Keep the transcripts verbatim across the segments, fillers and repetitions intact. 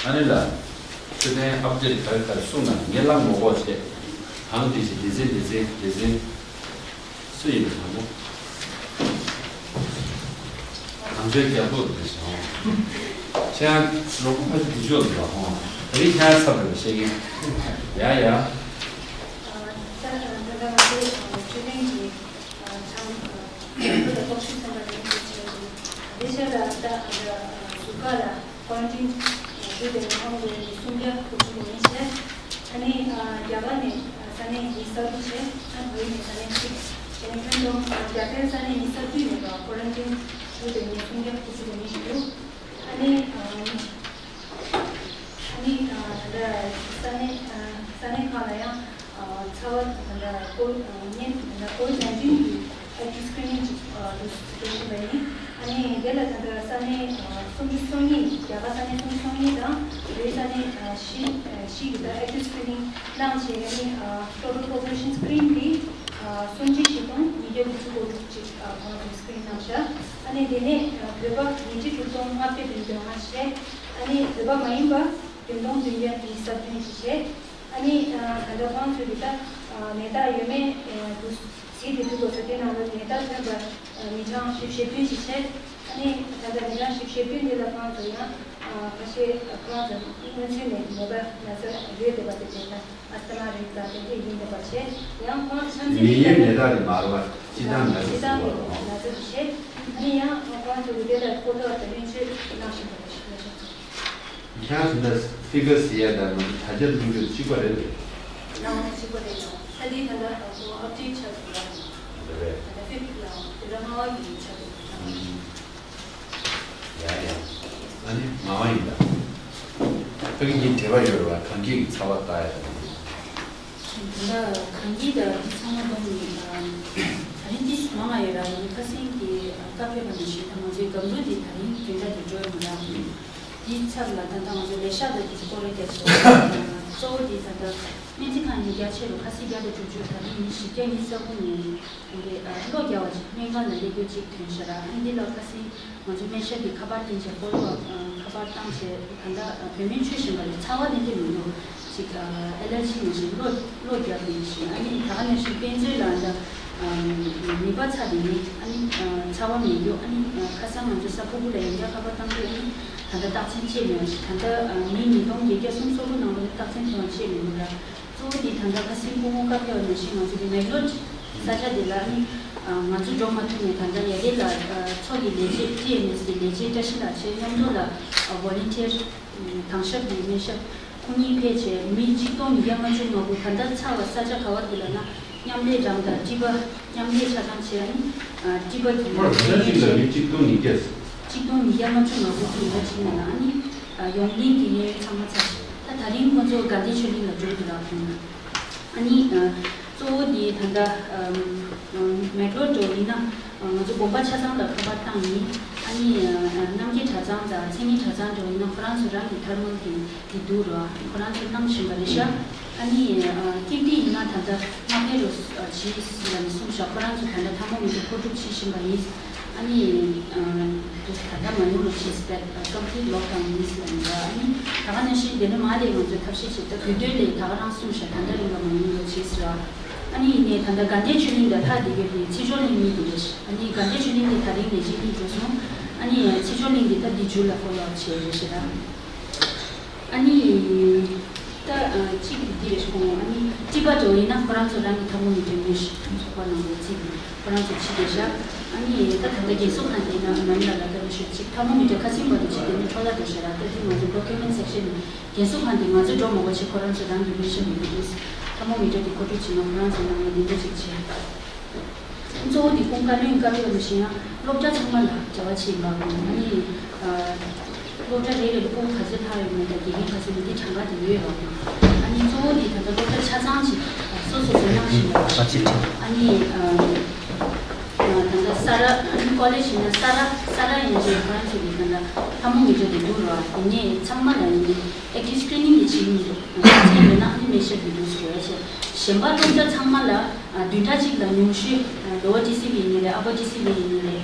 ཨ་ནི་ལ། ཚེ་བརྟན་ཨབ་ཌེཊ་ག་རེ་ག་རེ་གསུངས་ན་ངས་ལབ་མ་དགོས་བྱས། གང་འདི་བྱེད་འདི་ཚེ་འདི་ཚེ་འདི་ཚེ། སུ་ཡིན་པ་དང་པོ། གང་ཚོའི་རྒྱལ་པོ་རེད་ཤག་ཁྱེད་རང་རོགས་པ་ཕ་ཆུ་འདི་ཆོག་འདུག་ཧོ། ད་རིང་ཁྱེད་རང་ཚབ་རེད་བཤད་ཀྱིན། ཡ་ཡ། ད་ད་ད་ང་ཚོའི་ཆོས་ལྡན་གྱི་ཚང་ཚང་མ་ལ་ལྟོགས་ཤི་ཚན་པ་ལ་ཡིན་པའི་ཆེད་དུ། དེ་ཕྱིར་ལ་ད་ཟུར་བཀག་ལ། ཀོ་རན་ཊིན་ཞུ་དེ་ནས་ཨང་དེ་སུམ་བརྒྱ་དགུ་བཅུ་གོ་གཉིས་བྱས། ཨ་ནི་རྒྱ་གར་ནས་ས་གནས་ཉི་ཤུ་རྩ་དྲུག་བྱས། ཨ་བོད་ནས་ས་གནས་གཅིག་དེ་ནས་ཁྱོན་བསྡོམས་རྒྱ་གར་ས་གནས་ཉི་ཤུ་རྩ་བདུན་ནས་ཀོ་རན་ཊིན་ཞུ་དེ་ནས་སུམ་བརྒྱ་དགུ་བཅུ་གོ་གཉིས་ཞིག་འདུག་ཨ་ནི། ཨ་ནི་ད་ལྟ་ས་གནས་ས་གནས་ཁག་ལ་ཡང་ཚ་བ་ད་ལྟ་ཀོ་ཉེན་ད་ལྟ་ཀོ་ཝིད་ནའིན་ཊིན་གྱི་ཨེག་ཊིབ་སི་ཀི་རི་ནིང་ཅིག་འགྲོ་བཞིན་པ་ཡིན། ཨ་ནི་དེ་ལ་ད་ལྟ་ས་གནས་སུམ་ཅུ་སོ་གཉིས་རྒྱ་གར་ས་གནས་སུམ་ཅུ་སོ་གཉིས་དང་བོད་ས་གནས་བཞི་བཞི་གི་ད་ཨེག་ཊིབ་སི་ཀི་རི་ནིང་གནང་བྱས། ཨ་ནི་ཊོ་ཊལ་པོ་པུ་ལེ་ཤན་སི་ཀི་རིན་དེ་སུམ་ཁྲི་བཞི་སྟོང་ཉིས་བརྒྱ་དགུ་བཅུ་གོ་དྲུག་ཅིག་གོང་དུ་སི་ཀི་རིན་གནང་ཤག་ཨ་ནི་དེ་ནས་བོད་པ་ཉིས་ཁྲི་དྲུག་སྟོང་ལྔ་བརྒྱ་བདུན་ཅུ་དོན་ལྔ་བྱས། ཨ་ནི་བོད་པ་མ་ཡིན་པ་བདུན་སྟོང་བདུན་བརྒྱ་ཉི་ཤུ་རྩ་བདུན་ཅིག་བྱས། ཨ་ནི་ད་ལྟ་ཁོང་ཚོས་ཀྱི་ད་ནད་རྟགས་ཡོད་མེད་འདུག་ཟེར་དེ་འདུག་གོ་ཚོད་ལྟའི་ནང་ལ་ནད་རྟགས་ཐོན་པ་མི་གྲངས་བཞི་བཅུ་ཞེ་བདུན་ཞིག་བྱས། ཨ་ནི་ད་ལྟ་མི་གྲངས་བཞི་བཅུ་ཞེ་བདུན་འདི་ལ་ཁོང་ཚོ་ཡང་ཁ་ཤས་ཁོང་ཚོ་སྔོན་ཚུད་ནས་ནད་པ་ན་ཚ་ཡོད་བསྡད་པ་དེ་དེ་ད་ཨ་སི་མ་རེད་ད་དེ་འདྲ་ཡིན་བསྡད་པ་བྱས། ཡང་ཁོང་ཚོ་ཆ་འཛིན་མི་ཡི་ནད་རྟགས་དེ་མ་རེད་པ། སྤྱི་བཏང་ན་ཚ་སྤྱི་བཏང་གི་ན་ཚ་དེ་བྱས། ཨ་ནི་ཡང་ཁོང་ཚོ་གི་དེ་ལ་ཁོ་ཐག་ད་ལན་ཆོད་གནང་བཞིན་པ་རེད་ཤག་ལས་ཤག་ཚོ། ཁྱེད་རང་ཚོ་ད་ཕི་གར་ཟེར་ཡ་དང་ང་ཚོ་དྲ་རྒྱ་བླུག་རྒྱུ་གཅིག་པ་རེད་པས། ལག་ལེན་གཅིག་པ་རེད་ལ། ད་འདི་ད་ལྟ་ཁོ་ཨབ་ཌེཊ་ཆགས་འདུག་ལ། རེད་པས། ད་ལྟ་ཕིབ་ལ་དེ་ལ་ལྔ་པ་གི་ཆགས་འདུག་ཨུམ། ཡ་ཡ། ཨ་ནི་ལྔ་པ་ཡིན་ད། ཕ་གི་གཉིས་འབྲེལ་བ་ཡོད་རེད་པ། གངས་སྐྱིད་ཀྱི་ཚ་བ་ལྟ་ཡ་དང་། ད་ལྟ་གངས་སྐྱིད་དང་འདི་ཚང་མ་བསྡོམས་ནས་ད་རིང་ཏོག་ཙམ་མང་བ་ཡོད་ར། ཡིན་ཁ་སང་གི་བཀའ་ཕེབས་པ་ནང་བཞིན་ད་ང་ཚོའི་སྒམ་རུ་འདི་ད་རིང་བདུན་ཕྲག་དེ་འགྲོ་ཡོད་མ་རེད། དེའི་ཚབ་ལ་ད་ལྟ་ང་ཚོ་ལས་ཤག་དང་དེ་ཚོ་སྐོར་ར་བརྒྱབ་བྱས། གཙོ་བོ་དེ་ད་ལྟ་སྨན་རྩིས་ཁང་ཡིན་རྒྱ་ཆེ་རུ་ཁ་སང་བརྒྱ་དང་དྲུག་ཅུ། ད་རིང་ཉིན་བཞི་བརྒྱ་ཉི་ཤུ་རྩ་དགུ་ནས་དེ་གློག་རྒྱག་པ་ཅིག་སྨན་ཁང་ལ་སླེབས་རྒྱུ་ཅིག་ཐོན་ཤག་ར། ཨ་ནི་འདི་ལ་ཁ་སང་ང་ཚོ་སྨན་ཞབས་ཀྱིས་ཁ་པར་བཏང་བྱས་ཕོ་ལོ་ཨབ་ཁ་པར་བཏང་བྱས། ད་ལྟ་བོད་སྨན་མཆོད་བཞིན་པ་རེད། ཚ་བ་དེ་འདྲ་མི་འདུག་ཅིག་ཨ་ལར་ཇི་ནང་བཞིན་གློ་གློ་རྒྱག་ནས་བཞིན། ཨ་ནི་ད་ག་ནང་བཞིན་དཔེ་མཛོད་ལ་ད་ནད་པ་ཚ་དེ་ནི་ཨ་ནི་ཚ་བ་མེད་རྒྱུ། ཨ་ནི་ཁ་སང་ང་ཚོ་གཟའ་ཕུར་བུ་ལ་ཡང་བསྐྱར་ཁ་པར་བཏང་དུས་ཨ་ནི་ད་ལྟ་རྟགས་མཚན་བཅད་མེད་པ་ཞིག་ད་ལྟ་ཉིན་ཉིས་སྟོང་བརྒྱད་བརྒྱ་སུམ་ཅུ་སོ་དགུ་ནང་ལོགས་ནས་རྟགས་མཚན་ཐོན་པ་བཅད་མི་འདུག་ལ། གཙོ་བོ་དེ་ད་ལྟ་ཁ་སང་སྐུ་ངོ་བཀའ་ཕེབས་པ་ནང་བཞིན་ང་ཚོ་གི་མེག་ལོར་ས་ཆ་དེ་ལ་ཨ་ནི་ང་ཚོ་འགྲོ་མ་ཐུབ་ནས་ད་ལྟ་ཡ་དེ་ལ་མཚོ་གི་ལས་བྱེད་ཊི་ཨེན་ཨེས་གི་ལས་བྱེད་བཀྲ་ཤིས་ལགས་བཅས་མཉམ་དུ་ལ་ཝོ་ལན་ཊི་ཡར་དྭང་ཞབས་ཀྱི་སྨན་ཞབས་ཁོང་གཉིས་ཕེབས་བྱས་མི་གཅིག་སྟོང་ཉིས་བརྒྱ་ལྔ་བཅུ་ང་དགུ་ད་ལྟ་ཚ་བ་ས་ཆ་ག་བ་དེ་ལ་ན་མཉམ་ལས་རང་དང་སྤྲི་པ་མཉམ་ལས་ཆ་ཚང་བྱས་ཨ་ནི་སྤྲི་པ་གི་ཁོ་ལ་ད་ལྟ་གཅིག་ལ་མི་གཅིག་སྟོང་ཉིས་བརྒྱ། གཅིག་སྟོང་ཉིས་བརྒྱ་ལྔ་བཅུ་ང་དགུ་དེ་ཡོད་ཕྱིན་ནས་ལ་ཨ་ནི་ཡོང་ལེན་གྱི་གནས་ཡུལ་ཚང་མ་ཚར་ཤག་ད་ད་རིང་ཁོ་ཚོ་དགའ་ལྡན་ཆོས་གླིང་ལ་འགྲོ་འདུག་ལ་ཁོང་ཨ་ནི་གཙོ་བོ་དེ་ད་ལྟ་མེག་ལོར་འགྲོ་ཡིན་ན་ང་ཚོ་དགོན་པ་ཆ་ཚང་ལ་ཁ་པར་བཏང་ཡིན། ཨ་ནི་རྣམ་རྒྱལ་གྲྭ་ཚང་དང་མཚན་ཉིད་གྲྭ་ཚང་འགྲོ་ཡིན་ན་ཁོ་རང་ཚོ་རང་གི་ཐར་མོལ་གྱི་དེ་འདུག་རོ། ཁོ་རང་ཚོ་གནང་བཞིན་པ་རེད་ཤག་ཨ་ནི་ཀིརྟི་ཡིན་ན་ད་ལྟ་མ་ཕེབས་རོགས་བྱེད་ལ་ནི་གསུངས་ཤག་ཁོ་རང་ཚོ་ད་ལྟ་ཐལ་མོ་མེ་ཏོག་མཁོ་སྒྲུབ་བྱེད་བཞིན་པ་ཡིན། ཨ་ནི་ད་ལྟ་མ་ཡོང་རོགས་བྱེད་ཟེར། ཀམ་པི་ལིཊ་ལོག་ཌའུན་ཡིན་ཟེར་ལ་ནི་ར། ཨ་ནི་ད་ག་ནང་བཞིན་དེ་ནི་མ་ལས་ང་ཚོས་ཐབས་ཤེས་བྱེད། ད་དུས་སྟོན་ལས་ད་ག་རང་གསུངས་ཤག་ད་ལྟ་རིང་ལ་མ་ཡོང་རོགས་བྱེད་ཟེར་ར། ཨ་ནི་ཡིན་ནའི་ད་ལྟ་དགའ་ལྡན་ཆོས་གླིང་དང་ལྷག་བསྡད་ཡོད་པའི་ཚེ་མཆོག་གླིང་གཉིས་དེ་རེད། ཨ་ནི་དགའ་ལྡན་ཆོས་གླིང་དེ་ད་རིང་ལས་བྱེད་གཉིས་འགྲོ་སོང་། ཨ་ནི་ཚེ་མཆོག་གླིང་དེ་ད་འདི་མཇུག་ལ་ཕོ་ལོ་ཨབ་བྱས་རེད་ཤག་ར། ཨ་ནི། ད་གཅིག་འདི་རེད་ཤག་ཨ་ནི་སྤྲི་པ་འདྲ་བོ་ཡིན་ན་ཁོ་རང་ཚོ་རང་གི་ཐལ་མོ་མེ་ཏོག་ཉོས་ཤག་ཚོགས་པ་ནང་ལ་ཚིག་ཁོ་རང་ཚོ་ཕྱི་རེད་ཤག་ཨ་ནི་ད་ད་ལྟ་རྒན་གསོ་ཁང་དེ་ན་མ་ཎི་ལ་ལ་ད་ལོ་ཤོད་ཅིག་ཐལ་མོ་མེ་ཏོག་ཁ་སིམ་པ་དུ་ཅིག་དེ་ནི་འཕྲོ་བརླག་འགྲོ་ཤག་ར། ད་དེ་ང་ཚོ་པོ་རོ་ཀིའུར་མེན་ཊི་སེག་ཤན་ནས་རྒན་གསོ་ཁང་དེ་ང་ཚོ་འགྲོ་མ་དགོས་ཆེད་ཁོ་རང་ཚོ་རང་གི་མི་ཤ་མི་དགོས་དུས་ཐལ་མོ་མེ་ཏོག་དེ་མཁོ་སྒྲུབ་བྱེད་ན་ཁོ་རང་ཚོ་ནང་ལ་འདི་འདྲ་ཅིག་བྱས། གཙོ་བོ་དེ་ཁོང་བཀའ་བློན་བཀའ་བློན་ལ་བཞེངས་ཡ་སློབ་གྲྭ་ཚང་མ་ལ་འབྲེལ་བ་བྱེད་པ་དགོས། ཨ་ནི་སློབ་གྲྭ་རེ་རེ་ལ་སྐུ་ག་ཚོད་ལྷག་ཡོད་མེད་དང་དགེ་རྒན་ག་ཚོད་མེད་དེ་གྲངས་ཀ་དེ་ཡོད་རེད་པ། ཨ་ནི་གཙོ་བོ་དེ་ད་ལྟ་སློབ་གྲྭ་ཆ་ཚང་ཅིག་སོ་སོ་སོ་གནང་བཞིན་ཡོད་པ། ཨ་ནི་ད་ལྟ་ས་ར་ཨ་ནི་ཀོ་ལེཇ་ཡིན་ན་ས་ར་ས་ར་ཡན་ཆད་ཁོ་རང་ཚོ་གི་ད་ལྟ་ཐལ་མོ་མེ་ཏོག་དེ་འདུག་རེད་པ། དེ་ནས་ཚང་མ་ལ་ཡིན་ནའི་ཨེག་ཊིབ་སི་ཀི་རི་ནིང་དེ་བྱེད་ཀྱི་མི་འདུག་ཚན་ཡོད་ན་ཨ་ནི་མེ་ཤར་གྱི་འདུག་ཟེར་བ་ཞེས་གཞན་པ་སློབ་གྲྭ་ཚང་མ་ལ་བདུན་ཕྲག་གཅིག་ལ་ཉུང་ཤོས་ལོ་ཝར་ཊི་སི་ཝི་ཡིན་ནའི་རེད། ཨ་པར་ཊི་སི་ཝི་ཡིན་ནའི་རེད།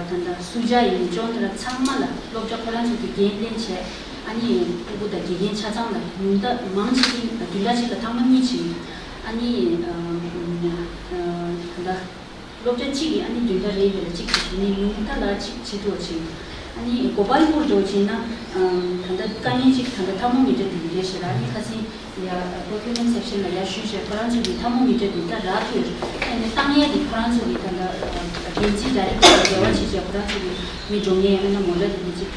ད་ལྟ་སུ་ཇཱ་ཡིན་ནའི་ཅོན་དེ་ར་ཚང་མ་ལ་སློབ་གྲྭ་ཁོ་རང་ཚོ་གི་འགན་ལེན་བྱས། ཨ་ནི་སྤུ་གུ་དང་དགེ་རྒན་ཆ་ཚང་ལ་ཉུང་མཐའ་མང་ཆེ་ཤོས་བདུན་ཕྲག་གཅིག་ལ་ཐེངས་མ་གཉིས་བྱེད། ཨ་ནི་ཨ་ཨ་ད་ལྟ་སློབ་གྲྭ་གཅིག་གིས་ཨ་ནི་བདུན་ཕྲག་རེ་རེ་ལ་གཅིག་བྱེད་ཀྱི་ནི་ཉུང་མཐའ་ལ་གཅིག་བྱེད་ཐུབ་པ་བྱེད། ཨ་ནི་གོ་པལ་པུར་འགྲོ་བྱས་ན་ཨ་ད་ལྟ་དཀའ་ངལ་གཅིག་ད་ལྟ་ཐལ་མོ་མི་ཊར་དེ་རེད་ཤག་ཨ་ནི་ཁ་སང་ཡ་procurement section ལ་ཡར་ཞུས་བྱས་ཁོ་རང་ཚོ་གི་ཐལ་མོ་མི་ཊར་དེ་ད་རག་ཐུབ་ཡོད་རེད། ཨ་ནི་བཏང་ཡས་དེ་ཁོ་རང་ཚོ་གི་ད་ལྟ་འགན་འཛིན་ཌའི་རེག་ཊར་ལ་འབྲེལ་བ་བྱས་བྱས་ཁོ་རང་ཚོ་གི་མི་འགྲོ་མཁན་ཨ་ནི་མོ་ཊ་དེ་འདྲ་ཅིག་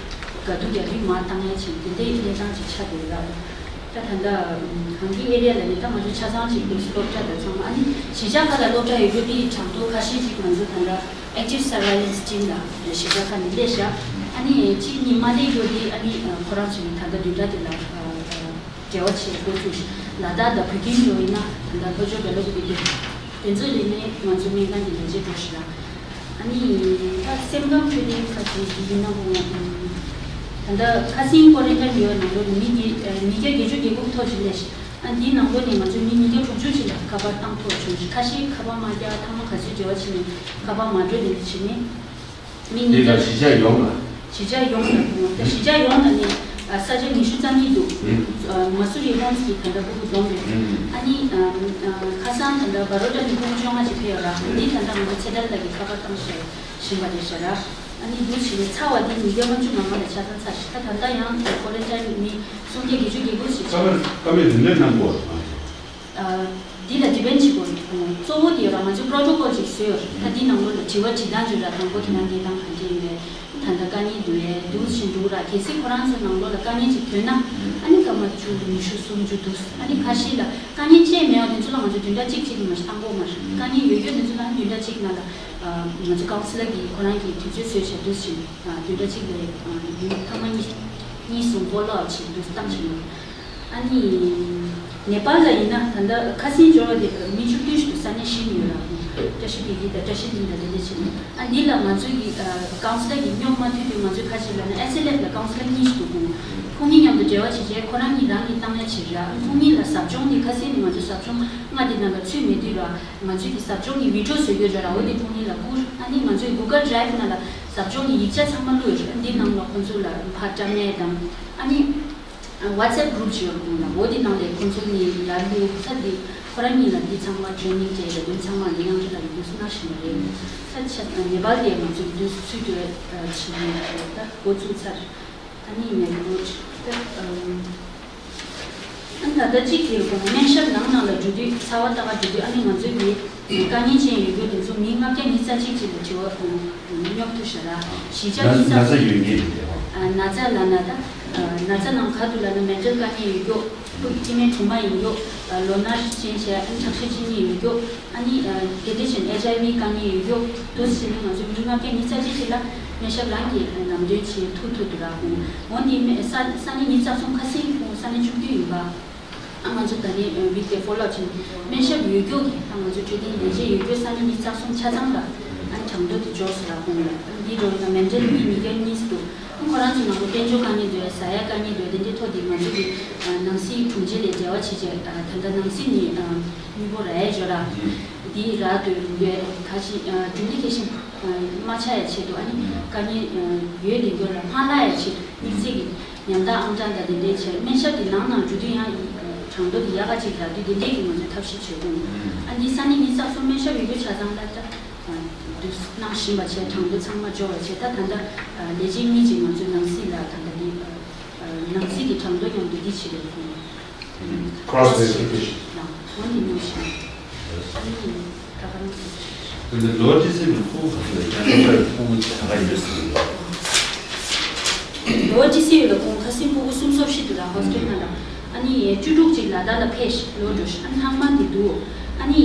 ག་དུས་ག་དུས་མར་བཏང་ཡས་ཅིག་དེ་འདྲའི་གནས་སྟངས་ཅིག་ཆགས་བསྡད་ཡོད་རེད། ད་ད་ལྟ་གངས་སྐྱིད་ཨེ་རི་ཡ་ལ་ནི་ད་ང་ཚོ་ཆ་ཚང་ཅིག་འདུག་སློབ་གྲྭ་དང་ཚང་མ་ཨ་ནི་གཞིས་ཆགས་ཁག་ལ་སློབ་གྲྭ་ཡོད་རྒྱུ་དེ་གྲངས་ཐོ་ཁ་ཤས་ཅིག་ང་ཚོ་ད་ལྟ་active surveillance team ལ་གཞིས་ཆགས་ཁག་ནས་སླེབས་ཤག་ཨ་ནི་གཅིག་གཉིས་མ་སླེབས་རྒྱུ་དེ་ཨ་ནི་ཁོ་རང་ཚོ་ནི་ད་ལྟ་བདུན་ཕྲག་དེ་ལ་འབྲེལ་བ་བྱེད་འགོ་ཚུགས་ཤག་ལ་དྭགས་དང་བོད་ཁྱིམ་ཡོད་ཡིན་ན་ད་ལྟ་ལྷོ་ཕྱོགས་རྒྱ་ལོ་དེ་དེ་དེ་ཚོ་ལས་ནས་ང་ཚོ་སྨན་ཁང་གི་ལས་བྱེད་འགྲོ་ཤག་ཨ་ནི་ད་སེམས་ཁམས་ཁུལ་དེ་ཁ་ཅིག་ཡིན་ན་འོང་ད་ལྟ་ཁ་སང་ཀོ་རན་ཊིན་ཡོད་ནང་ལོགས་ནས་མི་བརྒྱད་ཉིས་བརྒྱ་བརྒྱད་ཅུ་གྱ་དགུ་ཐོག་ཅིག་སླེབས་ཤག་ཨ་འདིའི་ནང་ལོགས་ནས་ང་ཚོ་མི་ཉིས་བརྒྱ་དྲུག་ཅུ་ཅིག་ལ་ཁ་པར་བཏང་ཐུབ་བྱུང་ཤག་ཁ་ཤས་ཁ་པར་མ་རྒྱག་ཐ་མ་ག་ཚོད་འབྲེལ་བ་བྱས་ནས་ཁ་པར་མ་འགྲོ་དེ་འདྲ་བྱས་ནས། མི་དེ་ལ་གཉིས་ཀ་གཞིས་ཆགས་ཡོངས་ལ། གཞིས་ཆགས་ཡོངས་ལ་ད་གཞིས་ཆགས་ཡོངས་ལ་ནི་ས་ཆ་ཉི་ཤུ་རྩ་གཉིས་འདུག་ཨ་མ་སུ་རི་ཧོམ་སི་གི་ད་ལྟ་སྤུ་གུ་བསྡོམས་རེད། ཨ་ནི་ཁ་སང་ད་ལྟ་བ་རོ་ཊ་ནས་སྤུ་གུ་བཅོ་ལྔ་ཅིག་ཕེབས་ཡོད་ར། འདི་ད་ལྟ་ང་ཚོ་ཚེ་ཐར་ལགས་ཀྱིས་ཁ་པར་བཏང་བཞིན་པ་རེད་ཤག་ར། ཨ་ནི་འདུག་བྱས་ནས་ཚར་བ་འདི་ཉིས་བརྒྱ་ལྔ་བཅུ་ང་ལྔ་ལ་ཆ་ཚང་ཚར་ཤག་ད་ད་ལྟ་ཡང་ཀོ་རན་ཊིན་ནི་སུམ་བརྒྱ་བརྒྱད་ཅུ་གྱ་དགུ་ཞིག་བྱས། ཀ་མེད་ཀ་མེད་རིན་མེད་གནང་དགོས། འདི་ལ་ཌི་པེན་ཌི་བྱེད་དགོས་རེད། གཙོ་བོ་དེ་ར་ང་ཚོས་པོ་རོ་ཊོ་ཀོལ་ཅིག་བཟོས་ཡོད་རེད། ད་འདི་ནང་ལོགས་ལ་དྲི་བ་དྲི་སྟངས་བརྗོད་ར་དང་པོ་དེ་ན་གནས་སྟངས་གང་འདྲ་ཡིན་པས་ད་ལྟ་དཀའ་ངལ་འདུག་ཨེ་འདུག་ཕྱིན་འདུག་ར། གལ་སྲིད་ཁོ་རང་ཚོའི་ནང་ལོགས་ལ་དཀའ་ངལ་ཅིག་ཐོན་ན་ཨ་ནི་སྐར་མ་བཅུ་ཉི་ཤུ་སུམ་ཅུ་འདུག་ཨ་ནི་ཁ་ཤས་ལ་དཀའ་ངལ་ཅི་ཡང་མེད་པ་དེ་ཚོ་ལ་ང་ཚོ་བདུན་ཕྲག་གཅིག་གཅིག་མ་ཞིག་བཏང་དགོས་མ་རེད། དཀའ་ངལ་ཡོད་ཡོད་དེ་ཚོ་ལ་བདུན་ཕྲག་གཅིག་ནང་ལ་ང་ཚོ་ཀའུན་སི་ལར་གྱིས་ཁོ་རང་གིས་དུས་ཚོད་བཟོས་བྱས་འདུག་ཕྱིན་བདུན་ཕྲག་གཅིག་ལ་ཡིན་ཐ་མ་གཉིས་གཉིས་གསུམ་ཕོ་ལོ་ཨབ་བྱས་འདུག་བཏང་བྱས་ཡོད། ཨ་ནི། ནེ་པཱལ་ལ་ཡིན་ན་ད་ལྟ་ཁ་སང་འབྱོར་བ་དེ་མི་བཅུ་བདུན་ཞིག་ཏུ་ས་གནས་ཤིག་ཡོད་ར། བཀྲ་ཤིས་བདེ་སྐྱིད་དང་བཀྲ་ཤིས་གླིང་དང་དེ་འདྲ་བྱས་ནས་ཨ་འདི་ལ་ང་ཚོའི་གི་ཀའུན་སི་ལར་གྱི་རྙོག་མ་མཐུད་དུས་ང་ཚོའི་ཁ་ཤས་ལ་ནི་ཨེ་སི་ཨེལ་ཨེཕ་ལ་ཀའུན་སི་ལར་གཉིས་ཤིག་འདུག་ཁོང་གཉིས་མཉམ་དུ་འབྲེལ་བ་བྱེད་བྱས་ཁོ་རང་གཉིས་རང་གིས་བཏང་ཡ་བྱེད་ར། ཁོང་གཉིས་ལ་ཟབ་སྦྱོང་དེ་ཁ་སང་ནི་ང་ཚོ་ཟབ་སྦྱོང་ལྔ་དེ་ནང་ལ་ཚུད་མེད་དུས་ར་ང་ཚོའི་གི་ཟབ་སྦྱོང་གི་བི་ཌི་ཡོ་བཟོ་རྒྱུ་ར་ར་འོ་དེ་ཁོང་གཉིས་ལ་བསྐུར། ཨ་ནི་ང་ཚོའི་གུ་གལ་ཌི་རའེབ་ནང་ལ་ཟབ་སྦྱོང་གི་ཡིག་ཆ་ཚང་མ་བླུགས་ཡོད་ར། འདི་ནང་ལ་ཁོང་ཚོ་ལ་ཕར་བཀྲམ་ཡས་དང་ཨ་ནི། WhatsApp group ཅིག་ཡོད་རེད། འོ་དེ་ནང་ལ་ཁོང་ཚོ་གཉིས་ཡར་ལུས་ཚ་འདི་ཁོ་རང་གཉིས་ལ་འདི་ཚང་མ་ཊེ་རེ་ནིང་སྤྲད་ཡོད། དོན་ཚང་མ་འདི་ཡང་ཁྲི་ལ་ཡོད་དུས་སུ་གནང་བཞིན་པ་རེད། ཚ་ཆ་ནེ་པཱལ་དེ་ང་ཚོ་གི་དུས་སུ་ཚུད་དུ་ཕྱིན་ནས་ད་འགོ་ཚུགས་ཚར། ཨ་ནི་ནེ་པཱལ་ད་ཨ་ད་ལྟ་གཅིག་དེ་ཁོང་སྨན་ཞབས་ནང་ནང་ལ་འགྲོ་དུས་ཚ་བ་ལྟ་ག་འགྲོ་དུས་ཨ་ནི་ང་ཚོ་གི་དཀའ་ངལ་ཅན་ཡོད་རྒྱུ་དེ་ཚོ་མི་ལྔ་བརྒྱ་ཉི་ཤུ་རྩ་གཅིག་ཅིག་ལ་དྲི་བ་སྙོབ་ཐུབ་ཤག་ར། གཞིས་ཆགས་ན་ཉི་ཤུ་རྩ་ན་ཚ་ཡོད་མཁན་རེད་དེ། ཨ་ན་ཚ་ལབ་ན་ད་ཨ་ན་ཚ་ནང་ག་དུས་ལབ་ན་མེན་ཊལ་དཀའ་ངལ་ཡོད་རྒྱུ། སྐྱེ་དམན་དྲུང་མ་ཡིན་རྒྱུ། ལོ་ན་ཅན་བྱས་ཨ་ནི་ཁྲག་ཤེད་ཅན་ཡིན་རྒྱུ། ཨ་ནི་དེ་འདྲ་བྱས་ན་ཨེཆ་ཨའི་ཝི་དཀའ་ངལ་ཡོད་རྒྱུ། དུས་ཕྱིན་ན་ང་ཚོ་མི་ལྔ་བརྒྱ་ཉི་ཤུ་རྩ་གཅིག་ཅིག་ལ་སྨན་ཞབས་རང་གིས་ལམ་སྟོན་བྱེད་ཐུབ་ཐུབ་འདུག་ར། འོ་འདི་སྨན་ས་ས་གནས་ཉི་ཤུ་རྩ་གསུམ་ཁ་སང་ཁོང་ས་གནས་བཅུ་བདུན་ཡིན་པ། ཨ་ང་ཚོ་ད་ནི་ཝིག་ལི་ཕོ་ལོ་ཨབ་བྱས་སྨན་ཞབས་ཡོད་རྒྱུ་གི་ཨ་ང་ཚོ་འཕྲོད་བསྟེན་ལས་བྱེད་ཡོད་རྒྱུ་ས་གནས་ཉི་ཤུ་རྩ་གསུམ་ཆ་ཚང་ལ་ཨ་གྲངས་ཐོ་དེ་འབྱོར་སོང་ར། ཁོང་ལ་འདི་འགྲོ་ཡིན་ན་མེན་ཊལ་མི་ཉིས་བརྒྱ་གཉིས་སུ་འདུག་ཁོ་རང་ཚོ་ནང་ལ་དཔལ་འབྱོར་དཀའ་ངལ་འདུག་ཟ་ཡ་དཀའ་ངལ་འདུག་དེ་འདྲའི་ཐོག་དེ་ང་ཚོ་གི་ནང་སྲིད་དྲུང་ཆེ་ལས་འབྲེལ་བ་བྱེད་བྱས་ད་ལྟ་ནང་སྲིད་ནས་དངུལ་ཕོགས་རག་ཡ་འབྱོར་ར། དེ་རག་འདོད་འདོད་ཁ་ཤས་ཌུབ་ལི་ཀེ་ཤན་མ་ཆགས་ཡ་ཆེད་དུ་ཨ་ནི་དཀའ་ངལ་ཡོད་དེ་འདོད་ལ་མ་ལྷག་ཡ་ཆེད་དུ་དམིགས་བསལ་གྱི་ཉམས་ཐག་ཨང་གྲངས་དང་དེ་འདྲའི་ཆེད་སྨན་ཞབས་དེ་ནང་ནང་འགྲོ་དུས་ཡང་གྲངས་ཐོ་དེ་ཡག་ག་ཅིག་རག་དུས་དེ་འདྲའི་གི་ང་ཚོས་ཐབས་ཤེས་བྱེད་དགོས། ཨ་ནི་ས་གནས་ཉི་ཤུ་རྩ་གསུམ་སྨན་ཞབས་ཡོད་རྒྱུ་ཆ་ཚང་ལ་ད། དུས་གནང་བཞིན་པ་བྱས་གྲངས་ཐོ་ཚང་མ་འབྱོར་བ་བྱས་ད་ད་ལྟ་ལས་བྱེད་གཉིས་ཀྱིས་ང་ཚོའི་ནང་སྲིད་ལ་ད་ལྟ་འདི་ནང་སྲིད་ཀྱི་གྲངས་ཐོ་མཉམ་དུ་འདི་བྱེད་པའི་ཁོངས། Cross verification. ཡང་འོ་འདི་གནང་བཞིན་ཨ་ནི་ད་ག་རང་། དེ་ནས་ལོ་ཊི་སི་ལ་ཕྲུ་གུ་ག་ཚོད་ལ་ཁྱེད་རང་ལྟ་ཕྲུ་གུ་ག་ག་ཡོད་ཟེར་གྱི་ཡོད། ལོ་ཊི་སི་ལ་ཁོང་ཁ་སང་ཕྲུ་གུ་སུམ་ཅུ་སོ་བཞི་འདུག་ལ་ཧོ་སི་ཊེལ་ནང་ལ། ཨ་ནི་བཅུ་དྲུག་ཅིག་ལ་དྭགས་ལ་ཕེབས་ཤག་ལོ་འགྲོ་ཤག་ཨ་ནི་ལྷག་མ་འདི་འདུག་ཨ་ནི་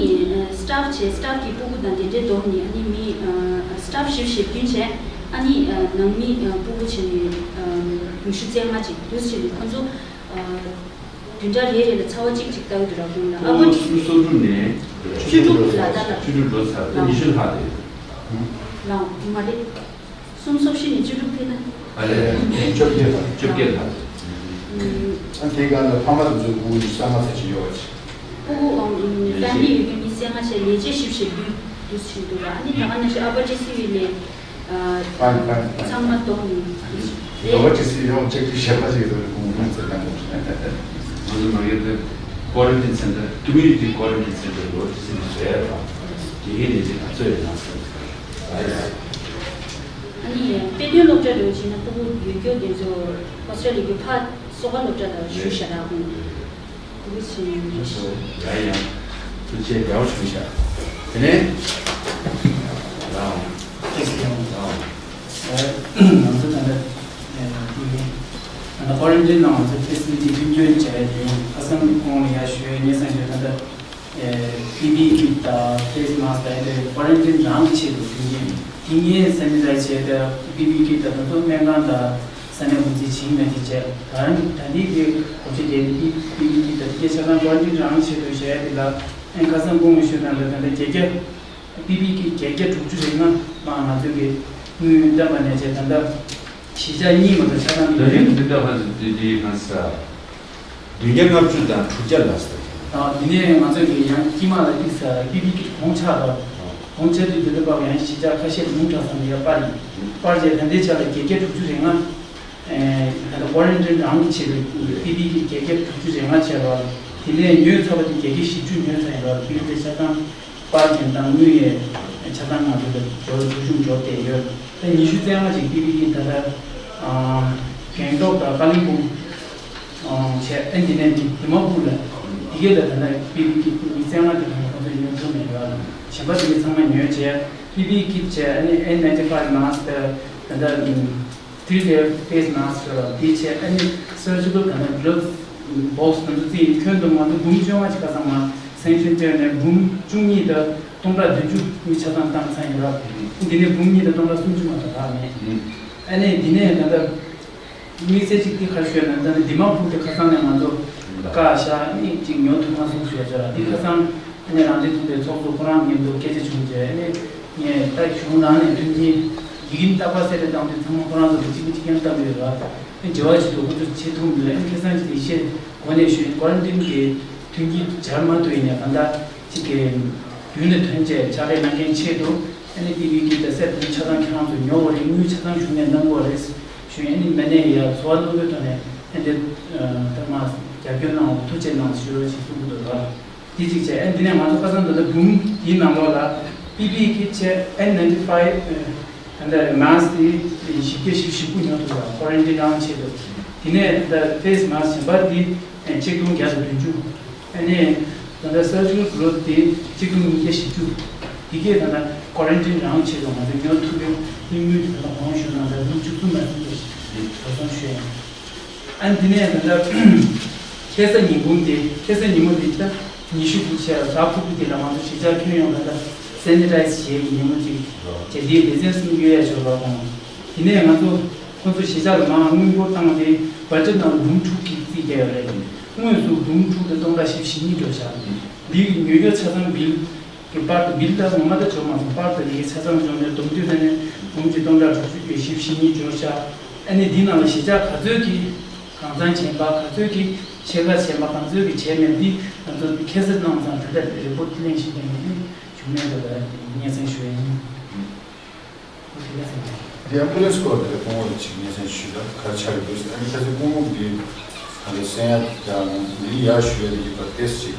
སི་ཊཱཕ་བྱས་སི་ཊཱཕ་གི་སྤུ་གུ་དང་དེ་འདྲའི་བསྡོམས་ནས་ཨ་ནི་མི་སི་ཊཱཕ་བཞི་བཅུ་ཞེ་བདུན་བྱས། ཨ་ནི་ནང་མི་སྤུ་གུ་བྱས་ནས་ཉི་ཤུ་རྩ་ལྔ་ཅིག་འདུག་བྱས་ནས་ཁོང་ཚོ་བདུན་ཕྲག་རེ་རེ་ལ་ཚ་བ་གཅིག་གཅིག་ལྟ་གི་འདུག་ར། ཁོང་ལ་ཨ་ཕོ་སུམ་ཅུ་སོ་དྲུག་ནས་བཅུ་དྲུག་ལ་ད་ལ་བཅུ་དྲུག་འགྲོ་ཚར་ད་ཉི་ཤུ་ལྷག་རེད། ལའང་མ་རེད། སུམ་ཅུ་སོ་བཞི་ནས་བཅུ་དྲུག་ཕེབས་ན། ཨ་ལས། བཅོ་བརྒྱད་ལྷག་བཅོ་བརྒྱད་ལྷག་ཨ་དེའི་སྒང་ལ་ཕ་མ་དེ་ཚོའི་སྤུ་གུ་ཉི་ཤུ་རྩ་ལྔ་ཙམ་ཅིག་ཡོད་པ་ཅིག་སྤུ་གུ་ཨང་ཨང་ཕེ་མི་ལི་ཡོད་མཁན་ཉི་ཤུ་རྩ་ལྔ་བྱས་ལས་བྱེད་བཞི་བཅུ་ཞེ་བདུན་འདུག་ཕྱིན་འདུག་ར། ཨ་ནི་ད་ག་ནང་བཞིན་ཨ་པར་ཊི་སི་ཝི་ལས་ ཚང་མ་གཏོང་ཡིན། ལོ་ཅི་སི་ཡོང་ཅེག་ཏུ་ཞེ་པ་ཞིག་ཡོད་ཀུང་ཀུང་ཚེ་ལ་ངོ་ཤེས། ང་ཚོ་མ་གི་དེ་ཀོ་རན་ཊིན་སེན་ཊར་ཀོ་མུ་ནི་ཊི་ཀོ་རན་ཊིན་སེན་ཊར་ལོ་ཅི་སི་ནི་བཟོས་ཡོད་པ། དེ་གི་ནི་ཅི་ང་ཚོ་ཡོད་ན་སོང་། ཨ་ནི་དཔེ་སྟོན་སློབ་གྲྭ་འགྲོ་བྱས་ན་སྤུ་གུ་ཡོད་རྒྱུ་དེ་ཚོ་ཨོ་སི་ཊྲེ་ལི་ཡ་གི་ཕ་སོ་ག་སློབ་གྲྭ་ལ་ཞུ་ཤ་རག་ཁུང་། ལགས་སོ། ཡ་ཡང་། ཐུགས་རྗེ་ཆེ། འདྲ་བོ་བྱུང་ཤག་དེ་ནས། ལའོ། ཐུགས་རྗེ་ཆེ། ལའོ། ང་ཚོ་ད་ལྟ་ཨེ་དེ་ནི་ད་ལྟ་ཀོ་རན་ཊིན་ནང་ང་ཚོ་ཕེ་སི་ལི་ཊི་མཐུན་སྦྱོར་བྱས་ཏེ་ཁ་སང་ཁོང་ལ་ཡར་ཞུ་ཡས་སྙན་སེང་ཞུ། ད་ལྟ་ཨེ་པི་པི་ཨི་ཀིཊ་དང་ཕེ་སི་མཱ་སི་ཀི་དང་ཨེ་འདྲ་ཀོ་རན་ཊིན་རང་གི་ཆེད་དུ་མཐུན་རྐྱེན་དེ་ངས་སེ་ནི་ཊའི་ཛི་བྱས་ཏེ་པི་པི་ཨི་ཀིཊ་དང་ད་ཚོ་སྨན་ཁང་དང་ས་གནས་འགོ་འཛིན་བྱིན་མེད་དེ་བྱས། ད་རིང་ད་ནི་དེ་གོ་ཆོད་དེ་པི་པི་ཨི་ཀིཊ་དང་དེ་ཆ་ཚང་ཀོ་རན་ཊིན་རང་གི་ཆེད་དུ་བྱས་ཏེ་ལ་ཨེ་ཁ་སང་དགོང་ཞུས་ན་ལ་ད་ལྟ་བརྒྱད་བརྒྱ། པི་པི་ཨི་ཀིཊ་བརྒྱད་བརྒྱ་དྲུག་ཅུ་རེ་ལྔ་མ་ང་ཚོ་གི་དངུལ་བཏབ་པ་ནས་བྱས་ད་ལྟ་གཞིས་ཆགས་གཉིས་མ་གཏོགས་ཆ་ཚང་ད་རིང་འདི་འདྲ་ཧ་ཅང་དེ་དེ་ཧ་ས་བདུན་བརྒྱ་ལྔ་བཅུ་དང་དྲུག་བརྒྱ་ལ་ས། ཨ་འདི་ནས་ང་ཚོ་གི་ཡང་དཀྱིལ་མ་ལ་ཏིག་ས་པི་པི་ཨི་ཀིཊ་གོང་ཆག་པ་གོང་ཆག་དུས་དེ་འདྲ་པ་ཡང་གཞིས་ཆགས་ཁ་ཤས་ལུང་དྲགས་ཙམ་ཡ་པར་ཡིན་པར་བྱས་ད་ལྟའི་ཆ་ལ་བརྒྱད་བརྒྱ་དྲུག་ཅུ་རེ་ལྔ། ད་ལྟ་ཀོ་རན་ཊིན་རང་གི་ཆེད་དུ་པི་པི་ཨི་ཀིཊ་བརྒྱད་བརྒྱ་དྲུག་ཅུ་རེ་ལྔ་བྱས་པ། དེ་ནས་ཉོས་ཚར་བ་དེ་བརྒྱད་བརྒྱ་བཞི་བཅུ་ཉོས་ཚར་ཡིན་པ། དེ་ལས་ཆ་ཚང་པར་གྱིན་དང་དངུལ་ཡས་ཆ་ཚང་ང་ཚོ་ལ་འབྱོར་ཐུགས་ཞུམ་འབྱོར་བསྡད་ཡོད། ད་ཉི་ཤུ་རྩ་ལྔ་ཅིག་པི་པི་ཨི་ཀིཊ་ད་ལྟ་ཨ་གྷེང་ཊོག་དང་ཀ་ལིམ་པོང་བྱས། ཨ་འདི་ནས་འདི་དི་མ་པུར་ལ་དེ་གས་ལ་ད་ལྟ་པི་པི་ཨི་ཀིཊ་ཉི་ཤུ་རྩ་ལྔ་དེ་ད་ལྟ་ཁོང་ཚོས་ཉོ་ཐུབ་མེད་པ། གཞན་པ་དེ་གས་ཚང་མ་ཉོས་བྱས། པི་པི་ཨི་ཀིཊ་བྱས། ཨ་ནི་ཨེན་ནའིན་ཊི་ཕའིབ་མཱ་སི་ཀི་ད་ལྟ་ཐི་རི་ལེ་ཡར་ཕེ་སི་མཱ་སི་ཀི་ལ་དེ་བྱས། ཨ་ནི་སར་ཇི་ཀལ་ག་ན་གི་ལབ་སི་བོག་སི་ང་ཚོ་རྩིས་ཡིན། ཁྱོན་བསྡོམས་ང་ཚོ་འབུམ་བཅོ་ལྔ་ཅིག་ཁ་སང་མ་སེང་ཤན་སྤྲད་ནས་འབུམ་བཅུ་གཉིས་དང་སྟོང་ཕྲག་བདུན་ཅུ་མི་ཆ་ཚང་བཏང་ཚར་ཡོད་ར། འདི་ནས་འབུམ་གཉིས་དང་སྟོང་ཕྲག་སུམ་ཅུ་མ་གཏོགས་རག་མེད། ཨ་ནི་འདི་ནས་ད་ལྟ་དམིགས་བསལ་གཅིག་དེ་ག་རེ་ཞུ་ཡ་ན། ད་ནི་དི་མ་པུར་དེ་ཁ་སང་ནས་ང་ཚོ་བཀག་བཞག་ནི་གཅིག་ཉོ་ཐུབ་མ་སོང་ཞུ་ཡ་ཅིག་ར། དེ་ཁ་སང་ཨ་ནི་རང་བཙན་ཚོགས་པའི་ཚོགས་གཙོ་ཁོ་རང་མཉམ་དུ་སྐད་ཆ་བྱུང་རྗེས། ཨ་ནི་ངས་ད་གཞུང་ནང་ནས་མཐུན་རྐྱེན་ཡི་གེ་རྟག་པར་གསལ་སྟོན་བཏང་དུས་ཚང་མ་ཁོ་རང་ཚོ་གཅིག་མི་གཅིག་རྐྱང་བཏང་གི་ཡོད་ར། ཨ་ནི་འབྲེལ་བ་བྱེད་དུས་ཁོ་ཚོ་བྱེད་ཐུབ་མི་འདུག་ཨ་ནི་ཁ་སང་ཅིག་དེ་བཤད་གོ་ནས་ཞུ་ཡིན། ཀོ་རན་ཊིན་གྱི་མཐུན་རྐྱེན་སྦྱར་མ་ཐུབ་ཡིན་ན་གང་ལྟར་ཅིག་གི་རྒྱུན་ནས་ཐོན་བྱས་ཕྱག་ལས་གནང་མཁན་ཆེད་དུ། ཨ་ནི་པི་པི་ཨི་ཀིཊ་དང་སེ་ཊི་དེ་ཆ་ཚང་ཁྱེད་རང་ཚོ་ཉོ་དགོས་རེད། དངུལ་ཆ་ཚང་གཞུང་ནས་གནང་དགོས་རེད་ཞུ་ཡིན། ཨ་ནི་མི་སྣས་ཡ་འཚོ་བ་རྣོན་པོའི་ཐོག་ནས་ཨ་འདི་ད་མ་རྒྱབ་སྐྱོར་གནང་བ་ཐུགས་རྗེ་གནང་ཞུ་རོགས་ཞེས་གསུང་གི་འདུག་ལ། དེ་གཅིག་བྱས། ཨ་འདི་ནས་ང་ཚོ་ཁ་སང་ད་ལྟ་འབུམ་དེའི་ནང་ལོགས་ལ་པི་པི་ཨི་ཀིཊ་བྱས་ཨེན་ནའིན་ཊི་ཕའིབ་ད་ལྟ་མཱ་སི་ཀི་དེ་བཞི་བརྒྱ་བཞི་བཅུ་ཞེ་དགུ་ཉོ་ཐུབ་པ། ཀོ་རན་ཊིན་རང་ཆེད་དུ། དེ་ནས་ད་ལྟ་ཕེ་སི་མཱ་སི་ཀི་བྱས་པ་དེ་ཆིག་སྟོང་བརྒྱ་དང་བདུན་ཅུ། ཨ་ནི་ད་ལྟ་སར་ཇི་ཀལ་གི་ལོབ་སི་དེ་ཆིག་སྟོང་ཉིས་བརྒྱ་བཞི་བཅུ། དེ་གས་ད་ལྟ་ཀོ་རན་ཊིན་རང་ཆེད་དུ་ང་ཚོས་ཉོ་ཐུབ་པའི་དངུལ་དེ་ད་ལྟ་གོང་ཞུས་ནང་ལྟར་འབུམ་བཅུ་གསུམ་ལ་ཟིན་པ་ཞིག་འགྲོ་སོང་ཞུ་ཡིན། ཨ་ནི་དེ་ནས་ད་ལྟ་ཁ་སང་ཉིན་གུང་དེ། ཁ་སང་ཉིན་མོ་དེ་ད་ཉི་ཤུ་དགུ་བྱས་གཟའ་ཕུར་བུ་དེ་ལ་ང་ཚོ་གཞིས་ཆགས་ཁྱོན་ཡོངས་ད་ལྟ་སེ་ནི་ཊའིཛ་བྱེད་ཀྱི་ཉིན་མོ་གཅིག་བྱས། དེའི་སྡེ་ཚན་གསུམ་གཡོལ་ཡ་ཆོག་པ་དང་། དེ་ནས་ང་ཚོ་ཁོང་ཚོ་གཞིས་ཆགས་ལ་མར་དངུལ་སྒོར་བཏང་སྟེ་བ་ཇེཊ་ནང་འབུམ་དྲུག་གི་རྩིས་བརྒྱབ་ཡོད་རེད། དངོས་སུ་འབུམ་དྲུག་དང་སྟོང་ཕྲག་བཞི་བཅུ་ཞེ་གཉིས་འགྲོ་ཤག་འདི་གི་ཉོ་རྒྱུ་ཆ་ཚང་བིལ་གི་པར་དུ། བིལ་ད་ངོ་མ་ད་འབྱོར་མ་སོང་། པར་དུ་ཡི་གེ་ཆ་ཚང་འབྱོར་ནས་བསྡོམས་དུས་ད་ནི་འབུམ་གཅིག་སྟོང་ཕྲག་དྲུག་ཅུ་བཞི་བཅུ་ཞེ་གཉིས་འབྱོར་ཤག་ཨ་ནི་འདི་ནང་ལ་གཞིས་ཆགས་ག་ཚོད་ཀྱིས་གང་ཚང་བྱས་པ། ག་ཚོད་ཀྱིས་ཕྱེད་ཀ་བྱས་པ། ག་ཚོད་ཀྱིས་བྱས་མེད། འདི་ང་ཚོ་ཁྱད་གསོད་གནང་ཙང་ད་ལྟ་རི་པོར་ཊི་ལེན་བཞིན་པའི་མི་ནི་བྱུང་མེད་འགྲོ་བའི་སྙན་སེང་ཞུ་ཡ་ཡིན། འདི་ཨེམ་བུ་ལན་སི་སྐོར་དེ་སྐུ་ངོ་ལ་ཅིག་སྙན་སེང་ཞུས་ད་ག་རེ་ཆགས་ཀྱི་འདུག་ཟེར། ཨ་ནི་ཁ་སང་སྐུ་ངོ་གིས་ད་ལྟ་གསན་ཡ་དང་འདི་ཡར་ཞུ་ཡ་དེ་གི་བར་ཏེས་ཅིག་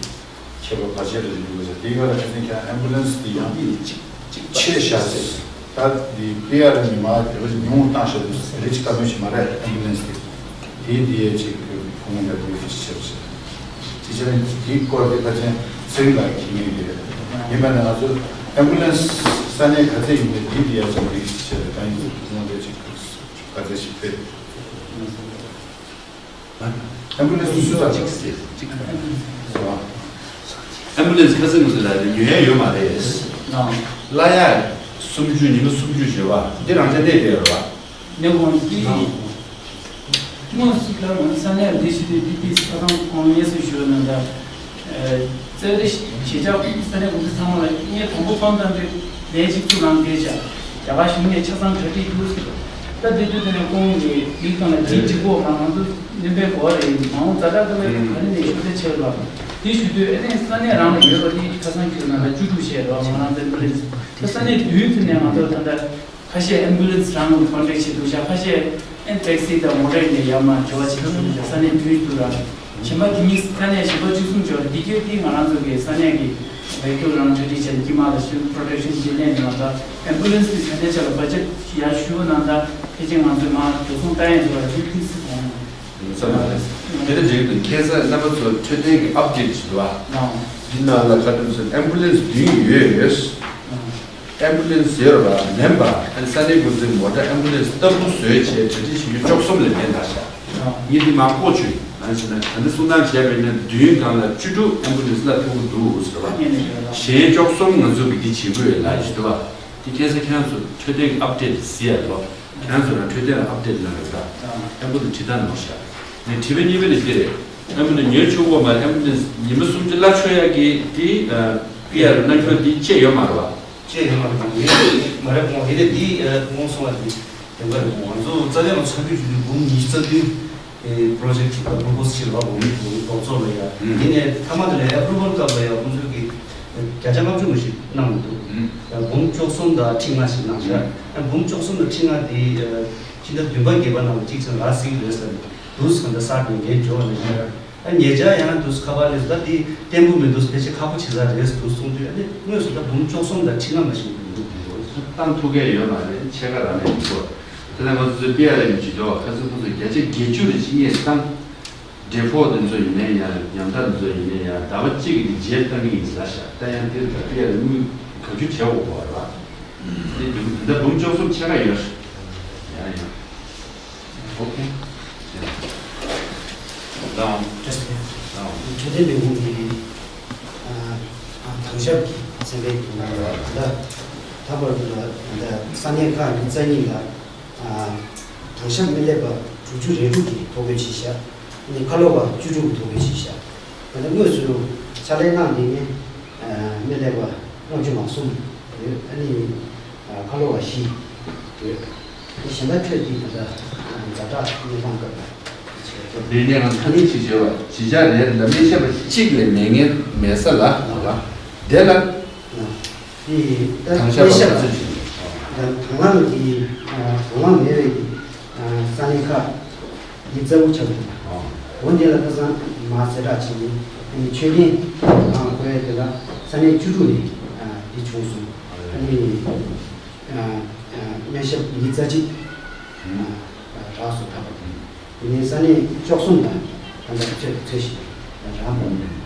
ཁྱད་པར་བར་ཆད་རེ་ཡོད་ཟེར། དེའི་སྒང་ལ་ཁ་སང་ཁྱེད་ཨེམ་བུ་ལན་སི་དེ་ཡང་ཅིག་ཅིག་ཆེ་ཤ་ཟེར། ད་འདི་པི་ཨར་ཨེམ་ཉི་མ་དེ་བ་ཅིག་ཉུང་བཏང་ཤ་འདུག་ཟེར། རེ་ཅིག་བཀའ་མོལ་ཞིག་མ་རེད། ཨེམ་བུ་ལན་སི་དེ། དེའི་འདི་ཡས་ཅིག་ཁོང་ལ་འདི་ཅིག་བྱེད་ཅིག་ཅིག་བྱས་ནས་དེའི་སྐོར་དེ་ཕལ་ཆེར་ཚེ་རིང་ལགས་ཀྱིས་མཁྱེན་གྱི་རེད། ཡིན་པ་ན་ང་ཚོ་ཨེམ་བུ་ལན་སི་ས་གནས་ག་ཚད་ཡིན་པའི་དེའི་འདི་ཡས་ཅིག་འདི་ཅིག་བྱས་ཏེ་ད་ཡིན་ཚུལ་ཁོང་ལ་ཅིག་ག་ཚད་ཞིག་ཕེབས། ཨེམ་བུ་ལན་སི་སུ་ཚོ་ཅིག་ཟེར་ཅིག་ཨེམ་བུ་ལན་སི་ཁ་སང་ང་ཚོ་ལ་ཉོ་ཡ་ཡོད་མ་རེད། གླ་ཡ་སུམ་ཅུ་ཉི་མ་སུམ་ཅུ་བྱེད་པ་འདི་རང་ཅག་གནས་བསྡད་ཡོད་རེད་པ། ནས་ཁོང་གིས་དངོས་སུ་ལ་ང་ས་གནས་འདི་ཞུ་དུས་འདི་དུས་ས་ཁང་ཁོང་སྙན་སེང་ཞུ་ན་འདྲ། རྩ་བའི་གཞིས་ཆགས་ས་གནས་འགོ་འཛིན་ཚང་མ་ལ་ངས་དང་པོ་ཚོང་བཏང་དུས་ལས་གཅིག་ཚུར་ལངས་བསྡད་བྱ། རྒྱ་གར་གཞུང་ནས་ཆ་ཚང་གྲ་སྒྲིག་འདུག་ཟེར། ད་དེ་དུས་དེ་ནས་ཁོང་གིས་མིག་སྟོང་ལ་འདིའི་སྒྲིག་གོ་མ་ང་ཚོ་སྣོན་པའི་གོ་བ་རེད། མ་འོངས་ཛ་དྲག་ཏུ་ལས་ག་རེ་ནས་ཤུགས་ཚད་ཆེ་བ་ལ། དེ་ཞུ་དུས་ཨེ་ནས་ས་གནས་རང་ལ་ཡོད་པ་དེ་ཁ་སང་ཁྱོད་ན་ལ་བཅུ་དྲུག་བཤད་རོགས་ང་རང་ཚོའི་ཨེམ་བུ་ལན་སི་ད་ས་གནས་བདུན་ཚུད་ནས་ང་ཚོ་ད་ལྟ། ཁ་ཤས་ཨེམ་བུ་ལན་སི་རང་གི་ཀོན་ཊེག་བྱེད་འདུག་ཤག་ཁ་ཤས་ཨེ་ཊེག་སི་དང་མོ་ཊ་ནས་ཡར་མར་འབྱོར་བ་བྱེད་ཀྱི་འདུག་ཤག་ས་གནས་བདུན་འདུག་ར། གཞན་པ་དེ་གཉིས་ས་གནས་གཞན་པ་བཅུ་གསུམ་འབྱོར་ར། འདི་གྱོད་དེ་ང་རང་ཚོ་གི་ས་གནས་ཀྱི་བེ་ཀྱོ་རང་འཕྲོད་བསྟེན་བྱས་ནས་དཀྱིལ་མ་ལ་ཤུ་པོ་རོ་ཊེག་ཤན་བྱེད་ལས་མི་ལ་ད་ཨེམ་བུ་ལན་སི་དེ་ས་གནས་ཆ་ལ་བ་ཇེ་ཊི་ཡར་ཞུ་གནང་ད་ཕལ་ཆེར་ང་ཚོས་མར་འགྲོ་སོང་བཏང་ཡས་འདུག་ར། དེ་དུས་སུ་གོང་ཡིན་ས་མ་རེད། དེ་འདྲ་འགྲིག་འདུག་ཁྱེད་ཚོ་རྣམ་པ་ཚོ་འཕྲོད་བསྟེན་གྱི་ཨབ་ཌེཊ་ཞིག་འདུག་བ། འདི་ནང་ལ་ཁ་ཐུམ་ཚོ་ཨེམ་བུ་ལན་སི་བདུན་ཡོད། ཨེམ་བུ་ལན་སི་ཡོད་ར་མིན་པ་ཨ་ནི་ས་གནས་འགོ་འཛིན་མོ་ཊ་ཨེམ་བུ་ལན་སི་ལྟ་བུ་བཟོས་བྱས་གྲ་སྒྲིག་བྱེད་རྒྱུ་བཅུ་གསུམ་ལས་མེད་ད་ཤག་ངས་འདི་མ་ཁོག་བཅུག་ཡིན་ནང་བཞིན་ན་ད་ནི་གསུང་སྟངས་བྱས་པ་ཡིན་ན་བདུན་སྒང་ལ་བཅུ་དྲུག་ཨེམ་བུ་ལན་སི་ལ་ཐུག་གི་འདུག་ཟེར་བ། གཞན་བཅུ་གསུམ་ང་ཚོ་གི་འདི་བྱེད་དགོས་ཡོད་ལ་ཞུ་དུ་བ། འདི་ཁྱེད་ཚོ་ཁྱེད་རང་ཚོ་འཕྲོད་བསྟེན་གྱི་ཨབ་ཌེཊ་གཟིགས་ཡ་ལོ། ཁྱེད་རང་ཚོ་རང་འཕྲོད་བསྟེན་ལ་ཨབ་ཌེཊ་གནང་རོགས་ད། ཨེམ་བུ་དང་བྲིས་སྟངས་ནོར་ཤག་ངས་བྲིས་པ་གཉིས་པ་ནས་འདི་རེད། ཨེམ་བུ་དང་ཉོ་ཆོག་གོ་མ་རེད། ཨེམ་བུ་དང་ཉི་མ་སུམ་ཅུ་གླ་ཆོག་ཡ་གི་འདི་པི་ཨར་གནང་རྒྱུ་འདི་བཅད་ཡོད་མ་རེད་བ། བཅད་ཡོད་མ་རེད་བ། ངས་མ་རེད་དགོངས་དེ་ནས་འདི་དགོངས་སོང་བ་འདི་བདེན་པ་རེད། ང་ཚོ་རྩ་བའི་ལ་ཚ་རྒྱུད་བརྒྱུད་འབུམ་ཉི་ཤུ་རྩ་བདུན་པོ་རོ་ཇེག་ཅིག་ལ་པོ་རོ་པོ་སི་བྱས་པ་འབུམ་འབུམ་རྡོག་རྫོགས་ལ་ཡ། ཡིན་ནའི་མཐའ་མ་དེ་ལ་ཨེ་པུ་རུ་ཝལ་སྐབས་ལ་ཡ་ཁོང་ཚོས་ཀྱི་བརྒྱ་ཆ་ལྔ་བཅུ་ཞིག་གནང་མི་འདུག་ཡང་འབུམ་བཅུ་གསུམ་དང་ཁྲི་ལྔ་ཞིག་གནང་ཤག་ཡང་འབུམ་བཅུ་གསུམ་དང་ཁྲི་ལྔ་དེ་ཕྱི་ཟླ་བདུན་པ་བརྒྱད་པ་ནང་ལ་གཅིག་ཙམ་རག་སྲིད་ཀྱི་རེད་ཟེར་ནས་འདུག་ཟེར་ད་གསར་དུ་འགན་འཇོག་ནས་ཤག་ད་ཉེ་ཆར་ཡང་འདུག་ཁ་པར་ལས་ད་དེ་བརྟན་པོ་མི་འདུག་ཕལ་ཆེར་ཁག་པོ་བྱེད་ས་རེད་འདུག་གསུངས་དུས་ཨ་ནི་དངོས་སུ་ད་འབུམ་བཅུ་གསུམ་དང་ཁྲི་ལྔ་མ་ཞིག་འདུག་བཏང་ཐུབ་ཀྱི་ཡོད་མ་རེད། ཕྱེད་ཀ་རང་ནས་འདུག་དེ་ལ་ང་ཚོ་ཚོའི་པི་ཨར་ཨེམ་གྱི་འགྲོ་བ་ཁ་སང་ཁོང་ཚོས་བརྒྱ་ཆ་བརྒྱད་ཅུ་རེ་ཕྱི་ཉེས་བཏང་། ཌེ་ཕོལ་དེ་ཚོ་ཡིན་ནའི་ཡང་ཉམ་ཐག་དེ་ཚོ་ཡིན་ནའི་ཡང་ཟླ་བ་གཅིག་གི་རྗེས་བཏང་གི་ཡིན་ཟེར་ཤག་ད་ཡང་དེར་ད་པི་ཨར་དངུལ་བཀའ་བཀྱོན་བྱས་འོག་པ་རེད་བ། དེ་འདུག་ད་འབུམ་བཅུ་གསུམ་ཕྱེད་ཀ་ཡོད་རེད། ཡང་ཡང་། ཨོ་ཁེ། ལའོ། འཕྲོད་བསྟེན་ལས་ཁུངས་ཀྱི་དེང་ཞབས་ཀྱི་ཚན་པའི་དུ་ནང་ལ་ད་ད་བར་དུ་ལ་ས་གནས་ཁག་ཉི་ཤུ་རྩ་གཉིས་ལ། དང་ཞབས་མི་ལེགས་པ་དྲུག་ཅུ་རེ་དྲུག་གིས་ཐོ་འགོད་བྱས་ཤག་ཨ་ནི་ཁ་ལོ་བ་བཅུ་དྲུག་གིས་ཐོ་འགོད་བྱས་ཤག་ད་ལྟ་དངོས་སུ་ཕྱག་ལས་གནང་མེད་མཁན་མི་ལེགས་པ་ལྔ་བཅུ་ང་གསུམ་ཡོད། ཨ་ནི་ཁ་ལོ་བ་བཞི་ཡོད། ཨ་ནི་གཞན་དག་ཁྲོད་ཀྱི་ད་ལྟ་ཛ་དྲག་གནས་སྟངས་སྐབས་ལ། དེ་ནས་ང་ཐ་སྙད་ཅིག་བརྗོད་པ་ཇི་ཆགས་རེད་ལ་སྨན་ཞབས་པ་གཅིག་ལས་མེད་མཁན་མེད་ས་ལ་དེ་ལ། དེ་ད་དང་ཤ་སྨན་ཞབས་པ་ཚོས་ཀྱི་དང་དང་བླངས་ཀྱི་དང་བླངས་མེད་པའི་ས་གནས་ཁག་ཡིག་ཚ་བོ་ཆགས་འདུག་འོ་འདི་ལ་ཁ་སང་མ་གསལ་བསྒྲགས་བྱས་ནས་ཨ་ནི་མཆོད་རྟེན་དང་ཁོའི་དེ་ལ་ས་གནས་བཅུ་དྲུག་ནས་འདི་བྱུང་སོང་། ཨ་ནི་སྨན་ཞབས་ཉི་ཤུ་རྩ་གཅིག་རག་སོང་ད་བར། དེ་ནས་ས་གནས་བཅུ་གསུམ་ལ་ད་ལྟ་ཚོད་ཚོད་ཞིག་རག་མ་འདུག་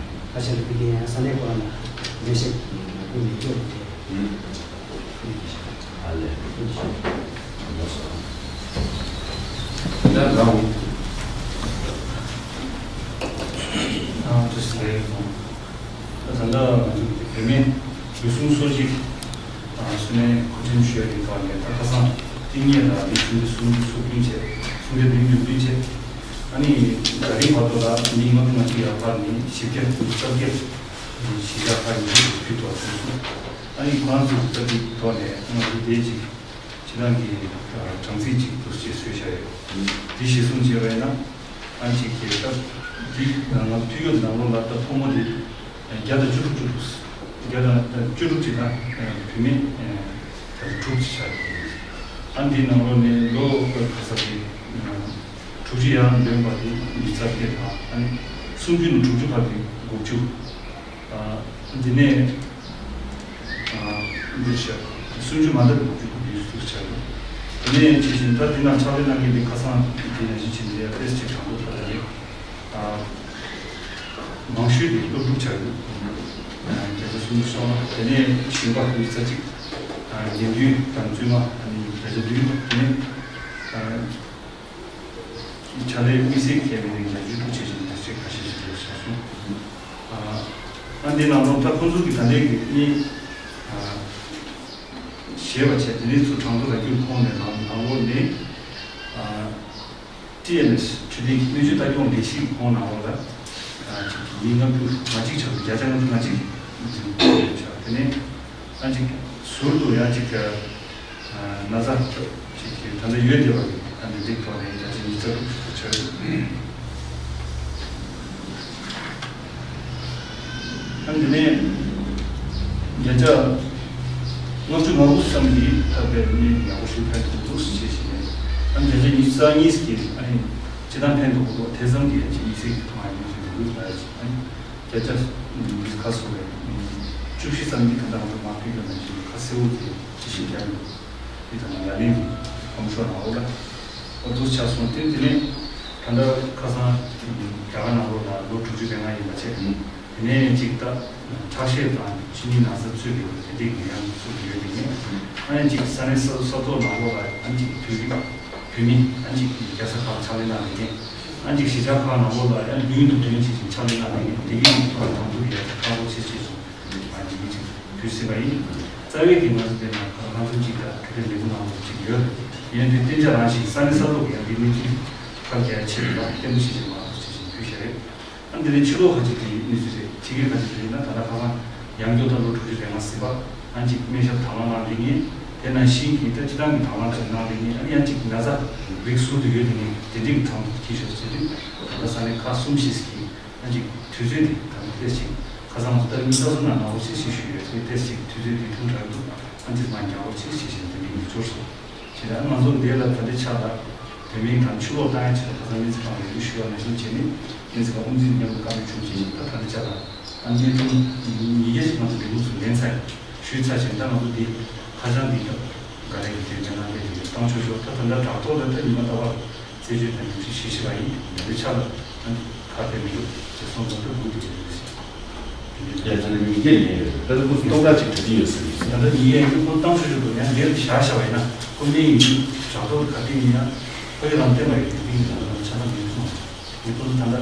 ཁ་ཤས་ལ་ཕ་གི་ཡང་ས་གནས་སྐོར་ལ་མེ་ཤེད་ཀྱི་ལག་ཁུངས་མེད་ཀྱོག་དེ། ཨ་ལས། ད་ལའོ། ཨ་ཏུ་སི་ལེ་ཡོང་། ད་ད་ལྟ་ང་ཚོ་བོད་མི་ལུས་ཟུངས་གསོ་བྱེད་ཨ་སུ་ནས་མཁོ་ཆེན་ཞུ་ཡ་ཡིན་པ་ནས་ད་ཁ་སང་གཏིང་ནས་ལ་མི་ཆུང་དུ་སུ་སུ་བསྟུན་བྱས་སུ་འདྲ་བདུན་དུ་བསྟུན་བྱས། ཨ་ནི་ད་རིང་བར་དུ་ལ་མི་ལྔ་བཅུ་ང་གཅིག་ཡར་ཕར་ནས་བཞི་བརྒྱ་དྲུག་ཅུ་རྩ་བརྒྱད་བཞི་བརྒྱ་ཕར་ཉིས་བརྒྱ་དྲུག་ཅུ་ཐོག་སོང་སོང་། ཨ་ནི་ཁོ་རང་ཚོ་ད་ཅིག་ཐོག་ནས་ང་ཚོ་དེ་ཅིག་ཕྱི་ནང་གི་གྲངས་རྩིས་ཅིག་ཏུ་ཅིག་བཟོས་བཞག་ཡོད། དེ་གཞིར་བཟུང་བྱས་པ་ཡིན་ན་ཨ་ཅིག་གི་ད་དེ་ང་ཚོ་ཐུགས་ཡོད་ནང་ལོགས་ལ་ད་ཕོ་མོ་དེ། བརྒྱ་དང་བཅུ་དྲུག་བཅུ་དྲུག་བརྒྱ་དང་བཅུ་དྲུག་ཅིག་དང་བུད་མེད་བརྒྱ་དང་དྲུག་ཅིག་ཆགས་ཡོད། ཨ་འདིའི་ནང་ལོགས་ནས་ལོ་ཁ་ས་དེ་དྲུག་ཅུ་ཡར་ལོན་པ་དེ་ཉི་ཤུ་རྩ་བརྒྱད་དང་ཨ་ནི་སུམ་ཅུ་ནས་དྲུག་ཅུ་བར་དེ་དགུ་བཅུ། འདི་ནས་འདིར་བཤད་སུམ་ཅུ་མ་ཟླ་དགུ་བཅུ་དགུ་བཅུ་ཆགས་ཡོད། དེ་ནས་ཇི་བཞིན་ད་འདི་ནང་ཕྱག་ལས་གནང་མཁན་དེ་ཁ་སང་དེ་ནང་བཞིན་བྱས་ནས་ཡ་ཏེས་ཅིག་གྲངས་ཐོ་ད་ལྟ་རེད། མང་ཤོས་དེ་སློབ་ཕྲུག་ཆགས་ཡོད། བརྒྱ་ཆ་སུམ་ཅུ་སོ་ལྔ། དེ་ནས་ཞིང་པ་ཉི་ཤུ་རྩ་གཅིག་དགེ་འདུན་དང་བཙུན་མ་ཨ་ནི་བརྒྱ་ཆ་བདུན། དེ་ནས་ཕྱག་ལས་དམིགས་བསལ་མཁས་པའི་བརྒྱ་ཆ་བཅུ་དྲུག་བྱས་ཤིང་དེ་ཚོའི་ཁ་ཤས་ཤིག་རེད་ཤག་སོང་། ཨ་འདི་ནང་ལོགས་ད་ཁོང་ཚོ་གི་ད་ལྟའི་གི་གནས་ཞེས་པ་བྱས་དེ་ནས་ཚུར་གྲངས་ཐོ་རག་རྒྱུར་ཁོང་ནས་ནང་ནང་ལོགས་ནས་ཨ། ཊི་ཨེན་ཨེཆ་འཕྲོད་བསྟེན་གྱི་སྨན་བཅོས་ལྟ་སྐྱོང་ལས་གཞིའི་ཁོངས་ནང་ལོགས་ལ་ཅིག་མི་ལྔ་བཅུ་ང་གཅིག་ཆགས་འདུག་བརྒྱ་ཆ་ལྔ་བཅུ་ང་གཅིག་འཛིན་གྲྭ་ཡོད་ཆགས། དེ་ནས་ཨ་ཅིག་ཟུར་དུ་ཡང་ཅིག་ན་ཚ་ཅིག་ད་ལྟ་ཡོད་བསྡད་པ་ཨ་ནི་འདི་ཐོག་ནས་བརྒྱ་ཆ་ཉི་ཤུ་རྩ་དྲུག་ཅིག་ཆགས་ཡོད། ཨ་ནི་དེ་ནས་བརྒྱ་ཆ་ལྔ་བཅུ་ ང་འུ་བསམ་གྱིས་ཐབས་པའི་གནས་ཡག་པོ་ཞིག་ཕན་ཐོགས་འདུག་ཞེས་བཤད་ནས། ཨ་ནི་བརྒྱ་ཆ་ཉི་ཤུ་རྩ་གཉིས་ཀྱིས་ཨ་ནི་སྤྱི་བཏང་ཕན་ཐོགས་འདུག་དེ་ཙམ་གྱིས་ཨ་ནི་ཉི་ཤུ་རྩ་གཉིས་ཀྱིས་ཐོག་མ་ཡིན་ཞིག་འདུག་ལ་ཨ་ནི་བརྒྱ་ཆ་ཁ་སོ་བའི་བཅུ་བཞི་ཙམ་གྱིས་ད་ལྟ་ང་ཚོ་མ་ཕུལ་ཡོད་ན་ཞིག་ཁ་གསལ་བོ་དེ་ཅི་ཞིག་ཀྱང་ཡོད། དེ་དང་ཡ་ལན་གྱི་ཁོམ་ཤོར་ནའོ་ལ། ཨོ་དུ་ཆ་སོང་སྟེ་དེ་ནས་ད་ལྟ་ཁ་སང་རྒྱ་གར་ནང་ལོགས་ལ་ལོ་དྲུག་ཅུ་རེ་ལྔ་ཡིན་པ་བྱས། དེ་ནས་གཅིག་ད་ཁྲག་ཤེད་དང་གཅིན་སྙི་ན་ཚ་ཚུད་ཡོད་པ་དེ་འདྲའི་ཉེན་ཡང་ཚུད་ཡོད་དེ་ནས་ཨ་ནི་གཅིག་ས་གནས་ས་ས་ཐོག་ནང་ལོགས་ལ་ཨ་ནི་གཅིག་བོད་རིགས་བོད་མི་ཨ་ནི་གཅིག་རྒྱལ་ས་ཁག་ལ་ཕྱག་ལས་གནང་བའི་ཨ་ནི་གཅིག་གཞིས་ཆགས་ཁག་ནང་ལོགས་ལ་ཡང་ཡུན་དུ་དོན་བྱེད་ཅིང་ཕྱག་ལས་གནང་བའི་བདེ་སྐྱིད་ཀྱི་ཐོག་ལ་དང་དུ་ཡང་ཁག་པོ་ཆེ་ཆེ་སོང་། ང་ཡིན་གཅིག་ཕུལ་སྲིད་པ་ཡིན། རྩ་བའི་གི་ང་ཚོ་དེ་ན་ཁ་ཁང་ཚོ་གཅིག་དང་ག་དེ་ལེགས་པོ་གནང་བ་གཅིག་ཡོད། ཡིན་དུས་གཏན་འཇགས་རང་བཞིན་ས་གནས་ས་ཐོག་གི་ཡང་དེ་མི་གཅིག་ཁ་རྒྱ་ཆེ་རུ་ལ་བརྟན་པོ་ཞིག་ཞིག་མ་གཏོགས་ཆེ་ཞིག་ཕུལ་བཞག་ཡོད། ཨ་འདི་ནས་ཕྱི་ལོགས་ཁ་ཅིག་དེ་གནས་ཚུལ་རེད། ཕྱི་རྒྱལ་ཁ་ཅིག་དེ་ཡིན་ན་ད་ལྟ་ཁ་ཁང་ཡང་སྐྱོ་ད་ལོ་དྲུག་ཅུ་རེ་ལྔ་ཟིན་པ་ཨ་གཅིག་སྨན་ཞབས་དང་བླངས་གནང་དེ་ངས་དེ་ནང་བཞིན་གྱི་ད་སྤྱི་བཏང་གི་དང་བླངས་ཅིག་གནང་དེ་ངས་ཨ་ནི་ཡང་གཅིག་ན་ཚ་རིགས་ཟུར་དུ་ཡོད་དེ་ངས་དེ་འདྲའི་གི་གྲངས་ཀྱི་ཞོར་ཟེར་དུས་ད་ལྟ་ས་གནས་ཁག་གསུམ་བཞི་ཟིན་གྱི། ཨ་ཅིག་དུས་ཚོད་འདི་ད་ལྟ་ཏོག་ཙམ་ཁ་སང་ང་ཚོ་ཏར་མི་ལྟ་ཚུལ་ནང་ནང་བོ་ཞིག་ཞུས་ཞུས་ཡོད་དེ་ཏོག་ཙམ་དུས་ཚོད་འདི་ཐུང་དྲགས་འདུག་ཨ་ཅིག་མ་འགྱངས་རོགས་ཞེས་ཞེས་བཞིན་དེ་འདྲའི་ཡིག་སྦྱོར་སོང་། བྱས་ན་ང་ཚོ་འདི་ལ་ད་ལྟའི་ཆ་ལ་དེ་མིན་དང་ཕྱི་ལོགས་བཏང་ཡ་ཆེད་དུ་ཁ་སང་སྨན་རྩིས་ཁང་ལ་ཡོད་ཞུས་པ་ནང་བཞིན་བྱས་ནས་སྨན་རྩིས་ཁང་དབུ་འཛིན་མཉམ་དུ་བཀའ་མོལ་བྱུང་བྱས་ཤིང་ད་ད་ལྟའི་ཆ་ལ་ཨ་གནས་ཐུང་ཉིས་བརྒྱ་ཞིག་ང་ཚོ་འདི་འདུག་ཚུལ་ལེན་ཚར་ཞུས་ཚར་བྱས་ད་ང་ཚོ་འདི་ཁ་བྱང་འདི་ད་ག་རེ་གི་དེ་འདྲ་ན་དེ་འདི་བཏང་ཆོག་ཆོག་ད་ད་ལྟ་དྲ་ཐོག་ལ་ད་ཉི་མ་ལྟ་བར། རྩད་གཅོད་དང་ཉམས་ཞིབ་བྱེད་ཤེས་པ་ཡིན། ཡང་དེ་ཆ་ལ་ཁ་དཔེ་མི་འདུག་ཅེས་གསུངས་དང་ཐུག་དགོས་ཀྱི་རེད་ཟེར། ཡ་ཅིག་ཉིས་བརྒྱ་ཡིན་རེད། ད་ལྟ་ཁོ་སྟོང་ཕྲག་གཅིག་གྲ་སྒྲིག་ཡོད་ཟེར་གྱི་ཡོད། ད་ལྟ་ཉིས་བརྒྱ་ཡིན་ཁོ་གཏོང་ཤོག་ཤོག་འདུག་ཡང་འདིར་བཞག་བཞག་པ་ཡིན་ན་ཁོ་གནས་ཡིན་དུས་དྲ་ཐོག་ག་དུས་ཡིན་ཡང་ཁོ་ཡི་རང་བསྟན་པ་ཡི་དུས་ཡིན་ད་ལྟ་ཆ་ཚང་མི་ཐུབ་མ་སོང་། ངས་ཁོ་ཚོ་ད་ལྟ་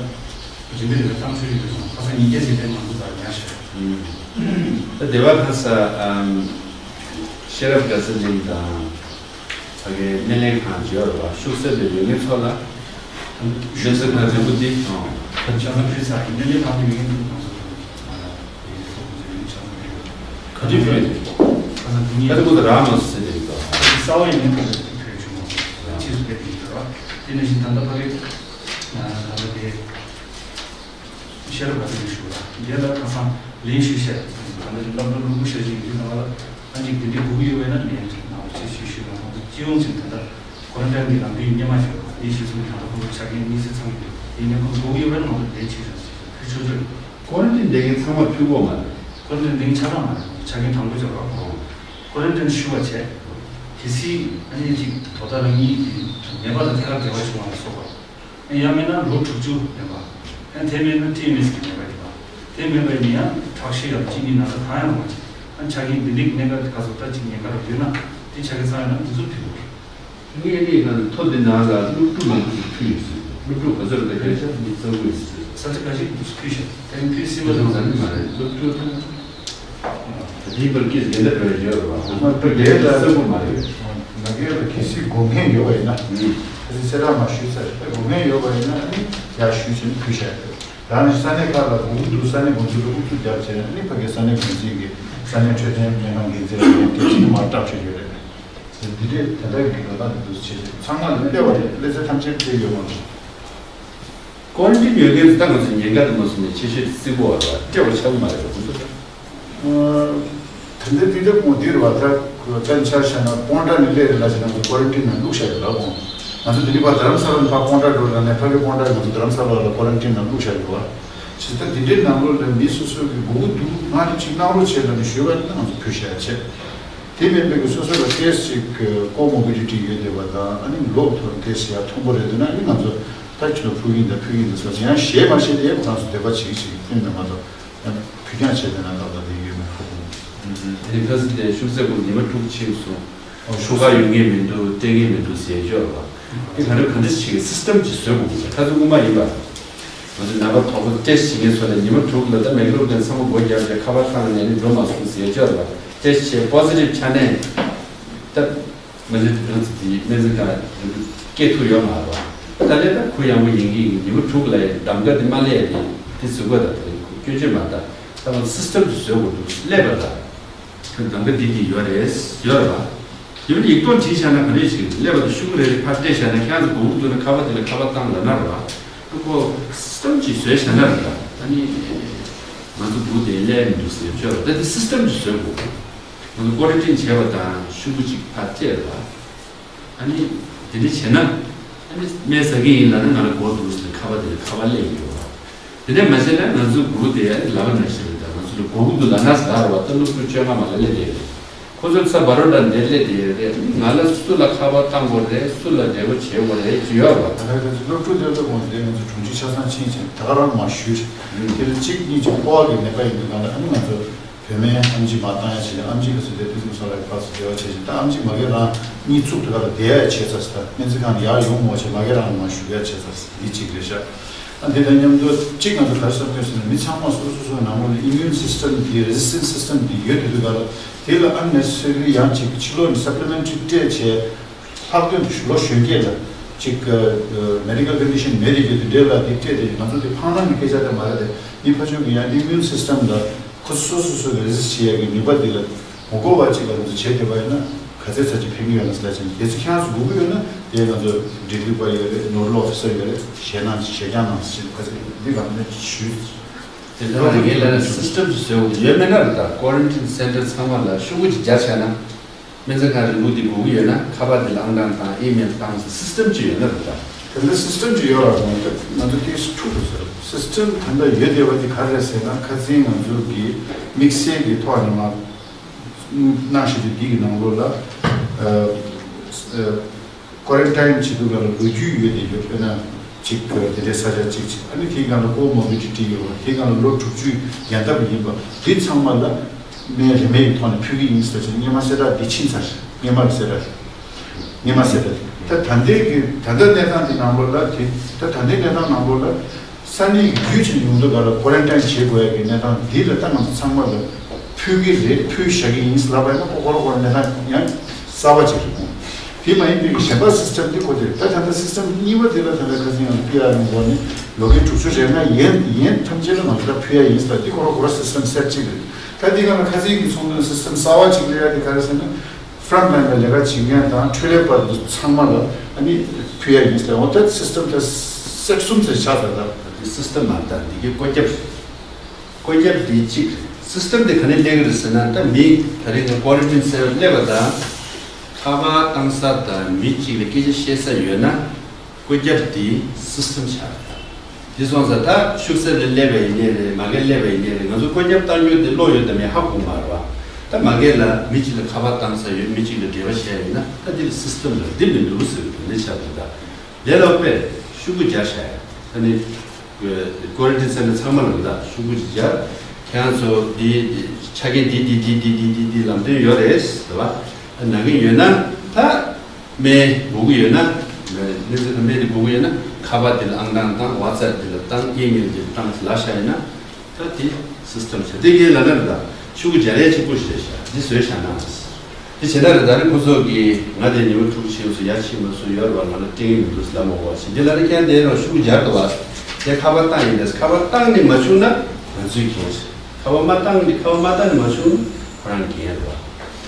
རིན་པོ་རིན་པོ་གཏོང་ཤོག་ཤོག་འདུག་སོང་ཁ་སང་ཉིས་བརྒྱ་ཟིན་པའི་ང་ཚོ་ད་ཉར་ཤོག་ད་སྡེ་བ་ཁ་ས་ཤེས་རབ་དགའ་ཚལ་གླིང་དང་། ཕ་གའི་སྨན་ལས་ཁང་བརྗོད་པ་ཤུགས་གསལ་དུ་ཡོད་མཁན་ཚོ་ལ། སྨན་རྩིས་ཁང་རིན་པོ་ཆེ་ཨང་། ཁ་ཆ་ཚང་ཕུལ་ཚར་ཡིན་སྨན་ལས་ཁང་དུ་ཡོད་མཁན་ཚོ་གང་ཚོ་དང་ང་ལ་ཡིན་ཚོ་ཁོང་ཚོ་ཡོད་ཆ་ཚང་ཕུལ་ཡོད། ག་དུས་ཕུལ་ཡོད། ཁ་ཚང་དེ་ཉིད་ཁ་ཚང་ཁོ་ཚོ་རང་མ་སུ་ཟེར་དེ་ཡིན་ཙང་། གསར་བ་ཡིན་ནའི་ཁོང་ཚོ་ཕུལ་བྱུང་མ་སོང་ཕྱིས་སུ་ཕེབས་ཀྱི་ཡོད་ར། དེ་ནང་བཞིན་ད་ལྟ་ཕ་གའི་ད་ལྟ་དེ། ཤེས་རབ་དགའ་ཚལ་ཞུ་བ་དེ་ལ་ཁ་སང་ལན་ཞུ་བཤད་ད་ལྟ་བླ་བླ་བླུན་པོ་ཤ་ཞིག་ཡིན་དུས་ང་ལ་ཨ་ཅིག་དེ་འདྲའི་དགོས་ཀྱི་ཡོད་པས་ན་ལན་ཅིག་གནང་རོགས་ཞེས་ཞུས་ཞུས་ན་ཁོང་ཚོ་སྤྱི་ཡོངས་ཀྱི་ད་ལྟ་ཁོ་རང་ཅང་གི་ལམ་སྟོན་སྙན་མ་ཞུ་བ་ལན་ཞུ་ཚུལ་ད་ལྟ་ཁོང་ཚོ་ཆ་རྐྱེན་གཉིས་སེ་ཚང་གི་འདུག་དེ་ནས་ཁོང་ཚོ་དགོས་ཀྱི་ཡོད་པས་ན་ང་ཚོ་ལན་ཅིག་རང་ཞུ་ཆོག་ཆོག་རེད། ཀོ་རན་ཊིན་བསྡད་མཁན་ཚང་མ་ཕུལ་གོ་མ་རེད། ཀོ་རན་ཊིན་བསྡད་མཁན་ཆ་ཚང་མ་རེད། ཆ་རྐྱེན་དང་པོ་ཅོག་ར་ཁོང་ཀོ་རན་ཊིན་ཞུ་བ་བྱས། གལ་སྲིད་ཨ་ནི་ཅིག་དོ་ད་རང་ཉིད་ཀྱི་ནད་པ་དང་ཐད་ཀར་འབྲེལ་བ་བྱུང་བ་ལ་སོགས་པ། ཡང་མིན་ན་ལོ་དྲུག་ཅུ་ལྡན་པ། ཡང་དེ་མིན་ན་ཊི་ཨེམ་ཨེས་ཀྱི་ནད་པ་ཡིན་པ། དེ་མིན་པ་ཡིན་ན་ཡང་ཁྲག་ཤེད་ཡང་གཅིན་སྙི་ན་ཚ་གང་ཡང་མ་བྱེད། ཡང་ཆ་རྐྱེན་འདི་འདྲའི་གནད་འགག་ག་ཚོད་ལྟ་ཅིག་ཉེན་ཁ་ཡོད་ན་དེ་ཆ་རྐྱེན་ཚང་ཡོད་ན་འདི་ཚོ་ཕུལ་དགོས། ངས་ངས་ང་ཚོ་ཐོ་འདི་ནང་ལ་སློབ་ཕྲུག་མང་པོ་ཞིག་ཕུལ་ཡོད་ཟེར། སློབ་ཕྲུག་ག་ཚོད་རེད་ད་སྐད་ཆ་མི་གཙང་པོ་ཡོད་ཟེར། ས་ཆ་ཁ་ཤས་འདི་ཚོ་ཕུལ་ཤག་དེ་ཕུལ་སྲིད་པ་དང་ཟ་ནི་མ་རེད། སློབ་ཕྲུག་དང་། དེའི་བར་གྱི་འགལ་ཟླ་འགྲོ་ཡ་ཡོད་རེད་བ། ང་ཚོ་འགལ་ཟླ་གསལ་པོ་མ་རེད། ང་རྒྱལ་ལ་གལ་སྲིད་དགོས་མཁན་ཡོད་པ་ཡིན་ན། ཨུམ། གལ་སྲིད་གསལ་བསྒྲགས་མ་ཞུས་ཚར་དགོས་མཁན་ཡོད་པ་ཡིན་ན་ཨ་ནི་ཡར་ཞུས་བྱས་ནས་ཕུལ་བཞག་ཡོད། ད་ནི་ས་གནས་ཁག་ལ་དགོས་ཀྱི་འདུག་ས་གནས་དགོན་ཚུལ་ལ་ཨུ་ཚུགས་རྒྱབ་བྱས་ནས་ཨ་ནི་ཕ་གི་ས་གནས་འགོ་འཛིན་གྱི་ས་གནས་འཕྲོད་བསྟེན་སྨན་ཁང་འགན་འཛིན་ལ་ཡང་དེ་ཕྱིན་མར་བཏབ་བྱས་ཡོད་རེད། འདི་འདྲས་ད་ལྟ་གི་ལོ་ན་འདི་འདུག་བྱས་ཚང་མ་ལ་སླེབས་པ་རེད། སླེབས་ཚད་ཐམས་ཅད་སླེབས་ཡོད་མ་རེད། ཀོ་རན་ཊིན་ཡོད་མཁན་ཚོ་ད་ང་ཚོ་ཉེན་ཁ་དུ་མ་སོང་ནས་ཆེ་ཤོས་སྲིད་པོ་བ་ལ་སྤྲད་པ་ཆགས་མ་རེད་བ་ཁོ་ཚོ་ད། དེ་འདྲ་དེ་འདྲ་ཁོང་འདིར་བ་ད་ཁོ་ད་ཆ་བཞག་ན་སྤོན་ཊ་ནི་སླེབས་རེད་ལ་བྱས་ན་ང་ཚོ་ཀོ་རན་ཊིན་ནང་བླུགས་བཞག་ཡོད་ལ་ཁོང་ང་ཚོ་འདི་ནི་བ་རྡ་རམ་ས་ལ་ནས་ཕར་སྤོན་ཊ་འགྲོ་ལ་ནས་ཕ་གི་སྤོན་ཊ་ང་ཚོ་རྡ་རམ་ས་ལ་ལ་ཀོ་རན་ཊིན་ནང་བླུགས་བཞག་ཡོད་བ། ཇི་ལྟར་འདི་འདྲའི་ནང་ལོགས་ལ་མི་སོ་སོ་གི་མགོ་བོ་འདུག་ང་རེ་གཅིག་གནང་རོགས་བྱེད་ལ་ནི་ཞུས་པ་ནི་ང་ཚོ་ཕུལ་བཞག་བྱས། དེ་མིན་པའི་གི་སོ་སོ་ལ་ཏེས་ཅིག་ཀོ་མོ་བི་ཌི་ཊི་ཡོད་བསྡད་པ་དང་ཨ་ནི་ལོག་ཐོག་ཏེས་ཡར་མཐོན་པོ་རེད་འདུག་ན་ཨ་ནི་ང་ཚོ་ད་ཁྱོད་ལ་ཕུལ་གི་ཡིན་ད་ཕུལ་གི་ཡིན་ད་ཟེར་ཡང་ཞེད་མ་ཞེད་དེ་ཁོ་རང་ཚོ་འདོད་པ་བྱེད་ཀྱི་བྱེད་ཀྱི་སྟོན་ནས་མ་གཏོགས་ཡང་ཕུལ་རྐྱང་བྱས་ཏེ་ན་ད་ལྟ་དེ་ཡོད་མེད་ཁོ་ཁོ། དེ་ནི་ཁ་སང་དེ་ཤུགས་ཚད་ཀོ་ཉི་མ་དྲུག་ཕྱིན་སོང་། ཤུ་ག་ཡོད་ངེས་མི་འདུག་སྤྲད་ངེས་མི་འདུག་ཟེར་ཡོད་རེད་བ། དེ་ག་འདྲ་ག་འདྲ་ཞིག་གི་སི་སི་ཊམ་ཅིག་བཟོས་དགོས་ཀྱི་རེད། ཁ་སང་སྔོན་མ་ཡིན་པ། ང་ཚོ་ནད་པ་དོགས་པ་ཏེས་བྱེད་མཁན་ཚོ་ལ་ཉི་མ་དྲུག་ལ་ད་མེག་ལོབ་ལན་ཚང་མ་སྒོ་བརྒྱབ་བྱས་ཁ་པར་བཏང་ནས་ནི་འགྲོ་མ་སོང་ཟེར་ཡོད་རེད་བ། ཏེས་བྱས་པོ་སི་ཊིབ་ཆགས་ནས་ད་ང་ཚོའི་རང་ཚོ་དེའི་སྨན་རྩིས་ཁང་རིན་པོ་སྐྱེལ་ཐུབ་ཡོད་མ་རེད་བ། ད་ལྟ་ད་ཁོ་ཡང་པོ་ཡིན་གྱི་ཡིན་ཉི་མ་དྲུག་ལ་ཡང་གདམ་ག་དེ་མ་སླེབས་ཡ་དེ་དེ་ཟུག་པ་ད་ད་རེད་ཁོ་སྐྱོན་བརྗོད་མ་ད་ད་ང་ཚོ་སི་སི་ཊམ་དེ་བཟོས་དགོས་འདུག་སླེབས་པ་ད། གདམ་ག་འདི་གི་ཡོད་རེད། ཡོད་རེད་བ། ཡོད་རེད་ཡིག་ཐོག་བྲིས་བཞག་ན་ག་རེ་ཞིག་སླེབས་པ་དང་ཤུགས་རེ་རེ་ཕར་སྤྲད་བཞག་ན་ཁྱེད་རང་ཚོ་དགོས་མཁོ་འདུག་ན་ཁ་པར་དེ་ལ་ཁ་པར་བཏང་ལབ་ན་རེད་བ། ཁོ་སི་སི་ཊམ་ཅིག་བཟོས་བཞག་ན་རེད་ད། ཨ་ནི་ང་ཚོ་འདུག་དེ་སླེབས་མི་འདུག་ཟེར་བརྗོད་རེད་ད་དེ་སི་སི་ཊམ་ཅིག་བཟོས་དགོས། ང་ཚོ་ཀོ་རན་ཊིན་བྱས་པ་དང་ཤུག་གུ་གཅིག་ཕར་སྤྲད་རེད་བ། ཨ་ནི་དེ་འདྲ་བྱས་ན། ཨ་ནི་སྨན་ཟ་གི་ཡིན་ལབ་ན་ང་ལ་གོ་འདུག་ཟེར་ནས་ཁ་པར་དེ་ལ་ཁ་པར་སླེབས་ཡོད་བ། དེ་འདྲ་མ་བྱས་ན་ང་ཚོའི་སྒུག་དེ་ཨ་ནི་ལབ་པ་ནང་བཞིན་རེད། ད་ང་ཚོ་ལ་གོ་གི་འདུག་ལབ་ན་ཟ་རེད་བ། ད་སློབ་ཕྲུག་བཅོ་ལྔ་མ་ལ་སླེབས་བསྡད་རེད། ཁོ་ཚོ་ས་བར་དོ་འདིར་སླེབས་བསྡད་ཡོད་རེད། ང་ལ་སུ་ལ་ཁ་པར་བཏང་དགོས་རེད། སུ་ལ་འབྲེལ་བ་བྱེད་དགོས་རེད་ཅེས་ཡོད་རེད་བ། ད་ལྟ་ང་ཚོ་སློབ་ཕྲུག་དེ་ཚོ་ང་ཚོ་དེ་ང་ཚོ་དྲུང་ཆེ་ཆ་ཚང་ཕྱིན་ཕྱིན་ད་ག་རང་མ་ཞུས། དེ་ལ་གཅིག་གཉིས་ཀྱི་སྤོ་བ་གི་ནད་པ་ཡིན་དུས་གང་ལ་ཨ་ནི་ང་ཚོ་བོད་སྨན་ཨེམ་ཆི་མར་བཏང་ཡ་བྱས་ནས་ཨེམ་ཆི་ག་ཚོད་དེ་ཕུན་སུམ་ཚོགས་ལགས་ཀྱི་ཕར་ཚུར་འབྲེལ་བ་བྱས་ཤིང་ད་ཨེམ་ཆི་མ་གི་རང་གཉིད་ཚུགས་དུས་ག་ལ་བསྡད་ཡ་བྱས་ཚར་ཟེར། ད་སྨན་རྩིས་ཁང་ལ་ཡར་ཡོང་མ་བྱས་མ་གི་རང་མ་ཞུ་ཡ་བྱས་ཚར་ཟེར། འདི་གཅིག་རེད་ཤག་ཨ་འདི་དང་མཉམ་དུ་གཅིག་ང་ཚོ་ག་རེ་བསམ་གྱི་ཡོད་ཟེར་ན་མི་ཚང་མ་སོ་སོ་སོ་སོའི་ནང་ལོགས་ལ་ཨིམ་ཡུན་སིས་ཊམ་འདི་resistant system འདི་ཡོད་དེ་དུས་ག་ལ་དེ་ལ་unnecessarily ཡང་གཅིག་ཕྱི་ལོགས་ནས་supplementary སྤྲད་བྱས། ལྷག་དོན་དུ་ལོ་གཞོན་སྐྱེས་ལ་ཅིག་medical condition མེད་དེ་ཡོད་དུས་འདྲེ་ལ་དེ་སྤྲད་དེ་ང་ཚོ་དེ་ཕངས་སྣང་གི་སྐད་ཆ་དེ་མ་རེད་དེ། མི་ཕར་ཕྱོགས་ཀྱི་ཡང་immune system ལ་ཁོ་སོ་སོ་སོ་གི་resist བྱེད་ཡ་གི་ནུས་པ་དེ་ལ་མ་གོ་བ་ཅིག་ལ་ང་ཚོ་བྱེད་བསྡད་པ་ཡིན་ན་ག་ཚད་ཚད་ཅིག་ཕན་གྱི་ཡོད་ན་ཟེར་ལ་ཅིག་དེ་ཚོ་ཁྱེད་རང་ཚོ་དགོས་ཀྱི་ཡོད་ན་དེ་ང་ཚོ་འབྲེལ་མཐུད་པ་ཡོད་རེད། nodal officer ཡོད་རེད། ཞལ་ནང་ཞལ་རྒྱང་ནང་ཞིག་ག་ཚད་འདི་ག་ནས་ཞུས། དེ་ལྟར་ངས་ལབ་ན་སིས་ཊམ་ཅིག་བཟོས་དགོས་ཡོད་མེད་ན་རེད། ད་ཀོ་རན་ཊིན་སེན་ཊར་ཚང་མ་ལ་ཤོག་གུ་ཅིག་སྦྱར་བཞག་ན། སྨན་རྩིས་ཁང་རིན་པོ་འདི་དགོས་ཀྱི་ཡོད་ན་ཁ་པར་འདི་ལ་ཨང་གྲངས་དང་ཨི་མེལ་བཏང་ཟེར་སིས་ཊམ་ཅིག་ཡོད་ན་རེད་ད། དེ་འདྲ་སིས་ཊམ་ཅིག་ཡོད་ར་མ་གཏོགས་ང་ཚོ་ཏིས་ཁྲུག་ཏུ་ཟེར་སིས་ཊམ་ད་ལྟ་ཡོད་བསྡད་པ་འདི་ག་རེ་རེད་ཟེར་ན་ཁ་སང་ང་ཚོ་གི་དམིགས་བསལ་གྱི་ཐོག་ནས་མ་གནང་བཞིན་དུ་འདི་གི་ནང་ལོགས་ལ་ཨ་ཨ། ཀོ་རན་ཊིན་བྱེད་དུས་སྒང་ལ་ལོ་རྒྱུས་ཡོད་དེ་ཡོད། དཔེར་ན་གཅིག་དེ་འདྲའི་ས་ཆ་གཅིག་བྱས། ཨ་ནི་དེའི་སྒང་ལ་ཀོ་མོ་བི་ཌི་ཊི་ཡོད་པ། དེའི་སྒང་ལ་ལོ་དྲུག་ཅུ་ཡན་འདབ་ཡིན་པ། འདི་ཚང་མ་ལ་སྨན་རིན་མེད་ཀྱི་ཐོག་ནས་ཕུལ་གྱི་ཡིན་ཟེར་བྱས་སྔོན་མ་གསལ་བསྒྲགས་འདི་ཕྱིན་ཚར། སྔོན་མ་གི་གསལ་བསྒྲགས་སྔོན་མ་གསལ་བསྒྲགས་ད་ད་ལྟའི་གི་ད་ལྟ་གནས་སྟངས་འདི་ནང་ལོགས་ལ་དེ་ད་ད་ལྟའི་གནས་སྟངས་ནང་ལོགས་ལ། ས་གནས་ཀྱི་རྒྱུད་ཅིག་ཡོང་དུས་ག་ལ་ཀོ་རན་ཊིན་བྱེད་དགོས་ཡ་གི་གནས་སྟངས་འདི་ལ་ད་ང་ཚོ་ཚང་མ་ལ་ཕུལ་གྱི་རེད། ཕུལ་བཞག་གི་ཡིན་ལབ་པ་ཡིན་ན་ཁོ་ཁོ་རང་ཁོ་རང་གནས་སྟངས་ཡང་གསར་པ་ཅིག་རེད་མོད། དེ་མ་ཡིན་པའི་གཞན་པ་སིས་ཊམ་འདི་ཁོ་དེ་རེད། ད་ད་ལྟ་སིས་ཊམ་གཉིས་པ་དེ་ལ་ད་ལྟ་ཁ་སང་ཡང་པི་ཨར་ཡོང་བ་ནི་ལོ་ཁའི་དྲུག་ཅུ་རེ་ལྔ་ཡན་ཡན་ཐམས་ཅད་ལ་ང་ཚོ་ད་ཕུལ་ཡ་ཡིན་ཟེར། འདི་ཁོ་རང་ཁོ་རང་སིས་ཊམ་གསར་ཅིག་རེད། ད་འདི་ག་ལ་ཁ་སང་གི་ཚོགས་འདུ་སིས་ཊམ་གསར་པ་ཅིག་སླེབས་ཡ་དེ་ག་རེ་ཟེར་ན། ཕྲོན་ཊི་ལའིན་ལ་ལས་ཀ་བྱེད་མཁན་དང་འཕྲོད་ལས་པ་ཚང་མ་ལ་ཨ་ནི་ཕུལ་ཡ་ཡིན་ཟེར། འོ་ད་སིས་ཊམ་དེ་སེཊ་གསུམ་ཟེར་ཆགས་ཚར། ད་འདི་སིས་ཊམ་མ་རེད། ད་འདི་གའི་བཀོད་ཁྱབ་བཀོད་ཁྱབ་འདི་གཅིག་རེད། སིས་ཊམ་དེ་ག་ནས་སླེབས་ཀྱི་རེད་ཟེར་ན། ད་མི་ད་རེས་ཀྱི་ཀོ་རན་ཊིན་སེན་ཊར་སླེབས་པ་དང་ཁ་པར་བཏང་ས་དང་མི་གཅིག་ལ་སྐད་ཆ་བཤད་ས་ཡོད་ན། བཀོད་ཁྱབ་འདི་སིས་ཊམ་ཆགས་རེད། དེ་སོང་ཙང་ད་ཤུགས་གསལ་ལ་སླེབས་པ་ཡིན་ནའི་རེད། མ་གིར་སླེབས་པ་ཡིན་ནའི་རེད། ང་ཚོ་བཀོད་ཁྱབ་བཏང་རྒྱུ་དེ་བློ་ཡོད་དམ་མེད་ཧ་གོ་མ་རེད་བ། ད་མ་གིར་ལ་མི་གཅིག་ལ་ཁ་པར་བཏང་ས་ཡོད། མི་གཅིག་ལ་འབྲེལ་བ་བྱས་ཡིན་ན་ད་འདི་ལ་སིས་ཊམ་ལ་འགྲིག་མི་འདུག་ཟེར་བའི་དོན་དེ་ཆགས་འདུག་ད་ལས་སླ་པོ་དཔེ་ཤུགས་པོ་རྒྱག་བཞག་ཡ་ད་ནི། ཀོ་རན་ཊིན་སེན་ཊར་ཚང་མ་ལ་ད་ཤུགས་པོ་ཅིག་སྦྱར། ཁྱེད་རང་ཚོ་འདི་ཆ་རྐྱེན་འདི་འདི་འདི་འདི་འདི་འདི་འདི་ལམ་སྟོན་ཡོད་རེད་ཟེར་བ་ན་གི་ཡོད་ན། ད་སྨན་དགོས་ཀྱི་ཡོད་ན། སྨན་རྩིས་ཁང་སྨན་དེ་དགོས་ཀྱི་ཡོད་ན་ཁ་པར་དེ་ལ་ཨང་གྲངས་བཏང་། ཝ་ཊི་སེབ་དེ་ལ་བཏང་། ཨི་མེལ་དེ་ལ་བཏང་ལབ་བཞག་ཡིན་ན། ད་དེ་སིས་ཊམ་ཆགས། དེ་ངས་ལབ་ན་རེད། ད་ཤུགས་པོ་སྦྱར་ཡས་གཅིག་པོ་ཞིག་རེད་ཤག་འདི་བཟོས་བཞག་ན། དེ་བྱས་ན་རེད། ད་ནི་ཁོ་ཚོ་གིས་ང་དེ་ཉི་མ་དྲུག་ཕྱིན་སོང་། ཡར་ཕྱིན་མ་སོང་། ཡོད་རེད་བ། ང་ལ་སྤྲད་ཀྱི་མི་འདུག་ལབ་མ་དགོས་པ་བྱས། འདི་ལ་ནི་ཁྱེད་དེ་རང་ཤུགས་སྦྱར་དགོས་པ། དེ་ཁ་པར་བཏང་ཡིན་ད། ཁ་པར་བཏང་ནས་མ་བྱུང་ན་ང་ཚོའི་འགན་རེད། ཁ་པར་མ་བཏང་ནས་ཁ་པར་མ་བཏང་ནས་མ་བྱུང་ན་ཁོ་རང་འགན་རེད་བ།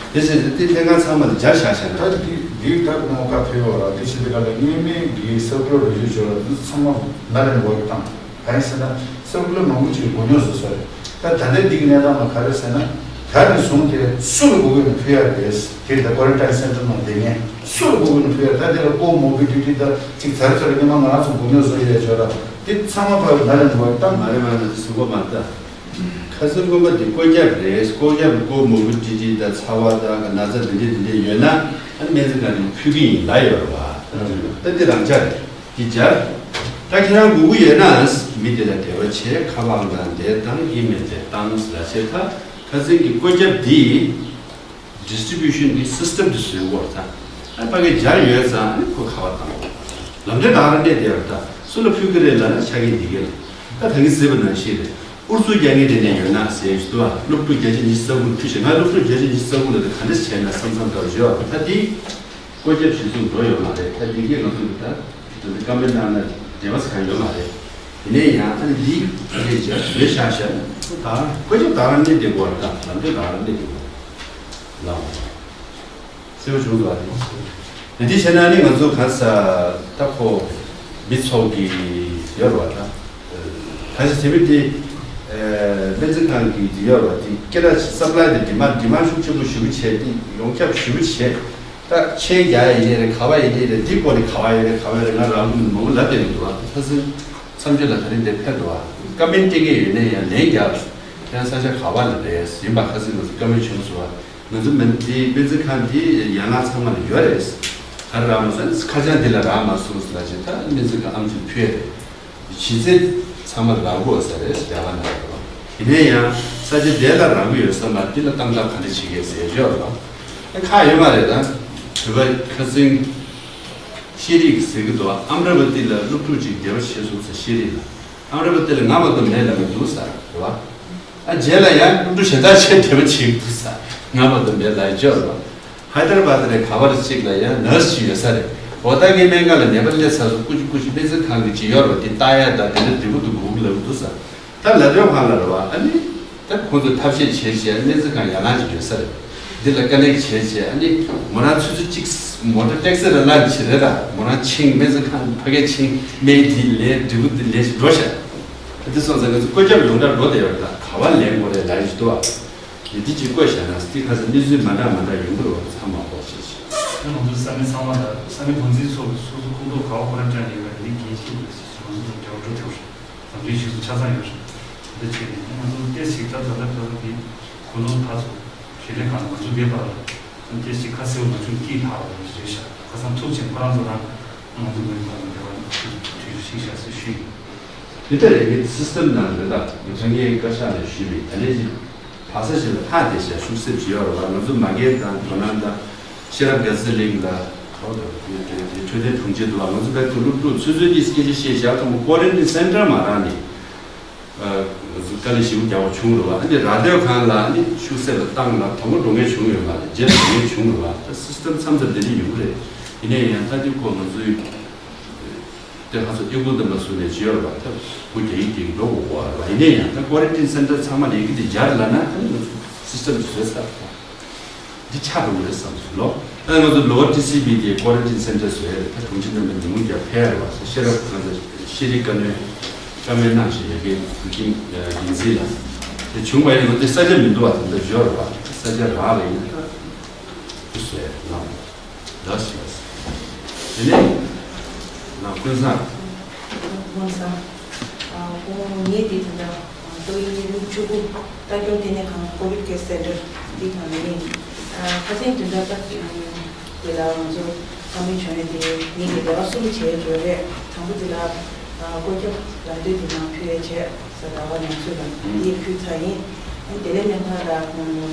དེ་བྱས་ཏེ་དེ་ལྷན་ཁང་ཚང་མ་ལ་སྦྱར་བཞག་བཞག་ན། ད་འདི་འདི་ད་ནང་ཁ་ཕེབས་པ་ར་དེ་བྱས་ཏེ་ག་ལ་ངེས་མེད་ཀྱི་སར་ཀུ་ལར་རེ་ཞུ་བྱོས་ར། འདི་ཚང་མ་ན་ལེན་ཝར་ཀ་བཏང་། གང་ཡིན་ཟེར་ན་སར་ཀུ་ལར་མང་པོ་ཅིག་གོ་མྱོང་བཟོ་ས་རེད། ད་ད་ལྟའི་འདི་གི་གནས་སྟངས་ལ་ག་རེ་ཟེར་ན། ད་ནས་བཟུང་སྟེ་སུ་ལ་དགོས་ཀྱི་ཡོད་ན་ཕུལ་ཡ་རེད། དེ་ད་ཀོ་རན་ཊིན་སེན་ཊར་ནང་བསྡད་མཁན་སུ་ལ་དགོས་ཀྱི་ཡོད་ན་ཕུལ་ཡ། ད་དེ་ལ་ཀོ་མོ་བི་ལི་ཊི་ད་ཅིག་ཚར་ཚར་རེད། ང་ང་རང་ཚོ་གོ་མྱོང་བཟོ་ཡ་བྱོས་ར། དེ་ཚང་མ་ཕར་ན་ལེན་ཝར་ཀ་བཏང་། མ་རེད་མ་རེད། ཟུར་པ་མ་ལྟ། ཁ་སང་སྔོན་མ་དེ་བཀོད་ཁྱབ་རེད། བཀོད་ཁྱབ་ཀོ་མོ་བི་ལི་ཊི་དང་ཚ་བ་དང་ན་ཚ་འདི་འདྲས་འདི་འདྲས་ཡོད་ན་ཨ་ནི་སྨན་རྩིས་ཁང་ནས་ཕུལ་གྱི་ཡིན་ལབ་ཡོད་རེད་བ། ད་འདི་རང་འཇགས་རེད། འདི་སྦྱར། ད་ཁྱེད་རང་དགོས་ཀྱི་ཡོད་ན་མི་དེ་ལ་འབྲེལ་བ་བྱས། ཁ་པར་ཨང་གྲངས་དེ་བཏང་། ཨི་མེལ་དེ་བཏང་ལབ་བྱས། ད་ཁ་སང་གི་བཀོད་ཁྱབ་འདི་ཌིས་ཊི་རི་བྷིའུ་ཤན་གྱི་སིས་ཊམ་དེ་བཟོས་ཡོད་རེད། ད་ཨ་ཕ་གིར་སྦྱར་ཡོད་ཙང་ཨ་ནི་ཁོ་ཁ་པར་བཏང་། ལམ་སྟོན་ད་ག་རང་སླེབས་བསྡད་ཡོད་རེད། ད་སུ་ལ་ཕུལ་གྱི་རེད་ལབ་ན་ཆ་རྐྱེན་འདི་གས་རེད། ད་ད་གིན་ཟེར་བ་ནང་བཞིན་རེད། ཨུ་ཚུགས་རྒྱག་མཁན་དེ་འདྲ་ཡོད་ན་ཟེར་ཞུ་དུས། སློབ་ཕྲུག་བརྒྱ་ཆ་ཉི་ཤུ་རྩ་དགུ་ལ་ཕུལ་ཞིང་། ང་སློབ་ཕྲུག་བརྒྱ་ཆ་ཉི་ཤུ་རྩ་དགུ་ལ་དེ་ག་འདྲ་བྱས་ན་བསམ་བསམ་འདྲ་བོ་ཞིག་ཡོད་རེད། ད་འདི་བཀོད་ཁྱབ་གཞི་བཟུང་འགྲོ་ཡོད་མ་རེད། ད་འདི་གས་ང་ཚོ་གི་ད་དེ་འདྲ་བཀའ་མོལ་གནང་ན་འབྲེལ་བ་ཟེར་མཁན་ཡོད་མ་རེད། ཡིན་ནའི་ཡང་ཨ་ནི་འདི་ཨ་ནི་བྱས་བཟོས་བཞག་བཞག་ན་ད་བཀོད་ཁྱབ་ད་ག་རང་སླེབས་བསྡད་ཡོད་རེད། ད་ལམ་སྟོན་ད་ག་རང་སླེབས་བསྡད་ཡོད་རེད། ལགས། གསལ་པོ་བྱུང་འདུག་ཨ་ནི། དེ་བྱས་ན་ནི་ང་ཚོ་ག་ས་ད་ཁོ་མི་ཚོགས་ཀྱི་ཡོད་རེད་བ། ད་ག་ས་དེ་མི་དེ་ སྨན་རྩིས་ཁང་གི་འདི་ཡོད་ར། དེ་སྐད་གྲགས་ཆེ་སབ་ལའི་དེ་ཌི་མཱན་ཌི་མཱན་ཤུགས་ཆེན་པོ་ཞེ་པོ་བྱས། དེ་ཡོངས་ཁྱབ་ཞེ་པོ་བྱས། ད་མཆན་རྒྱག་ཡ་ཡིན་ནའི་རེད། ག་བ་ཡིན་ནའི་རེད། འདི་སྐོར་ནས་ག་བ་ཡིན་རེད། ག་བ་ཡིན་རེད། ང་རང་མང་པོ་ལབ་བསྡད་ཀྱི་འདུག་བ། ཁ་སང་འཚམས་ཆོས་ལ་ད་རིང་འདིར་ཕེབས་འདུག་བ། བཀའ་མོལ་སྤྲད་མཁན་ཡོད་ནའི་ཡང་ལན་རྒྱག་རོགས། ཁྱེད་རང་ས་ཆ་ག་བ་ལ་རེད་ཡིན་པ། ཁ་སང་ང་ཚོ་བཀའ་མོལ་བྱུང་སོང་བ། ང་ཚོ་མི་འདི་སྨན་རྩིས་ཁང་འདི་ཡན་ལག་ཚང་མ་ལ་ཡོད་རེད། ག་རེ་རག་མ་སོང་། ཁ་བྱང་འདི་ལ་རག་མ་སོང་ཟེར་ལབ་བྱས། ད་སྨན་རྩིས་ཁང་ཨམ་ཅིག་ཕུལ་ཡ་རེད། གཞི་རྩའི་ཚང་མ་ལ་རག་དགོས་ས་རེད། རྒྱ་གར་ནང་ལ་རེད་བ། ཡིན་ནའི་ཡང་ས་ཆ་དེ་ལ་རག་གི་ཡོད་ས་མ་རེད། འདི་ལ་གཏང་ཐབས་ག་འདྲ་བྱེད་ཀྱི་ཡོད་ཟེར་ཡ་ཅིག་ཡོད་རེད་བ། ད་ཁག་ཡོད་མ་རེད། ད་བོད་པ་ཁ་སང་ཤེས་རིག་ཟེར་གྱི་འདུག་བ། ཨམ་ར་བ་ཏི་ལ་སློབ་ཕྲུག་ཅིག་འབྲེལ་བ་བྱས་སོང་ཟེར། ཤེས་རིག་ལ། ཨམ་ར་བ་ཏི་ལ་ང་མ་གཏོགས་མེད་ལབ་ཀྱི་འདུག་ཟེར་རེད་བ། ཨ་རྗེས་ལ་ཡང་སློབ་ཕྲུག་གཞན་དག་ཅིག་འབྲེལ་བ་བྱེད་ཀྱི་འདུག་ཟེར། ང་མ་གཏོགས་མེད་ལབ་ཀྱི་ཡོད་རེད་བ། ཧའི་ད་ར་བཱད་ལ་ག་བར་ཅིག་ལ་ཡང་ནར་སི་ཅིག་ཡོད་ས་རེད། འོ་ད་ངའི་སྨན་ཁང་ལ་ནད་པ་སླེབས་ཚར་སོང་། སྐུ་མཁྱེན་སྐུ་མཁྱེན། སྨན་རྩིས་ཁང་གི་ཅིག་ཡོད་རེད་བ། དེ་ལྟ་ཡ་ད་དེ་འདྲ་འབྲས་བུ་འདུག་དགོས་ཀྱི་ལབ་ཀྱི་འདུག་ཟེར། ད་ལ་དོན་ཁང་ལ་རེད་བ། ཨ་ནི་ད་ཁོང་ཚོས་ཐབས་ཤེས་བྱས་བྱས། སྨན་རྩིས་ཁང་ཡན་ལག་ཅིག་ཡོད་ས་རེད། འདི་ལ་ཀ་ནེག་བྱས་བྱས། ཨ་ནི་མོ་རང་ཆུ་ཚོད་གཅིག་མོ་ཊ་ཊེག་སི་ལ་ལངས་བྱས་རེད། ད་མོ་རང་ཕྱིན། སྨན་རྩིས་ཁང་ཕ་གིར་ཕྱིན། སྨན་འདི་ལེན། འབྲས་བུ་འདི་ལེན་ཞེས་འགྲོ་ཤག་འདི་སོང་ཙང་ང་ཚོ་བཀོད་ཁྱབ་ཡོངས་གྲགས་འགྲོ་བསྡད་ཡོད་རེད། ད་ག་བ་ལེན་དགོས་རེད་ལབ་ཡ་ཅིག་འདུག་བ། འདི་འདི་གཅིག་བཀོད་བཞག་ན། འདི་ཁ་སང་གནས་ཚུལ་མ་འདྲ་མ་འདྲ་ཡོང་གི་རེད་བ། ཚང་མ་ཧོབ་བྱས་བྱས། ང་ཚོ་ས་གནས་ཚང་མ་ལ། ས་གནས་འགོ་འཛིན་ཚོ་གིས་སོ་སོ་ཁོངས་གཏོགས་ག་བ་ཁོ་རང་དྲན་ནས་ཡོད་པ་འདི་གལ་ཆེན་པོ་རེད་ཟེར། ང་ཚོ་དང་འབྲེལ་བ་འགྲོ་ཐུབ་རེད། འཛམ་གླིང་སྤྱི་ཚོགས་ཆ་ཚང་ཡོད་རེད། འདི་བྱས་ནས་ང་ཚོ་ཏོག་ཙམ་ད་ལྟ་ཁ་སང་གི་གུ་ནོར་ཕར་ཚུར་ཞལ་ལས་ཁང་ང་ཚོ་འདི་བར་ལ་ཏོག་ཙམ་ཁ་གསལ་པོ་མ་བྱུང་། སྐྱིད་ལྷག་པ་རེད་ཤག་ཁ་སང་ཐུག་ཕྱིན་ཁོ་རང་ཚོ་རང་ང་ཚོ་ངོས་ནས་འབྲེལ་བ་མཐུད་ཞིག་བྱ་ཟེར་ཞུས་ཡིན། དེ་ལྟར་རེད། ངའི་སི་སི་ཊམ་ནང་རེད། ད་ངས་བཀའ་ཤག་ལ་ཞུས་པའི་ད་ལན་ཅིག་བག་ཚ་ཞིག་ལ་ཐག་དེ་བྱས་ཤུགས་སེབ་བྱེད་ཡོད་རེད་བ། ང་ཚོ་མ་གིར་དང་དོ་སྣང་དང་ཤེས་རབ་དགའ་ཚལ་གླིང་ལ་འཕྲོད་བསྟེན་དྲུང་ཆེ་འདུག་བ། ང་ཚོ་བལ་དུ་སློབ་ཕྲུག་ཚོད་ཚོད་ཀྱིས་སྐད་ཆ་བཤད་བཞག་ཐོག་མ་ཀོ་རན་ཊིན་སེན་ཊར་མ་རག་ནས། ང་ཚོ་དཀའ་ལས་ཞེ་པོ་རྒྱག་པ་བྱུང་རེད་བ། ཨ་ནི་ར་སྡོད་ཁང་ལ་ཨ་ནི་ཤུགས་སེབ་ལ་བཏང་ལ་དང་པོ་འགྲོ་མཁན་བྱུང་ཡོད་མ་རེད། རྗེས་ལ་འགྲོ་མཁན་བྱུང་རེད་བ། ད་སི་སི་ཊམ་མཚམས་མཚམས་དེ་འདྲ་ཡོང་གི་རེད། ཡིན་ནའི་ཡང་ད་དེ་ཁོ་ང་ཚོའི་དེ་ང་ཚོ་ཨི་ཁུང་དེ་མ་བཟོས་ནས་བྱས་ཡོད་རེད་བ། ད་ཁོ་རྒྱ་ཡིག་དེ་འགྲོ་དགོས་རེད་བ། ཡིན་ནའི་ཡང་ད་ཀོ་རན་ཊིན་སེན་ཊར་ཚང་མ་ལ་ཡི་གེ་དེ་སྦྱར་ལབ་ན། ཨ་ནི་ང་ཚོ་སི་སི་ཊམ་དེ་བཟོས་ཚར་རེད་བ། འདི་ཆགས་འགྲོ་གི་རེད་བསམ་སོང་ལོ། ད་ང་ཚོ་ལོ་ཊི་སི་བི་དེ་ཀོ་རན་ཊིན་སེན་ཊར་བཟོས་རེད། ད་དྲུང་ཆེ་རྣམ་པ་ཉིན་མོ་རྒྱབ་ཕེབས་རེད་བ། ཤེས་རབ་ང་ཚོ་ཤེས་རིག་བཀའ་བློན་བཀའ་མོལ་གནང་བཞིན་ཡོད་མཁན་བུ་ཁྱིམ་འགན་འཛིན་ལ་དེ་བྱུང་བ་ཡིན་ན། ང་ཚོ་ས་ཆ་མི་འདུག་བ། དེ་འདྲ་འབྱོར་བ། ས་ཆ་རག་པ་ཡིན་ན་ད་བཟོས་གནང་། ལགས་སོ། དེ་ནས་ང་ཀུན་བཟང་། ཀུན་བཟང་། ཨ། ཁོང་ངེད་འདི་ད་ལྟ་ཏོག་དབྱིབས་ནད་དུག་བཅུ་དགུ་ལྟ་སྐྱོང་ལྟེ་གནས་ཁང་ཀོ་བིཌ་ཀེར་སེན་ཊར་འདི་ཁང་ནས་ཡིན། ཨ། ཁ་སང་དོན་དག་ད་དེ་ལ་ང་ཚོ་བཀའ་མོལ་བྱུང་ཡོད་དེ། ངེད་ཀྱི་ལས་ཀ་གསུམ་བྱས་ཡོད་རེད། དང་པོ་དེ་ལ་ཨ་བཀོད་ཁྱབ་ལམ་སྟོན་དེ་ནང་ཕུལ་ཡས་བྱས་ཟེར། ཟླ་བ་ནང་ཚུད་ལ་དེ་ཕུལ་ཚར་ཡིན། ཨ་ནི་བདེ་ལེགས་སྨན་ཁང་ལ་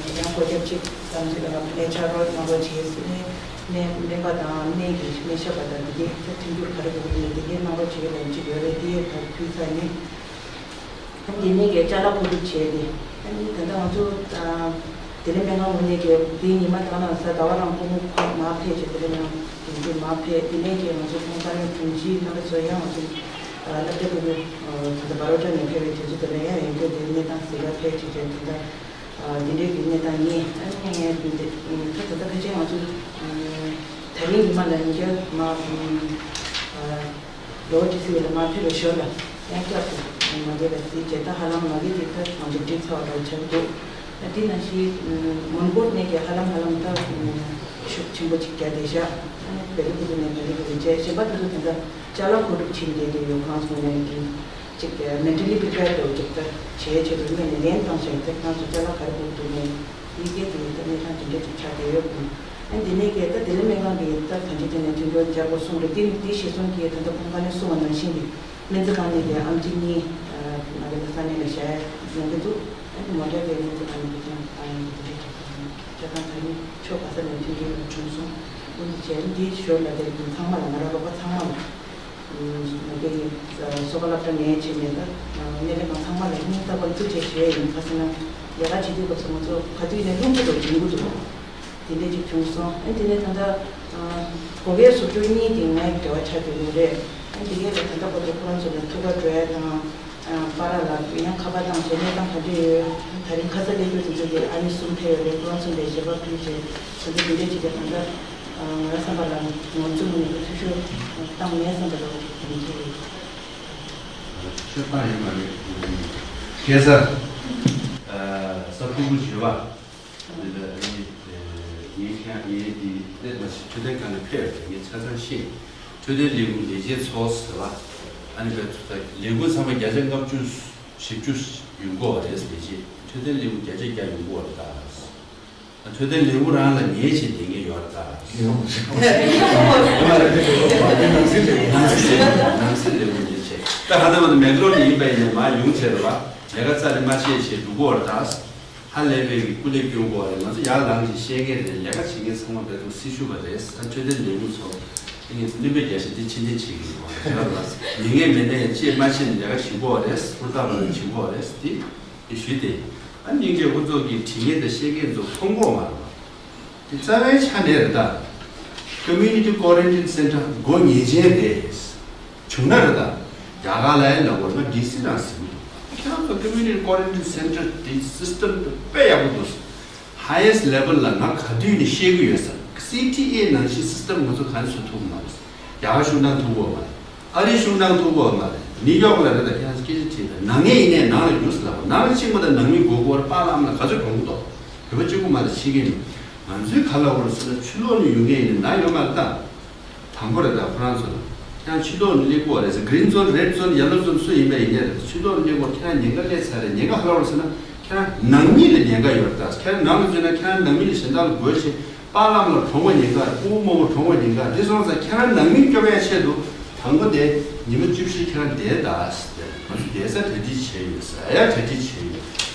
ཡང་བཀོད་ཁྱབ་ཅིག་ལམ་སྟོན་ལ་ལས་འཆར་རོགས་གནང་རོགས་བྱས་ཟེར་ནས། སྨན་སྨན་པ་དང་སྨན་གྱི་སྨན་ཞབས་པ་དང་འདི་གའི་ད་མཐུན་འགྱུར་ག་རེ་དགོས་ཀྱི་ཡོད། འདི་གའི་གནང་རོགས་བྱེད་ཀྱི་ལན་གཅིག་ཡོད་རེད། འདི་ཡས་ད་ཕུལ་ཚར་ནས། ཨ་ནི་འདི་ནས་ཀྱི་ཅ་ལག་མཁོ་སྒྲུབ་བྱས་ཏེ། ཨ་ནི་ད་ལྟ་ང་ཚོ་ཨ་བདེ་ལེགས་སྨན་ཁང་ངོས་ནས་ཀྱི་འདི་ཉི་མ་ད་ལ་གཟའ་ཟླ་བ་རང་ཁོ་མོ་ཁོ་མར་ཕེབས་བྱས། བདེ་ལེགས་ནང་དེ་ཚོ་མར་ཕེབས། འདི་ནས་ཀྱི་ང་ཚོ་ཁོང་ཏང་ཡོན་དྲུང་ཆེ་རྣམ་པ་ཚོ་ཡང་ང་ཚོ་ཨ་སློབ་གྲྭ་ཕྲུ་གུ་ཨ་ད་ལྟ་བར་ཝ་ཊར་ནས་ཕེབས་པའི་དུས་ཚོད་དེ་ལ་ཡང་ཡོད་རྒྱུ་དེ་གནས་སྟངས་གཟིགས་ག་ཕེབས་བྱས་ཏེ། ད་ལྟ་ཨ་འདི་འདྲའི་གི་གནས་སྟངས་ཡིན། ཨ་ནི་ད་ད་ལྟ་ཕལ་ཆེར་ང་ཚོ་ཨ་ད་རིང་ཉི་མ་ལ་ཡིན་རྒྱུ་མ་ཨ་ལོ་ཊི་སི་བི་ལ་མ་ཕེབས་པའི་ཞོར་ལ་ཡང་བསྐྱར་དུ་མ་བསྡད་པ་དེ་བྱས། ད་ཧ་ལམ་མ་གི་དེ་ད་ང་ཚོ་འགྲིག་ཚར་བ་འདྲ་བོ་ཆགས་འདུག་ཨ་དེ་ནང་བཞིན་མོན་གྷོ་ནས་ཀྱི་ཧ་ལམ་ཧ་ལམ་ད་ཤུགས་ཆེན་པོ་ཅིག་རྒྱག་བསྡད་ཤག་ཨ་ནི་བལ་ཡུལ་ཁུལ་དུ་ནས་བལ་ཡུལ་ཁུལ་དུ་བྱས། གཞན་པ་དེ་ཚོ་ད་ལྟ་ཅ་ལག་མཁོ་སྒྲུབ་བྱེད་བསྡད་དེ་ཡོད། ཁོང་ཚོ་ནས་ཀྱི་ཅིག་མེན་ཊ་ལི་པི་རི་པེར་འདྲ་བོ་ཅིག་ད་བྱས་བྱས་དུས་སྔོན་ནས་ལན་བཏང་བཞག་ཡོད། ད་ཁོང་ཚོ་ཅ་ལག་ག་རེ་དགོས་འདུག་ནས་དེའི་སྐད་དུ་ད་གནས་སྟངས་དེ་འདྲ་ཅིག་ཆགས་བསྡད་ཡོད་དགོས། ཨ་འདི་ནས་ཀྱི་ད་བདེ་ལེགས་སྨན་ཁང་གི་ད་ད་ཅི་དེ་ནས་མཐུན་སྦྱོར་བསྐྱར་དགོས་གསུངས་རེད། དེ་དེ་གཞིར་བཟུང་གིས་ད་ལྟ་ཁོང་ཁ་ནས་གསུངས་པ་ནང་བཞིན་གྱི་སྨན་རྩིས་ཁང་ནས་ཀྱི་ཨམ་ཆི་གཉིས་ཨ་ང་རང་ཚོ་ས་གནས་ལ་བཞག་ཡ་ཡོང་གི་འདུག་ཨ་ནི་མོ་ཊ་དེ་སྨན་རྩིས་ཁང་ནས་ཀྱི་ཐོན་ཨ་ཡོང་གི་འདུག་ཆ་ཚང་ད་རིང་ཕྱོགས་ག་ས་ནས་མཐུན་སྒྲིལ་བྱུང་སོང་། ཨ་འདི་བྱས་འདི་ཞོར་ལ་དེ་རིང་ཚང་མ་ལ་ང་རང་རོགས་པ་ཚང་མ་ལ། ང་ཚོའི་གསོ་བ་སློབ་གྲྭ་ནས་བྱས་ནས་ད་སྨན་རྩིས་ཁང་ཚང་མ་ལ་སྙིང་ཐག་པ་ནས་ཐུགས་རྗེ་ཆེ་ཞུ་ཡ་ཡིན། ག་ཟེར་ན་ལས་ཀ་བྱེད་དུས་སྐབས་སུ་ང་ཚོ་ག་དུས་ནས་རླུང་འཚུབ་འགྲོ་གི་འདུག་དེ་འདྲ་ཅིག་བྱུང་སོང་། ཨ་དེ་ནས་ད་ལྟ་ཨ་བགོ་སྐལ་བཟོ་བཅོས་གཉིས་དེ་ངའི་འབྲེལ་བ་ཆགས་བསྡད་ཡོད་རེད། ཨ་དེ་གས་ལ་ད་ལྟ་བར་དུ་ཁོ་རང་ཚོ་ལ་ཐུག་ག་འགྲོ་ཡ་དང་། ཨ་པ་ར་ལ་ཡང་ཁ་པར་བཏང་བྱས་གནས་སྟངས་ག་འདྲ་ཡོད། ད་རིང་ཁ་ས་སླེབས་རྒྱུ་དེ་ཚོ་གི་ཨ་ནི་གསུམ་ཕེབས་ཡོད་རེད། ཁོ་རང་ཚོ་ལ་ཞལ་པར་ཕུལ་བྱས་ད་ལྟ་དེ་འདྲ་ཅིག་གི་ད་ལྟ། ང་རང་བསམ་པ་ལ་ངོ་བཅུ་ནས་འཐུས་ཤོར་བཏང་མེད་བསམ་པ་ལ་ཡིན་གྱི་རེད། ཤོར་བཏང་ཡོད་མ་རེད། ཁ་སང་ཨ་གཟའ་ཕུར་བུ་བརྗོད་པ་འདི་ལ་ངས་ངས་ཁྱེད་ངས་འདི་སླེབས་མ་ཤེས། འཕྲོད་བསྟེན་ཁང་ནས་ཕེབས་ངས་ཆ་ཚང་ཤེས། འཕྲོད་བསྟེན་ལས་ཁུངས་ལས་བྱེད་ཚོ་ཟེར་བ་ཨ་ནི་བས་ལས་ཁུངས་ཚང་མ་བརྒྱ་ཆ་ལྔ་བཅུ་བཞི་བཅུ་ཡོང་གི་ཡོད་རེད། ལས་བྱེད་འཕྲོད་བསྟེན་ལས་ཁུངས་བརྒྱ་ཆ་བརྒྱ་ཡོང་གི་ཡོད་རེད་ད། འཕྲོད་བསྟེན་ལས་ཁུངས་རང་ལ་ཉེས་ཆད་ལྡན་གྱི་ཡོད་རེད་ད། ནང་སྲིད་ལས་ཁུངས་ནང་སྲིད་ལས་ཁུངས་ཉེས་ཆད་ད་ཧ་ད་མ་ད་མེག་ལོར་ནས་ཡིན་པ་ཡིན་ན་མ་ཡོང་བྱས་རེད་བ། ལས་ཀ་རྩ་ནས་མ་བྱས་བྱས་འགྲོ་གི་ཡོད་རེད་ད། ཧ་ལས་པའི་སྐུ་ལས་སྐྱོན་དགོས་རེད། ང་ཚོ་ཡར་ལངས་ཅིག་བཤད་མཁན་རེད། ལས་ཀ་བྱེད་མཁན་ཚང་མ་བོད་དུ་སྲི་ཞུ་བ་རེད། ས་འཕྲོད་བསྟེན་ལས་ཁུངས་ཚོ་ཨ་ནི་བློན་པོའི་རྒྱ་ཤ་འདི་ཕྱིར་འཐེན་བྱེད་ཀྱི་ཡོད་རེད་བ། ཉན་མཁན་མེད་ན་ཡང་ཅེས་མ་བཤད་ནས་ལས་ཀ་བྱེད་དགོས་རེད། ཧུར་ཐག་པ་ལ་བྱེད་དགོས་རེད་དེ་དེ་ཞུས་ཏེ། ཨ་ནི་སྙིང་རྗེ་ཁོ་ཚོ་གི་དྲི་ངན་དང་བཤད་མཁན་ཚོ་མཐོང་གི་ཡོད་མ་རེད་བ། དེ་རྩ་བའི་ཆ་ནས་རེད་ད། Community Quarantine Center་སྒོ་ཉེས་ཅན་རེད། བྱུང་ན་རེད་ད། རྒྱ་གར་ལ་ཡང་ལབ་དགོས་ན་ཌི་སི་རང་ཟིན་འདུག་ཁྱེད་རང་ཚོ་Community Quarantine Center་དེ་སིས་ཊམ་དེ་དཔེ་ཡག་པོ་འདུག Highest level་ལ་ང་ག་དུས་ནས་བཤད་ཀྱི་ཡོད་ས། སི་ཊི་ཨེ་ནང་བཞིན་སིས་ཊམ་ང་ཚོ་ག་ནས་བཟོ་ཐུབ་མ་རེད། རྒྱ་གར་གཞུང་དང་ཐུག་གོ་མ་རེད། ཨ་རིའི་གཞུང་དང་ཐུག་གོ་མ་རེད། ནིའུ་ཡོག་ལ་རེད་ད། ཁྱེད་རང་སྐད་ཆ་དྲིས་ད། ནང་ངས་ཡིན་ནས་ནང་ལ་རྒྱུགས་ལབ་པ། ནང་ལ་གཅིག་མ་གཏོགས་ནང་མི་དགོས་སྐོར་པཱ་ལགས་ཨ་མ་ལགས་ག་ཚོད་གྲོངས་འདུག་བོད་པ་གཅིག་པུ་མ་རེད། ཤི་གི་མེད། ང་ཚོའི་ག་ལ་བོར་ཟེར་ན་ཕྱི་ལོགས་ནས་ཡོང་མཁན་ཡིན་ན་ན་ཡོད་མ་རེད་ད། དང་པོ་རེད་ད་ཁོ་རང་ཚོ་ལ། ཁྱེད་རང་ཕྱི་ལོགས་ནས་སླེབས་དགོས་རེད་ཟེར། Green Zone, Red Zone, Yellow Zone་སུ་ཡིན་པ་ཡིན་ནའི་རེད། ཕྱི་ལོགས་ནས་སླེབས་དགོས། ཁྱེད་རང་ཉེན་ཁ་སླེབས་ཚར་རེད། ཉེན་ཁ་ག་ལ་བོར་ཟེར་ན་ཁྱེད་རང་ནང་མི་ལ་ཉེན་ཁ་ཡོད་རེད་ད། ཁྱེད་རང་ནང་ལ་འཛུལ་ན་ཁྱེད་རང་ནང་མི་ལ་གཞན་དག་ལ་འགོས་ཤིང་། པཱ་ལགས་ལ་གྲོངས་པ་ཉེན་ཁ། སྤུ་གུ་རྨོ་མོ་གྲོངས་པ་ཉེན་ཁ། འདི་སོང་ཙང་ཁྱེད་རང་ནང་མི་སྐྱོབ་ཡ་ཆེད་དུ་དང་པོ་དེ་ཉི་མ་བཅུ་བཞི་ཁྱེད་རང་བསྡད་ད་ཟེར། ང་ཚོ་བསྡད་ས་གྲ་སྒྲིག་བྱས་ཡོད་ཟེར། ཡ་གྲ་སྒྲིག་བྱས་ཡོད།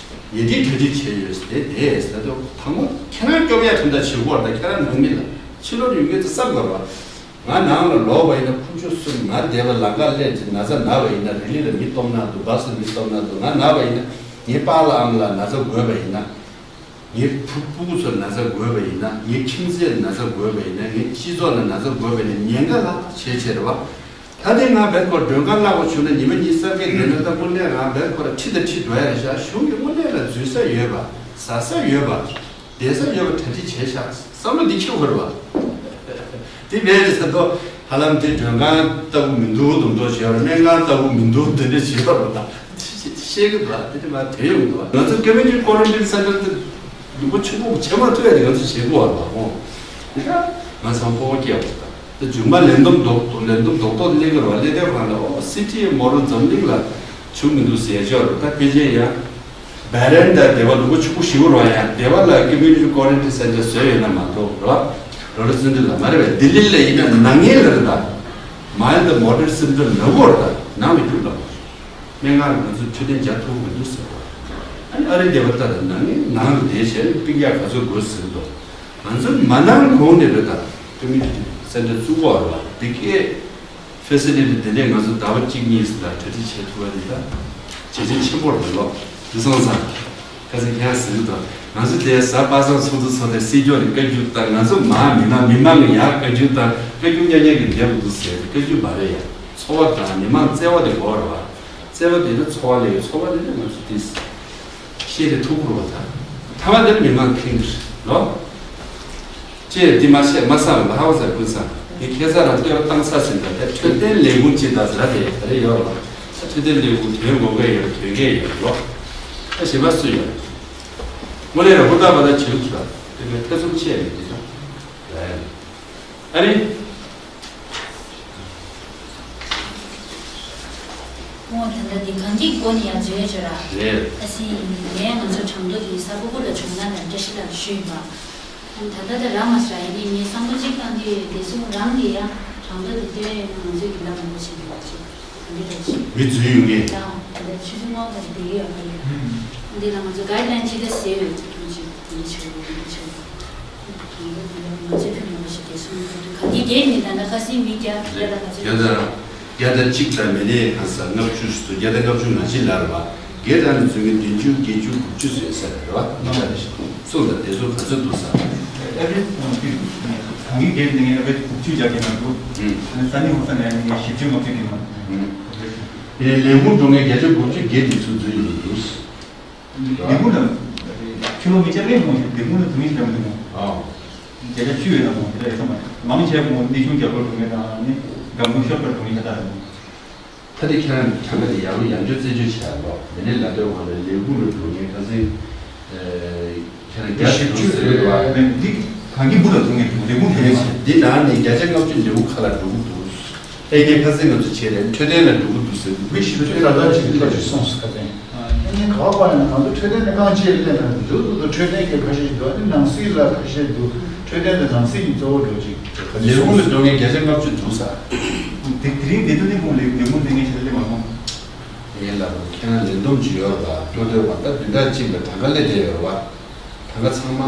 ཉལ་ཁྲི་གྲ་སྒྲིག་བྱས་ཡོད་ཟེར། དེ་བསྡད་ཟེར་དུས་དང་པོ་ཁྱེད་རང་སྐྱོབ་ཡ་དོན་དག་བྱེད་དགོས་རེད་ད། ཁྱེད་རང་ནང་མི་ལ་ཕྱི་ལོགས་ནས་ཡོང་མཁན་ཚོ་བསམ་དགོས་རེད་བ། ང་ནང་ལ་ལོག་པ་ཡིན་ན་ཁུ་བྱུག་གསུམ། ང་བསྡད་པ་ལམ་ཁ་སླེབས་ཚེ་ན་ཚ་ན་བ་ཡིན་ན་རི་ལི་ལ་མི་སྟོབས་ན་འདུག་བྷ་སི་ལ་མི་སྟོབས་ན་འདུག་ང་ན་བ་ཡིན་ན་ངའི་པཱ་ལགས་ཨ་མ་ལགས་ན་ཚ་འགོས་པ་ཡིན་ན། ངའི་བུ་སྤུ་གུ་ཚོར་ན་ཚ་འགོས་པ་ཡིན་ན། ངའི་ཁྱིམ་མཚེས་ལ་ན་ཚ་འགོས་པ་ཡིན་ན། ངའི་སྤྱི་ཚོགས་ལ་ན་ཚ་འགོས་པ་ཡིན་ན་ཉེན་ཁ་ལ་བྱེད་བྱེད་རེད་བ། ད་ལྟའི་ང་བེད་ཁོ་མགྲོན་ཁང་གླ་པོ་བྱུང་ན་ཉི་མ་གཉིས་གསར་སྐྱེས་བསྡད་ན་ད་དངོས་གནས་ང་བེད་ཁོ་ལ་ཁྲི་དང་ཁྲི་འགྲོ་ཡ་རེད་ཤག་གཞུང་གི་དངོས་གནས་ལ་འཛུལ་ས་ཡོད་པ། ཟ་ས་ཡོད་པ། བསྡད་ས་ཡོད་པ་གྲ་སྒྲིག་བྱས་ཤག་བསམ་བློ་འདི་འཁྱེར་དགོས་རེད་བ། དེ་མེད་རེད་ཟེར་དུས་ཧ་ལམ་དེ་མགྲོན་ཁང་ལྟ་བུ་མི་འདུག་མདོག་མདོག་བྱས་པ་རེད། སྨན་ཁང་ལྟ་བུ་མི་འདུག་དེ་འདྲ་བྱས་པ་རེད་བ། ཤེས་ཀྱི་འདུག་དེ་འདྲ་མ་དོན་ཡོང་འདུག་ང་ཚོ་Community Quarantine Center་དེ་ལུང་པ་ཆུང་ངུ་བྱེད་མ་ཐུབ་ཡ་དེ་ང་ཚོ་བྱེད་དགོས་བ་རེད་བ། འོ་དེ་ལ་ང་ཚོ་སྤོབས་པ་སྐྱེ་བ་རེད། དེ་མཇུག་མ་ལས་བསྡོམས་རྡོག་ལས་བསྡོམས་རྡོག་རྡོག་ལས་ཀྱི་རེད་བ། ལས་དེ་གང་ལ་ཨོ་སི་ཊི་མོ་ཌེལ་འཛམ་གླིང་ལ་བྱུང་མི་འདུག་ཟེར་ཡ་ཅིག་ཡོད་རེད། ད་ཕལ་ཆེར་ཡང་། བྷེ་རན་དང་སྡེ་བ་ལུང་པ་ཆུང་ཀུ་ཞིག་རེད་བ། ཡང་སྡེ་བ་ལ་Community Quarantine Center་བཟོས་ཡོད་ན་མ་གཏོགས་རེད་བ། རོ་ལ་སིན་ཏྲི་ལ་མ་རེད་བས། ལྡི་ལི་ལ་ཡིན་ན་ནང་ངེས་ལ་རེད་ད། Mild Moderate Symptom་ལབ་དགོས་རེད་ད། ནང་ལ་རྒྱུགས་ལབ་དགོས་རེད། སྨན་ཁང་ལ་ང་ཚོས་འཕྲོད་བསྟེན་བྱ་ཐུབ་མི་འདུག་ཟེར་བ། ཨ་ནི་ཨ་རིའི་སྡེ་བ་ལྟར་ནང་ངེས་ནང་ལ་བསྡད་བྱས་ནས་སྤུན་ཀྱག་ག་ཚོད་དགོས་ཟེར་འདུག་ང་ཚོ་མ་ནང་གོང་ནས་རེད་ད། Community Center་བཙུགས་དགོས་རེད་བ། འདི་གས། Facility་དེ་འདྲས་ང་ཚོ་ཟླ་བ་གཅིག་གཉིས་ལ་གྲ་སྒྲིག་བྱེད་ཐུབ་པ་འདི་ད་བྱས་རྗེས་ཆེན་པོ་རེད་ལོ། འདི་སོང་ཙང་ཁ་སང་ཁྱེད་རང་ཟེར་གྱི་འདུག་ང་ཚོ་དེ་གཟའ་པ་སངས་ཚོགས་འདུ་ཚོགས་དུས་སྲིད་སྐྱོང་ནས་བཀའ་བཀྱོན་དང་། ང་ཚོ་མ་མི་མང་མི་མང་གི་ཡར་བཀའ་བཀྱོན་དང་། བཀའ་བཀྱོན་རྐྱང་རྐྱང་གི་འདེབས་འདུག་ཟེར་བཀའ་བཀྱོན་མ་རེད་ཡ། ཚོར་བ་དང་མི་མང་བརྩེ་བ་དེ་དགོས་རེད་བ། བརྩེ་བ་དེ་ནི་ཚོར་བ་ལས་ཡོད། ཚོར་བ་དེ་ནི་ང་ཚོ་དེ་ཤེས་རེ་ཐུག་རོགས་དང་། ཐ་མ་དེར་མི་མང་ཁེངས་ལོ། ཅེས་དེ་མ་བཤད་མ་བསམ་ལ་ཧ་བ་ཟེར་ཀུན་བསམ་དེ་ཁེ་ས་རང་ལྟོས་བཏང་ས་ཟིན་ད། དེ་འཕྲོད་བསྟེན་ལས་ཁུངས་ཅི་ད་ཟེར་དེ་ད་རེ་ཡོད་ལ། འཕྲོད་བསྟེན་ལས་ཁུངས་དོན་དགོས་མཁན་ཡོད། དོན་གལ་ཡོད་ལོ། ད་ཞེ་པ་སུ་ཡོད། དངོས་གནས་རང་ཧུར་ཐག་པ་ད་བྱེད་ཐུབ་ད། དེ་མེད་ཐེ་ཚོམ་ཆེ་མེད་དེ་ད། ཨ་རེ། ཨོ་ད་ལྟ་འདི་གང་གི་སྒོ་ནས་ཡང་བརྗོད་བྱ་ར། རེད། ཨ་སི་ངས་ང་ཚོ་གྲངས་ཐོ་དེ་གཟའ་ཕུར་བུ་ལ་བྱུང་ན་ལ་བཀྲ་ཤིས་ལགས་ཞུས་ཡིན་པ། ཨ་ད་ལྟ་ད་རང་མ་ཟ་ཡིན་ནི་ངས་བསམ་བློ་གཅིག་བཏང་དུས་བདེ་སྲུང་རང་གི་ཡང་གྲངས་ཐོ་དེ་སྟོན་ཡོད་ན་ང་ཚོའི་གི་ལམ་མང་པོ་ཞིག་ཡོད་པ་ཞིག་ག་འདྲ་རེད་ཞིག་མི་འཛུལ་ཡོང་ངེས། ཡང་ད་ལྟ་ཆུ་ཚོད་ལྔ་བར་བསྡད་ཡོད་པ་ཡིན། འདི་ལ་ང་ཚོ་གའིཌ་ལན་ཅི་འདྲ་ཟེར་ཡོད་ཅིག་ཡིན་ཆོག་ཡིན་ཆོག་ང་ཚོའི་ཕན་པ་ཞིག་དེ་སོང་ཡོད་འདུག་ག་གི་རྒྱན་ནི་ད་ལྟ་ཁ་སིང་མི་བརྒྱ་བརྒྱ་དང་ག་ཚོད། བརྒྱ་དང་བརྒྱ་དང་གཅིག་དང་མི་ནས་གང་ས་ལྔ་བཅུ་སུ་བརྒྱ་དང་ལྔ་བཅུ་ང་གཅིག་ལ་རེད་བ། སྒེར་དང་ནི་ཚོད་ཀྱི་བདུན་ཅུ་བརྒྱད་ཅུ་དགུ་བཅུ་ཟེར་ས་རེད་བ། ང་ཚ་རེ་ཞིག་སོང་ད་དེ་ཚོ་ག་ཚོད་འདུག་ས། ཨེ་བི་རེ་ཇི་གང་གི་སྒེར་ནི་ཨེ་བི་རེ་ཇི་དགུ་བཅུ་བརྒྱ་གི་ནང་དུ་ས་ནི་ཧོ་ས་ནས་ནི་བཞི་བཅུ་ལྔ་བཅུ་གི་ནང་། ལས་ཁུངས་འགྲོ་མཁན་བརྒྱ་ཆ་དགུ་བཅུ་བརྒྱད་ཀྱི་ཚུར་འཛུལ་ཡོང་གི་འདུག་ལས་ཁུངས་ལ་ཁྱོད་ལོ་མི་ཆ་ལེ་མོ་ཞིག་ལས་ཁུངས་ལ་དུ་མི་ཞིག་ལ་མི་འདུག་མོ། ཨ། བརྒྱ་ཆ་བཅུ་ཡོད་ན་མོ་དེ་འདྲ་ཡོད་ས་མ་རེད། མང་ཆེ་བ་མོ་གནས་ཆུང་རྒྱ་བོར་འགྲོ་མཁན་དང་ནི་སྒང་གུང་ཤོར་པར་འགྲོ་མཁན་ཁ་ཐག་རེད་མོ། ད་དེ་ཁྱེད་རང་གྲངས་ཀ་དེ་ཡག་རུ་ཡང་བསྐྱར་རྩད་གཅོད་བྱས་ཡོད་ལོ། དེ་ནས་ལ་དོན་ངོ་ལ་ལས་ཁུངས་ལ་འགྲོ་མཁན་ཁ་སང་། ཁྱེད་རང་རྒྱ་ཞིབ་ཞིབ་ཟེར་བ་ལ་འདི་གང་གི་འབུ་ལ་འགྲོ་མཁན་འདུག་ལས་ཁུངས་དེ་ནས་འདི་ནང་ནས་བརྒྱ་ཆ་ལྔ་བཅུ་ལས་ཁུངས་ཁག་ལ་འགྲོ་གི་འདུག་ཨེ་ནས་ཁ་སང་ང་ཚོ་བྱས་རེད། འཕྲོད་བསྟེན་ལ་འགྲོ་གི་འདུག་ཟེར་འདུག་མི་ཞིབ་ཞིབ་ད་ལྟ་ཅིག་ལྟ་ཅིག་སོང་ཟེར་ཁ་སང་། ཨ་ནི་ཁ་པར་ཡང་ང་ཚོ་འཕྲོད་བསྟེན་ནས་རྐང་རྗེས་སླེབས་ན་འདུག་འདུག་འདུག་འཕྲོད་བསྟེན་གྱི་ཁ་ཤས་ཤིག་འདུག་ཨ་ནི་ནང་སྲིད་ལ་ཁ་ཤས་འདུག་འཕྲོད་བསྟེན་དང་ནང་སྲིད་གཉིས་གཙོ་བོ་འགྲོ་ཅིག་ལས་ཁུངས་ལ་འགྲོ་མཁན་བརྒྱ་ཆ་ལྔ་བཅུ་འདུག་ས། དེ་དེ་རིང་དེ་དུས་ནི་ཁོང་ལས་ལས་ཁུངས་ལས་ངན་ཞིག་སླེབས་མ་སོང་། ངས་ལབ་པ་ཁྱེད་རང་ལས་བསྡོམས་ཅིག་ཡོད་རེད་པ། སྤྲོ་སྟོད་པ་ད་བདུན་ཕྲག་གཅིག་ལ་གྲངས་ཀ་སླེབས་བསྡད་ཡོད་རེད་པ། གྲངས་ཀ་ཚང་མ་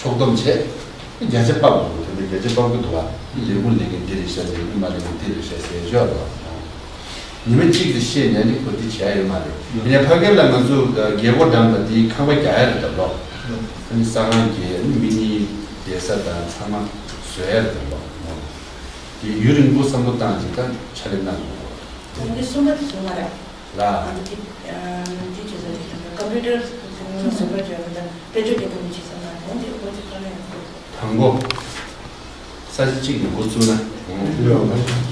ཕྱོགས་བསྡོམས་བྱས། བརྒྱ་ཆ་ཕབ་དགོས་འདུག་དེ་འདྲ་བརྒྱ་ཆ་ཕབ་གི་འདུག་པ། ལས་ཁུངས་ལས་ཀྱི་འདི་རེད་ཤག་ལས་ཁུངས་མ་ལས་ཀྱི་འདི་རེད་ཤག་ཟེར་ཡོད་རེད་པ། ཉི་མ་གཅིག་ལ་བཤད་ནས་ནི་གོ་བདེ་བྱས་ཡོད་མ་རེད། ཡིན་ནའི་ཕ་གིར་ལ་ང་ཚོ་རྒྱལ་སྒོ་འགྲམ་ལ་དེའི་ཁང་པ་རྒྱག་ཡ་རེད་ད་ལོ། ཨ་ནི་ས་ཁང་རྒྱག་ཨ་ནི་མི་གཉིས་བསྡད་ས་དང་ཚང་མ་བཟོ་ཡ་རེད་ད་ལོ། དེ་ཡུན་རིང་པོ་བསམ་བློ་བཏང་ཅིག་ད་ཕྱག་ལས་གནང་དགོས། གྲངས་ཀ་གསུམ་པ་དེ་བཟོ་མ་རེད། ལ། ཨ་ནི་དེ་ཨ་ནི་དེ་བྱེད་ས་དེ་ཀམ་པུ་ཊར་བཟོ་མ་བྱས་པ་དང་དཔལ་འབྱོར་ལས་ཁུངས་བྱེད་ས་མ་རེད། དེ་ཁོ་ཚོ་ཁ་ལ་ཡང་དགོས། དང་པོ། ས་ཆ་གཅིག་ནས་འགོ་བཙུགས་ན།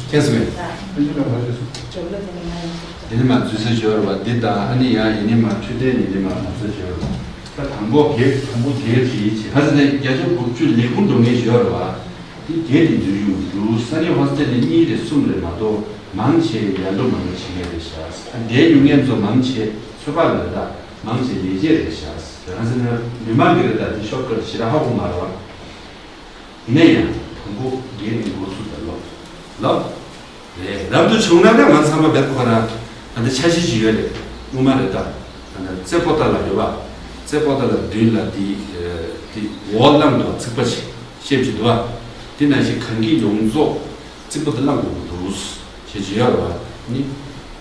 ཁྱེད་སུ་མེད། དེ་ནི་མ་འཛུལ་ས་སྦྱོར་བ་འདི་དང་ཨ་ནི་ཡང་ཡིན་ནི་མ་འཕྲོད་བསྟེན་ཡིན་ནི་མ་འཛུལ་ས་སྦྱོར་བ། ད་དང་པོ། དེ་དང་པོ་དེ་དེ་ཡིན་ཆེ། ཧ་ཟེ་ནས་བརྒྱ་ཆ་དགུ་བཅུ་ལས་ཁུངས་འགྲོ་མཁན་སྦྱོར་བ། དེ་བརྒྱད་དེ་འཛུལ་ཡོང་འདུག་ས་གནས་ཧོ་སི་ཊེལ་ནས་གཉིས་རེ་གསུམ་རེ་མ་གཏོགས་མང་ཆེ་ཡར་འགྲོ་མར་འགྲོ་བྱེད་མཁན་རེད་ཤག་འདས་ཡོང་མཁན་ཚོ་མང་ཆེ་ཚོད་དཔག་ལ་རེད། ད་མང་ཆེ་ལས་བྱེད་རེད་ཤག་དེ་རང་ཟེར་ན་མི་མང་གི་རེད། ད་དེ་ཤོག་ཁར་ཞེ་དྲག་ཧ་གོ་མ་རེད་བ། ཡིན་ན་ཡང་དང་པོ་འགན་ནི་འགོ་ཚུགས་པ་ལོ། ལབ། རེད། རབ་ཏུ་བྱུང་ན་ད་ང་ཚང་མ་བེད་ཁོ་ར་ད་ལྟ་འཆར་གཞི་ཅིག་ཡོད་རེད། དངོས་མ་རེད་ད། ད་ལྟ་རྩེ་པོ་ཏ་ལ་ཡོད་པ། རྩེ་པོ་ཏ་ལ་མདུན་ལ་དེ་དེ་འོག་ལམ་དུ་རྩིག་པ་ཞིག་ཤེས་ཀྱི་འདུག་བ། དེ་ནང་བཞིན་གངས་སྐྱིད་ཡོངས་རྫོགས་རྩིག་པ་དེ་བསླང་དགོས་ཀྱི་འདུག་ཞེས་བརྗོད་ཡོད་རེད་བ། ནི།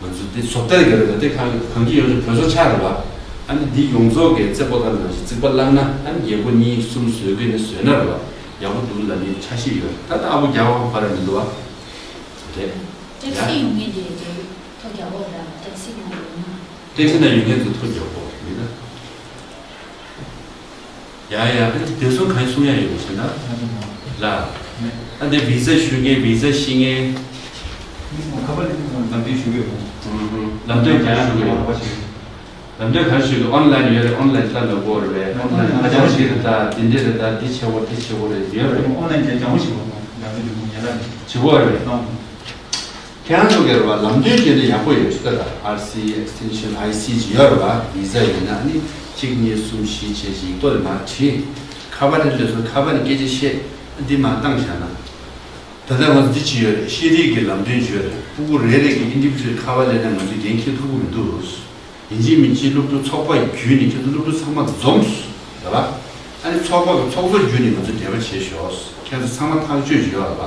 ང་ཚོ་འདི་བཟོ་ལྟ་གི་རེད་པ། དེ་གང་གང་གི་ཡོང་ཆེད་བོད་བཟོ་ཆགས་རེད་པ། ཨ་ནི་འདི་ཡོངས་རྫོགས་ཀྱི་རྩེ་པོ་ཏ་ནང་བཞིན་རྩིག་པ་བསླངས་ན་ཨ་ནི་རྒྱལ་སྒོ་གཉིས་གསུམ་བཟོས་དགོས་ནི་བཟོས་ན་རེད་པ། ཡག་པོ་འདུག་ལབ་ནི་འཆར་གཞི་ཡོད། ད་ལྟ་ཨ་བོ་རྒྱག་པ་ཁོ་ར་མི་འདུག་བ། རེད། ཊེག་སི་ཡོང་མཁན་དེ་དེ་ཐོ་རྒྱག་གོ་ར། ཊེག་སི་ནང་ཡོང་ན། ཊེག་སི་ནང་ཡོང་མཁན་ཚོ་ཐོ་རྒྱག་གོ་མི་ན། ཡ་ཡ། ཨ་ནི་བདེ་སྲུང་གང་གསུང་ཡ་ཡོད་ཟེར་ན། ལ། ཨ་འདི་བི་ཟ་ཞུ་མཁན་བི་ཟ་ཤེས་མཁན། ཁ་པར་ལམ་སྟོན་ཞུ་གི་ཡོད། ལམ་སྟོན་གང་ཞུ་གི་ཡོད། ལམ་སྟོན་གང་ཞུ་གི། ཨོན་ལན་ཡོད་རེད། ཨོན་ལན་ལྟ་ལ་དགོས་རེད། ཨོན་ལན་ཨ་ཅག་འདི་རེད་ད། འདི་འདི་རེད་ད། འདི་བྱེད་དགོས་འདི་བྱེད་དགོས་རེད་ཡོད་རེད། ཨོན་ལན་ཅན་ཅང་བོ་ཞིག་བྱེད་དགོས་རེད། ཁྱེད་རང་ཚོ་གི་རེད་བ། ལམ་སྟོན་བྱས་ན་ཡག་པོ་ཡོད་ཤག་ད། ཨར་སི་ཨེག་སི་ཊེན་ཤན་ཨའི་སི་ཅིག་ཡོད་རེད་བ། བི་ཟ་ཡིན་ན་ནི་གཅིག་གཉིས་གསུམ་བཞི་བྱས་ཤིག་ཡིག་ཐོག་ལ་མར་བྲིས། ཁ་པར་དེ་སླེབས་སོང་། ཁ་པར་ནས་སྐད་ཆ་བཤད། འདི་མར་བཏང་བཞག་ན། ད་ལྟ་ང་ཚོ་འདི་ཅི་ཡོད་རེད། ཤེས་རིག་གི་ལམ་སྟོན་ཅིག་ཡོད་རེད། སྤུ་གུ་རེ་རེ་གི་ཨིན་ཌི་བི་ཇུ་ཨལ་ཁ་པར་སླེབས་ན་ང་ཚོ་འགན་འཁྱེར་ཐུབ་ཀྱི་མི་འདུག་ཡིན་གཅིག་མིན་གཅིག་སློབ་ཕྲུག་ཚོགས་པ་བརྒྱུད་ནས་ཁྱེད་ཚོ་སློབ་ཕྲུག་ཚང་མ་འཛོམས་སོང་རེད་པ། ཨ་ནི་ཚོགས་པ་གི་ཚོགས་གཙོ་བརྒྱུད་ནས་ང་ཚོ་འབྲེལ་བ་བྱས་ཤོག་ཁྱེད་ཚོ་ཚང་མ་ཐག་གཅོད་བྱེད་ཡོད་རེད་པ།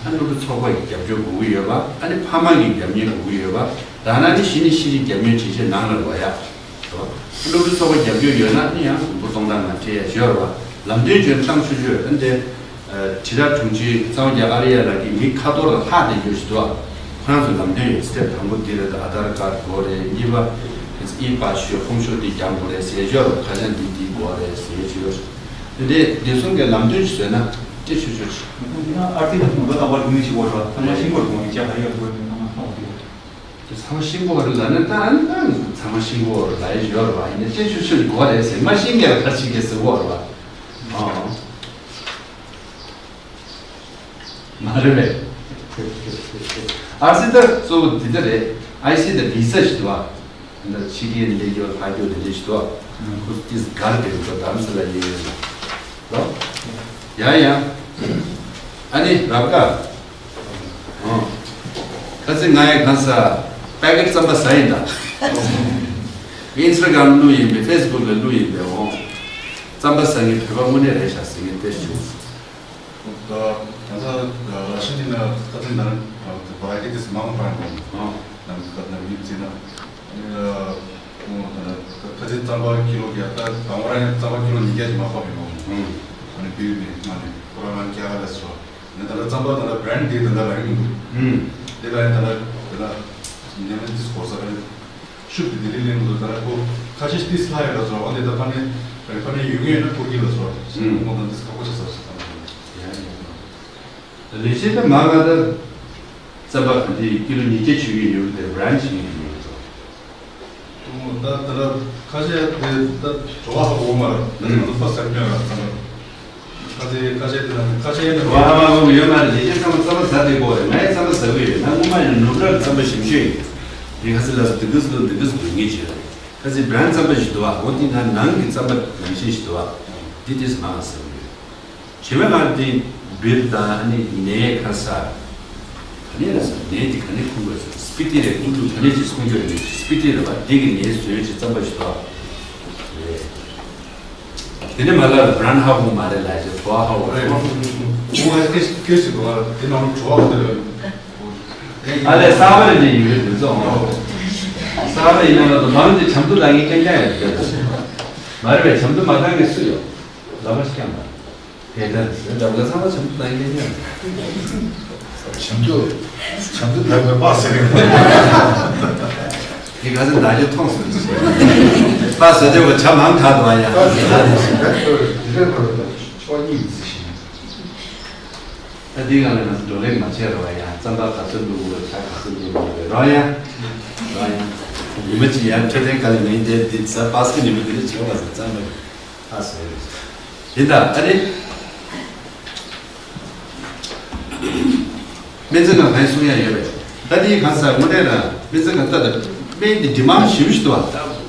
ཨ་ནི་སློབ་ཕྲུག་ཚོགས་པ་གི་རྒྱབ་སྐྱོར་དགོས་ཀྱི་ཡོད་པ། ཨ་ནི་ཕ་མ་གི་རྒྱབ་གཉེར་དགོས་ཀྱི་ཡོད་པ། ད་ནང་ནི་གཞི་ནས་ཤེས་རིག་རྒྱབ་གཉེར་བྱེད་ཆེད་ནང་ལ་འགྲོ་ཡ། རེད་པ། སློབ་ཕྲུག་ཚོགས་པ་རྒྱབ་སྐྱོར་ཡོད་ན་ཨ་ནི་ཡང་དགོན་པ་སྟོང་ཕྲག་ལྔ་སྤྲད་ཡ་ཡོད་རེད་པ། ལམ་སྟོན་བྱས་ནས་བཏང་ཆོག་ཆོག་ཨ་ནི་དེ། དྲིལ་བསྒྲགས་དྲུང་ཆེ་གཙང་བོ་རྒྱ་ཨ་རི་ཡ་ལགས་ཀྱིས་མི་ཁ་ཐོར་ལ་ལྷག་བསྡད་རྒྱུ་ཞིག་འདུག་ཁོ་རང་ཚོས་ལམ་སྟོན་ཡོད། སི་ཊེབ་དང་པོ་འདི་རེད། ཨ་དྷར་ཀར་དགོས་རེད། གཉིས་པ་ཨི་པཱ་སི་ཧོམ་ཤོག་འདི་རྒྱག་དགོས་རེད་ཟེར་ཡོད་རེད། ཁ་བྱང་འདི་འདི་དགོས་རེད་ཟེར་ཡོད་རེད། དེ་འདྲའི་བདེ་སྲུང་གི་ལམ་སྟོན་ཞིག་བཟོས་ན་སྤྲད་ཆོག་ཆོག་ཅིག་ཨར་ཏི་ནང་ལོ་ལྟ་བར་མི་ཞིག་འོར་བ་ཚང་མ་ཤིང་གོར་དགོས་ཀྱི་ཅག་ཧ་ཡོད་དགོས་ནས་ཚང་མ་ཧ་འོ་དེ། ཚང་མ་ཤིང་གོར་ལ་ནི་ད་ཨ་ནི་ད་ཚང་མ་ཤིང་གོར་ལ་ཡོད་རེད་བ། ཡིན་ནའི་སྤྲད་ཆོག་ཆོག་དགོས་རེད་ཟེར། མ་ཤིང་གི་ལ་ཁ་ཅིག་གིས་ཟེར་གོ་རེད་བ། ཨ། མ་རེད་པས། ཨར་སི་ད་གཙོ་བོ་འདི་འདྲ་རེད། ཨའི་སི་དང་བི་ཟ་ཞིག་འདུག་ཨ། འདི་ཕྱི་རྒྱལ་སླེབས་རྒྱུ་ལྷག་རྒྱུ་དེ་འདྲ་ཞིག་འདུག་ཨ། ཁོ་ཚོ་ཏིས་གར་དེ་ཚོ་དྷ་རམ་ས་ལ་ཡིན་ལོ། ཡ་ཡ། ཨ་ནི་རབ་དགའ། ཨོ། ཁ་སང་ང་ཡང་གང་ས་པེ་ཀེ་ཊི་རྩམ་པ་ཟ་ཡིན་ད། ཨིན་སི་ཊ་གྷ་རམ་བླུགས་ཡིན་པས། ཕེ་སི་བུག་ལ་བླུགས་ཡིན་པས། ཨོ། རྩམ་པ་ཟ་མཁན་བོད་པ་དངོས་གནས་རེད་ཤག་ཟེར་མཁན་དཔེ་ཞིག་ད་ད་ལྟ་ར་ཤི་ནི་ན་ཁ་ཐིན་ན་བ་རའི་ཊི་ཏིས་མང་པོ་ཡོད། ནམ་ཁ་ནམ་ཡིབ་ཙི་ན་ཁ་ཐིན་རྩམ་པ་ཀི་ལོ་བརྒྱ། ད་དང་པོ་རང་རྩམ་པ་ཀི་ལོ་ཉིས་བརྒྱ་ཅིག་མ་ཕབ་ཡོད། ཨ་ནི་བིའུ་ནི་ང་ནི་ཁོ་རང་རང་སྐྱ་ག་ལས་སོ། ནི་ད་ལྟ་རྩམ་པ་ད་ལྟ་བྷི་རེན་ཌི་དེ་ད་ལྟ་རང་ཡིན་འདུག་དེ་ལ་ཡང་ད་ལྟ་ད་ལྟ་ཉམས་ལེན་ཏིས་གོ་ས་རེད། ཤུགས་ཀྱིས་ལྡི་ལི་གླིང་དུ་ད་ལྟ་ཁོ་ཁ་ཤས་ཏིས་ལྷ་ཡོད་ལ་སོ། འོན་ཏེ་ད་ཕ་མའི་ཕ་མའི་ཡུལ་ངོས་ན་ཐུག་གི་ལ་སོ། ཨུམ། ཁོང་དང་ཏིས་ཁག་པོ་ཆགས་ས་སོ། ཡ་ཡ། ལས་བྱེད་དུ་མ་ག་ད་ རྩམ་པ་ག་འདི་ཀི་ལོ་ཉིས་བརྒྱ་བྱེད་ཀྱི་ཡོད་དེ་བྷ་རན་ཌི་བྱེད་ཀྱི་ཡོད་དོ། ད་ད་ལ་ཁ་ཤས་དེ་ད་བྲོ་བ་ཧ་གོ་མ་རེད། ད་ང་ཚོ་པ་སར་ཉོ་ར་རྩམ་པ། ཁ་ཤས་ཁ་ཤས་དེ་ན་ཁ་ཤས་ནི་བྲོ་བ་ཧ་མ་གོ་ཡོད་མ་རེད། ལས་བྱེད་ཚང་མ་རྩམ་པ་ཟ་བསྡད་ཀྱི་ཡོད་རེད། ང་ཡང་རྩམ་པ་ཟ་གི་ཡོད། ང་སྔོན་མ་ཡིན་ན་ནུབ་ར་རྩམ་པ་ཞིམ་ཤོས་ཡིན། དེ་ཁ་ཤས་ལ་སོ་འདི་གི་སོ་འདི་གི་སོ་འདི་གི་བྱེད་རེད། ཁ་ཤས་བྷ་རན་ཌི་རྩམ་པ་ཞིག་འདུག་བ། འོ་དེ་ན་ནང་གི་རྩམ་པ་རང་བཞིན་ཞིག་འདུག་བ། དེ་དེ་ཟ་མ་ཟ་གི་ཡོད། བྱེ་མ་ང་དེ་བིར་དང་ཨ་ནི་ནས་ཁ་ས། ག་ནས་རེད་ཟེར། ནས་དེ་ག་ནས་ཁུངས་དགོས་ཟེར། སྤི་ཏི་རེད། ཀུ་ལུ་ག་ནས་ཅིག་གསུང་རྒྱུ་རེད། སྤི་ཏི་རེད་བ། དེ་གི་ནས་བཟོས་ཅིག་རྩམ་པ་ཞིག་འདུག་བ། རེད། དེ་ནས་མ་ལ་བྷ་རན་ཌི་ཧ་གོ་མ་རེད་ལ་ཅེ་བྲོ་བ་ཧ་གོ་རེད། ཁོང་ཨ་ཀེ་ཀེ་ཞིག་འདུག་བ། དེ་ནང་བྲོ་བ་དེ་རེད། ཨ་ལས་གསར་པ་རེད་ནས་ཡིན་རེད་དེ་ཚོ། གསར་པ་ཡིན་ན་ང་ཚོ་མང་དེ་ཆམ་དུ་ལ་ངས་ཀྱང་ཀྱང་ཡོད་རེད། མ་རེད་པས། ཆམ་དུ་མ་གང་གི་སུ་ཡོད། ལ་མ་ཤི་ཀྱང་མ། དེ་ལྟར་ཟེར་འདྲ་བོ་ཚང་མ་ཆམ་དུ་ལ་ངས་ཀྱང་ཡོད། ཆམ་དུ། ཆམ་དུ་ལ་མ་པ་ཟེར་རེད། དེ་ག་ཚོད་ད་རྒྱུ་མཐོང་སོང་ཟེར། པ་ཟེར་དེ་བ་ཆ་མང་ག་འདུག་ཡ། པ་ཟེར་དེ་ཟེར་ད་ཁྱོད་དེ་རེད་པ་རེད། ཕྱོགས་གཉིས་ཟེར་ཞིང་། ད་འདི་ག་ལ་ང་ཚོ་བགྲོ་གླེང་མ་བྱས་རོགས་ཡ། རྩམ་པ་ག་ཚོད་འདུག་གོ། ཆ་ག་ཚོད་འདུག་གོ་རོགས་ཡ། རོགས་ཡ། ཉི་མ་གཅིག་ཡར་འཕྲོད་བསྟེན་ག་ལ་ངས་འདིར་འདི་ཟ་པ་སི་ཀི་ཉི་མ་འདི་ལ་བྱེད་པ་ཟ་རྩམ་པ་ཨ་ཟེར། དེ་ད་ཨ་རེ། སྨན་རྩིས་ཁང་གང་གསུང་ཡ་ཡོད་པས། ད་འདི་གང་ཟེར་དངོས་གནས་ར་སྨན་རྩིས་ཁང་ལྟ་ད་སྨན་འདི་ཌི་མཱན་ཌི་ཞེ་པོ་ཞིག་འདུག་བ།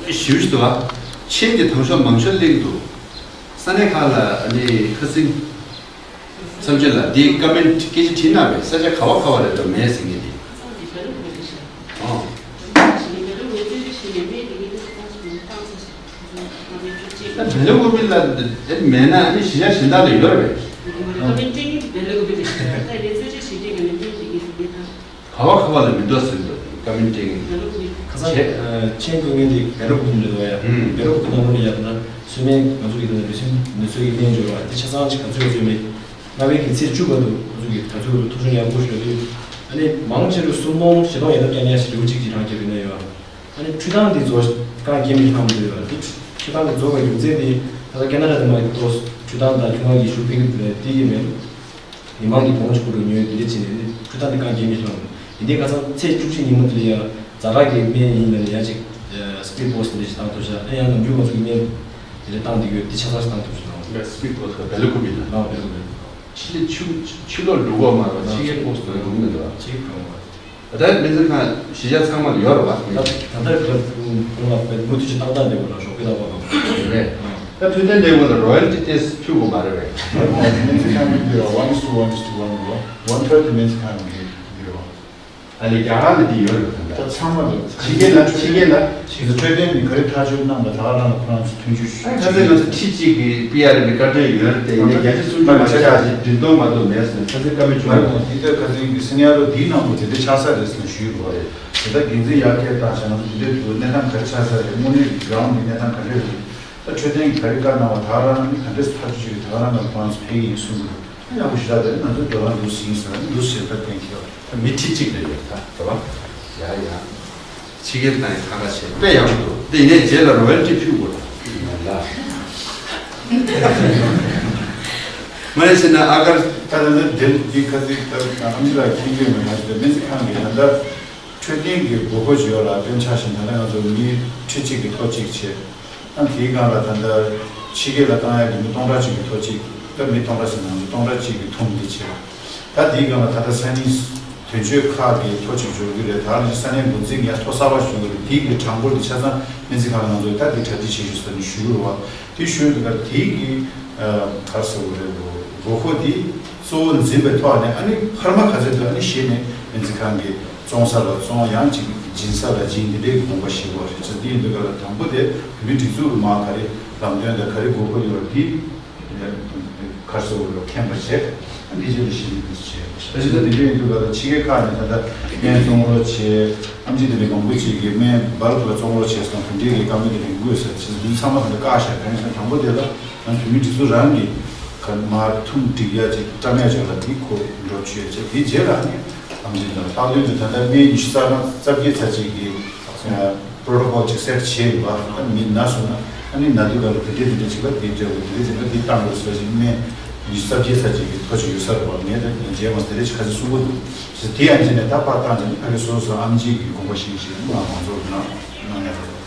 ད་ཞེ་པོ་ཞིག་འདུག་བ། མཆན་གྱི་དང་ཤོག་མང་ཤོས་སླེབས་འདུག་ས་གནས་ཁག་ལ་ཨ་ནི་ཁ་སང་། མཚམས་གཅོད་ལ་འདིའི་ཀ་མེན་ཊི་སྐད་ཆ་བྲིས་གནང་བས་ས་ཆ་ག་བ་ག་བ་རེད་འགྲོ་མེད་ཟེར་མཁན་དེ། ཨོ། ད་བེ་ལ་ཀུ་པི་ལ་དེ་མེད་ན་ཨ་ནི་གཞིས་ཆགས་གཞན་དག་ལ་ཡོད་རེད་པས། ག་བ་ག་བ་ལ་མི་འདུག་ཟེར་འདུག་ཀ་མེན་ཊི་སྟེང་གི། ཁ་སང་། ཆེ། ཨ། མཆན་བཀོད་མཁན་དེ་བེ་རོ་ཀུ་པི་འདྲ་འདུག་ཡ། ཧུམ། བེ་རོ་ཀུ་པི་ནང་ལོགས་ལ་ཡར་ན་སུ་མེད་ང་ཚོ་གི་དེ་ནས་རེ་ཟུང་ནུས་ཚོད་ཀྱི་གནས་འབྱོར་བ་དེ་ཆ་ཚང་ཅིག་ག་ཚོད་ཡོད་ཚོད་མེད། སྔ་བའི་གི་ཚེས་བཅུ་བར་དུ་ང་ཚོ་གི་ད་ཚོད་ཐོ་གཞུང་ཡག་པོ་ཞིག་ཡོད་དུས། ཨ་ནི་མང་ཆེ་རུ་སུམ་སྟོང་བཞི་སྟོང་ཡར་ཐོན་རྒྱག་ཡ་ཞིག་རེའུ་གཅིག་གཅིག་རང་རྒྱབ་ཡིན་ན་ཡོད། ཨ་ནི་འཕྲུལ་སྟངས་འདི་ཚོ་གང་རྒྱ་མི་ཤོང་འདུག་ཡོད། དེ་འཕྲུལ་སྟངས་འདི་རྫོགས་པའི་རྒྱུ་མཚན་དེ་ད་ལྟ་ཁེ་ན་ཌ་དེ་མ་ཡིན་ཏོ། འཕྲུལ་སྟངས་དང་ཁྱུང་ལྔ་གི་ཤུགས་འཕེལ་གྱི་དེ་ཡིན་མིན། མི་མང་གི་གོང་ཆུ་ཁུ་རུ་ཉོས་དེ་འདྲ་བྱས་ནས་ནི་འཕྲུལ་སྟངས་དེ་གང་རྒྱ་མི་ཤོང་། ཡིན་དེ་ཁ་སང་ཚེས་བཅུ་གཅིག་ཉིན་མོ་དེ་ལ་ཡང་ཛ་དྲག་གི་སྨན་ཡིན་ན་ནི་ཡང་ཅིག་སི་པི་རི་ཌི་པོ་སི་དེ་འདྲ་ཞིག་བཏང་ཐུབ་ཤག་ཨ་ཡང་ནམ་རྒྱུན་ང་ཚོ་གི་སྨན་དེ་འདྲ་བཏང་བསྡད་ཡོད། དེ་ཆ་ཚང་ཞིག་བཏང་ཐུབ་ཤག་ལ། སི་པི་རི་ཌི་པོ་སི་ག་བེ་ལ་ཀུ་པི་ལ། ཨ་བེ་ལ་ཀུ་པི་ལ། ཕྱི་ལོ་ཆུ་ཆུ་ལོག་འགྲོ་གོ་མ་རེད། ཕྱི་རྒྱལ་པོ་སི་ཏོ་འགྲོ་གི་མི་འདུག་ཕྱི་རྒྱལ་གང་བ། ད་སྨན་རྩིས་ཁང་གཞིས་ཆགས་ཚང་མ་ལ་ཡོད་རེད་པ། ད་ད་ལྟ་ག་ཁོང་ལ་དཔེ་མུ་མཐུད་ཅིག་ཏག་ཏག་འདེབས་དགོས་ན་ཞོགས་པའི་རྟག་པར་གང་། རེད། ད་ཐུགས་གཏན་འདེབས་དགོས་ན་རོ་ཡལ་ཊི་ཏེ་ཕུལ་དགོས་མ་རེད་པས། སྨན་རྩིས་ཁང་གི་འདི་ར་ཝན་ཨིས་ཊུ་ཝན་ཨིས་ཊུ་ཝན་རེད་པ། ཝན་ཐར་ཌི་སྨན་རྩིས་ཁང་གི་འདི་རེད་པ། ཨ་ལས་རྒྱ་གར་ལ་འདི་ཡོད་རེད་པ། ད་ད་ཚང་མ་ལ་ཕྱི་རྒྱལ་ལ་ཕྱི་རྒྱལ་ལ་ཞིག་འཕྲོད་བསྟེན་གྱི་ག་རེ་ཐག་གཅོད་གནང་པ་ད་ག་རང་ལ་ཁོ་རང་ཚོ་མཐུན་འགྱུར་ཞུ། ཁ་སང་ང་ཚོ་ཁྲི་གཅིག་གི་པི་ཨར་ཨེ་བི་བཀའ་འཁྲོལ་ཡོད་རེད་དེ། ཡིན་ནའི་བརྒྱ་ཆ་སུམ་ཅུ་མ་ཆག་ཅིག་འགྲེམས་གཏོང་མ་གཏོང་མེད་ཟེར་ནས་ཁ་སང་བཀའ་མོལ་བྱུང་བ་རེད། འདི་ལྟར་ཁ་སང་གི་སེ་ནེ་རི་ཡོ་འདིའི་ནང་དུ་དེ་འདྲ་ཆགས་ས་རེད་ཟེར་ནས་ཞུས་ཡོད་རེད། དེ་ལྟར་འགན་འཛིན་ཡར་སྐད་བཏང་བྱས་ང་ཚོ་འདི་འདྲའི་དུས་གནས་སྟངས་ག་རེ་ཆགས་ས་རེད། དངོས་གནས་ཀྱི་གྲོང་གི་གནས་སྟངས་ག་འདྲ་རེད། ད་འཕྲོད་བསྟེན་གྱི་ག་རེ་བཀའ་གནང་བ་ད་ག་རང་ནི་ག་འདྲས་ཐག་གཅོད་བྱེད་ཀྱི་ད་ག་རང་ལ་ཁོ་རང་ཚོ་ཕེབས་ཀྱི་ཡིན་གསུངས་འདུག་ད་ཡག་པོ་ཞེ་དྲག་རེད། ང་ཚོའི་དོ་སྣང་འདུག་ཟིན་ཟེར་འདུག་ཟེར་ད་གཏན་འཁེལ་བ། མི་ཁྲི་གཅིག་རེད་ད་རེད་པ། ཡ་ཡ། ཕྱི་རྒྱལ་དང་ཡང་ཁ་ཁ་བྱས་དཔེ་ཡག་པོ་འདུག་དེ་ཡིན་ནའི་རྗེས་ལ་རོ་ཡལ་ཊི་ཕུལ་དགོས་རེད་ལ། མ་ཡིན་ཟེར་ན་ཨ་གར། ད་ལྟ་འདི་འདི་ཁ་ཚིག་ད་ཨ་མི་ར་མཁྱེན་གྱི་མེད་ན་ཞེས་སྨན་རྩིས་ཁང་གིས་ད་ལྟ་འཕྲོད་བསྟེན་གྱི་དགོས་མཁོ་ཅིག་ཡོད་ལ། དཔེར་ཆ་བཞག་ན་ད་ལྟ་ང་ཚོ་མི་ཁྲི་གཅིག་གི་ཐོ་གཅིག་བྱས། ཨ་དེའི་སྒང་ལ་ད་ལྟ་ཕྱི་རྒྱལ་ལ་བཏང་ཡག་གི་མི་སྟོང་ཕྲག་གཅིག་གི་ཐོ་གཅིག་ད་མི་སྟོང་ཕྲག་ཟེར་ན་མི་སྟོང་ཕྲག་གཅིག་གི་ཐོ་འདི་བྱས། ད་དེའི་སྒང་ལ་ད་ལྟ་ས་གནས་དོན་གཅོད་ཁག་གི་ཐོ་གཅིག་འབྱོར་གྱི་རེད། ད་ནི་ས་གནས་འགོ་འཛིན་གྱི་ཡང་ཐོ་གསར་པ་ཞིག་འབྱོར་གྱི་རེད། དེའི་གི་གྲངས་འབོར་འདི་ཆ་ཚང་སྨན་རྩིས་ཁང་ལ་ང་ཚོས་ད་འདི་གྲ་སྒྲིག་བྱེད་ཞུ་ཟེར་ནས་ཞུ་གི་རེད་བ། དེ་ཞུས་འདུག་ག་དེའི་གི་ག་རེ་ཟེར་དགོས་རེད། དགོས་མཁོ་འདི་གཙོ་བོ་འཛིན་པའི་ཐོག་ནས་ཨ་ནི་འཕར་མ་ག་ཚོད་འདུག་ཨ་ནི་གཞི་ནས་སྨན་རྩིས་ཁང་གི་བཙོང་ས་ལ་བཙོང་། ཡང་ཅིག་སྦྱིན་ས་ལ་སྦྱིན། འདི་འདྲའི་དགོངས་པ་བཞེས་པ་རེད། ཅེས་འདི་ཡིན་དུས་ག་ལ་དང་པོ་དེ་བོད་མིའི་སྒྲིག་འཛུགས་ཀྱི་མ་ག་རེ་ལམ་སྟོན་དང་ག་རེ་དགོས་མཁོ་ཡོད་པ་འདི་ག་རེ་ཟེར་དགོས་རེད། མཁྱེན་པ་བྱས་འདི་བྱས་ལ་གཞི་ནས་འདི་བྱས། ད་ཅི་ད་འདི་འདྲ་ཡིན་དུས་ག་ལ་ཕྱི་རྒྱལ་ཁག་ནས་ད་ལྟ་སྨན་བཙོང་རོགས་བྱས། ཨེམ་ཆི་དེ་འདྲའི་མང་པོ་ཅིག་གིས་སྨན་འབར་དུ་ལ་བཙོང་རོགས་བྱས་སོང་། དེ་འདྲའི་གི་བཀའ་མོལ་དེ་འདྲ་ཡོང་གི་ཡོད་ས་རེད། ཅེས་འདི་ཚང་མ་ད་ལྟ་བཀག་བཞག་དོན་ཚན་དང་པོ་དེ་ལ་ང་བོད་མིའི་སྒྲིག་འཛུགས་རང་གི་ག་མར་ཐུམ་སྒྲིག་ཡ་ཅིག་བཀྲམ་ཡ་ཅིག་ལ་འདི་ཁོ་འགྲོ་བཅུག་ཡ་ཅིག་དེའི་རྗེས་ལ་ནི་ཨེམ་ཆི་དང་ལྷག་དོན་དུ་ད་ལྟ་སྨན་ཉི་ཤུ་རྩ་གྲངས་རྩ་བརྒྱད་ཚར་གཅིག་གི་པྲོ་ཊོ་ཀོལ་ཅིག་སེཊ་བྱས་ཡོད་པ། ཨ་མི་ན་སོང་ན་ཨ་ནི་ན་དུས་ག་ལ་དེ་འདྲས་དེ་འདྲས་བྱེད་པ་དེ་འདྲས་དེ་འདྲས་བྱེད་པ་དེ་བཏང་དགོས་ཟེར་བཞིན་སྨན་ ཉི་ཤུ་རྩ་བརྒྱད་ཚར་གཅིག་གི་ཐོ་ཅིག་ཡོད་ས་རེད་བ། ངས་ད་མཇལ་མ་སོང་། དེ་རེད་ཁ་ཤས་གསུང་གི་འདུག་ཅེས་དེ་ཡང་བྱས་ནས་ད་པར་བཏང་བྱས་ནས་ཕ་གི་སོ་སོ་ཨམ་ཆི་གི་དགོངས་པ་བཞེས་བཞེས་ནས་ང་མང་ཚོགས་ནང་གནང་ཡ་རེད། རེད།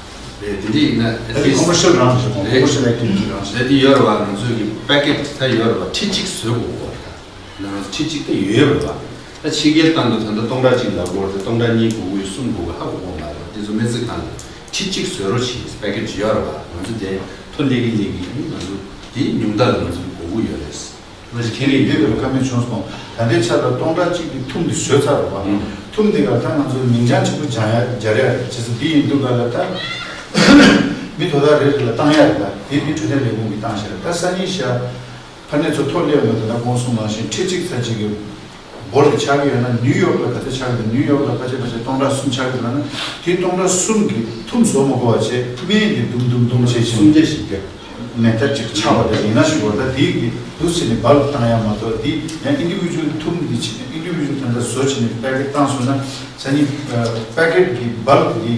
དེ་འདྲ་ཡིན་ན་ཨེ་ཊི་ལིསཊ་ཀོ་མར་ཤལ་རང་རེད། ཀོ་མར་ཤལ་ཨེག་ཊི་ཝི་ཊི་རང་རེད། རེད། དེ་ཡོད་རེད་བ། ང་ཚོའི་གི་པེ་ཀེ་ཊི་ད་ཡོད་རེད་བ། ཁྲི་གཅིག་བཟོ་དགོས་གོ། ད་ང་ཚོ་ཁྲི་གཅིག་ད་ཡོད་རེད་བ། ད་ཕྱི་རྒྱལ་སྟེང་དུ་ད་ལྟ་སྟོང་ཕྲག་གཅིག་ལ་སྒོར་དེ་སྟོང་ཕྲག་གཉིས་དགོས་ཀྱི་ཡོད། གསུམ་དགོས་ཀྱི་ཧ་གོ་གོ་མ་རེད། དེ་ཚོ་སྨན་རྩིས་ཁང་ལ་ཁྲི་གཅིག་བཟོ་རོགས་བྱེད། པེ་ཀེ་ཊི་ཡོད་རེད་བ། ང་ཚོ་དེ་ཐོ་སླེབས་ཀྱི་སླེབས་ཀྱི་ཨ་ནི་ང་ཚོ་དེའི་ཉུང་མཐའ་ལ་ང་ཚོ་དགོས་ཀྱི་ཡོད་རེད། ང་ཚོ་ཁྱེད་རེད། འདི་ལ་བཀའ་མོལ་བྱུང་སོང་། ད་ལྟའི་ཆར་ལ་སྟོང་ཕྲག་གཅིག་གི་ཐུམ་འདི་བཟོས་ཚར་རེད་བ། ཨང་། ཐུམ་འདི་ག་ད་ང་ཚོ་མིང་བྱང་ཆེན་པོ་སྦྱང་ཡ་སྦྱར་ཡ་རེད། བྱས་ཙང་འདི་ཡིན་དུས་ག་ལ་ད་མི་དོ་བདག་རེ་རེ་ལ་བཏང་ཡ་རེད། ད་དེ་མི་འཕྲོད་བསྟེན་ལས་ཁུངས་ཀྱིས་བཏང་བཞག་རེད། ད་སང་ཉིན་ཤ་ཕ་ནས་ཚོ་ཐོ་སླེབས་ཡོང་དུས་ད་གོང་གསུངས་ནང་བཞིན་ཁྲི་གཅིག་ཚར་གཅིག་གི་སྦོ་རེ་ཆགས་ཀྱི་ཡོད་ན། ནིའུ་ཡོག་ལ་ག་ཚོད་ཆགས་ཀྱི་འདུག་ནིའུ་ཡོག་ལ་ཕལ་ཆེར་ཕལ་ཆེར་སྟོང་ཕྲག་གསུམ་ཆགས་ཀྱི་འདུག་ལབ་ན། དེ་སྟོང་ཕྲག་གསུམ་གྱི་ཐུམ་བཟོ་མ་དགོས་པ་བྱས། སྨན་དེ་དུམ་དུམ་དུམ་བྱས་བྱས། སུམ་བརྒྱ་བཞི་བརྒྱ། མེད་ཐབས་ཅིག་ཆགས་པ་དེ་ཡིན་ན་ཞུ་བ། ད་དེ་གི་འདུག་ཟེར་ནས་བལ་བཏང་ཡ་མ་གཏོགས། དེ་ཡང་ཨིན་ཌི་བི་ཇུ་ཨལ་ཐུམ་འདི་བྱས་ནས་ཨིན་ཌི་བི་ཇུ་ཨལ་ད་ལྟ་བཟོ་བྱས་ནས་པེ་ཀེ་ཊི་བཏང་སོང་ན། ས་ནི་པེ་ཀེ་ཊི་གི་བལ་འདི་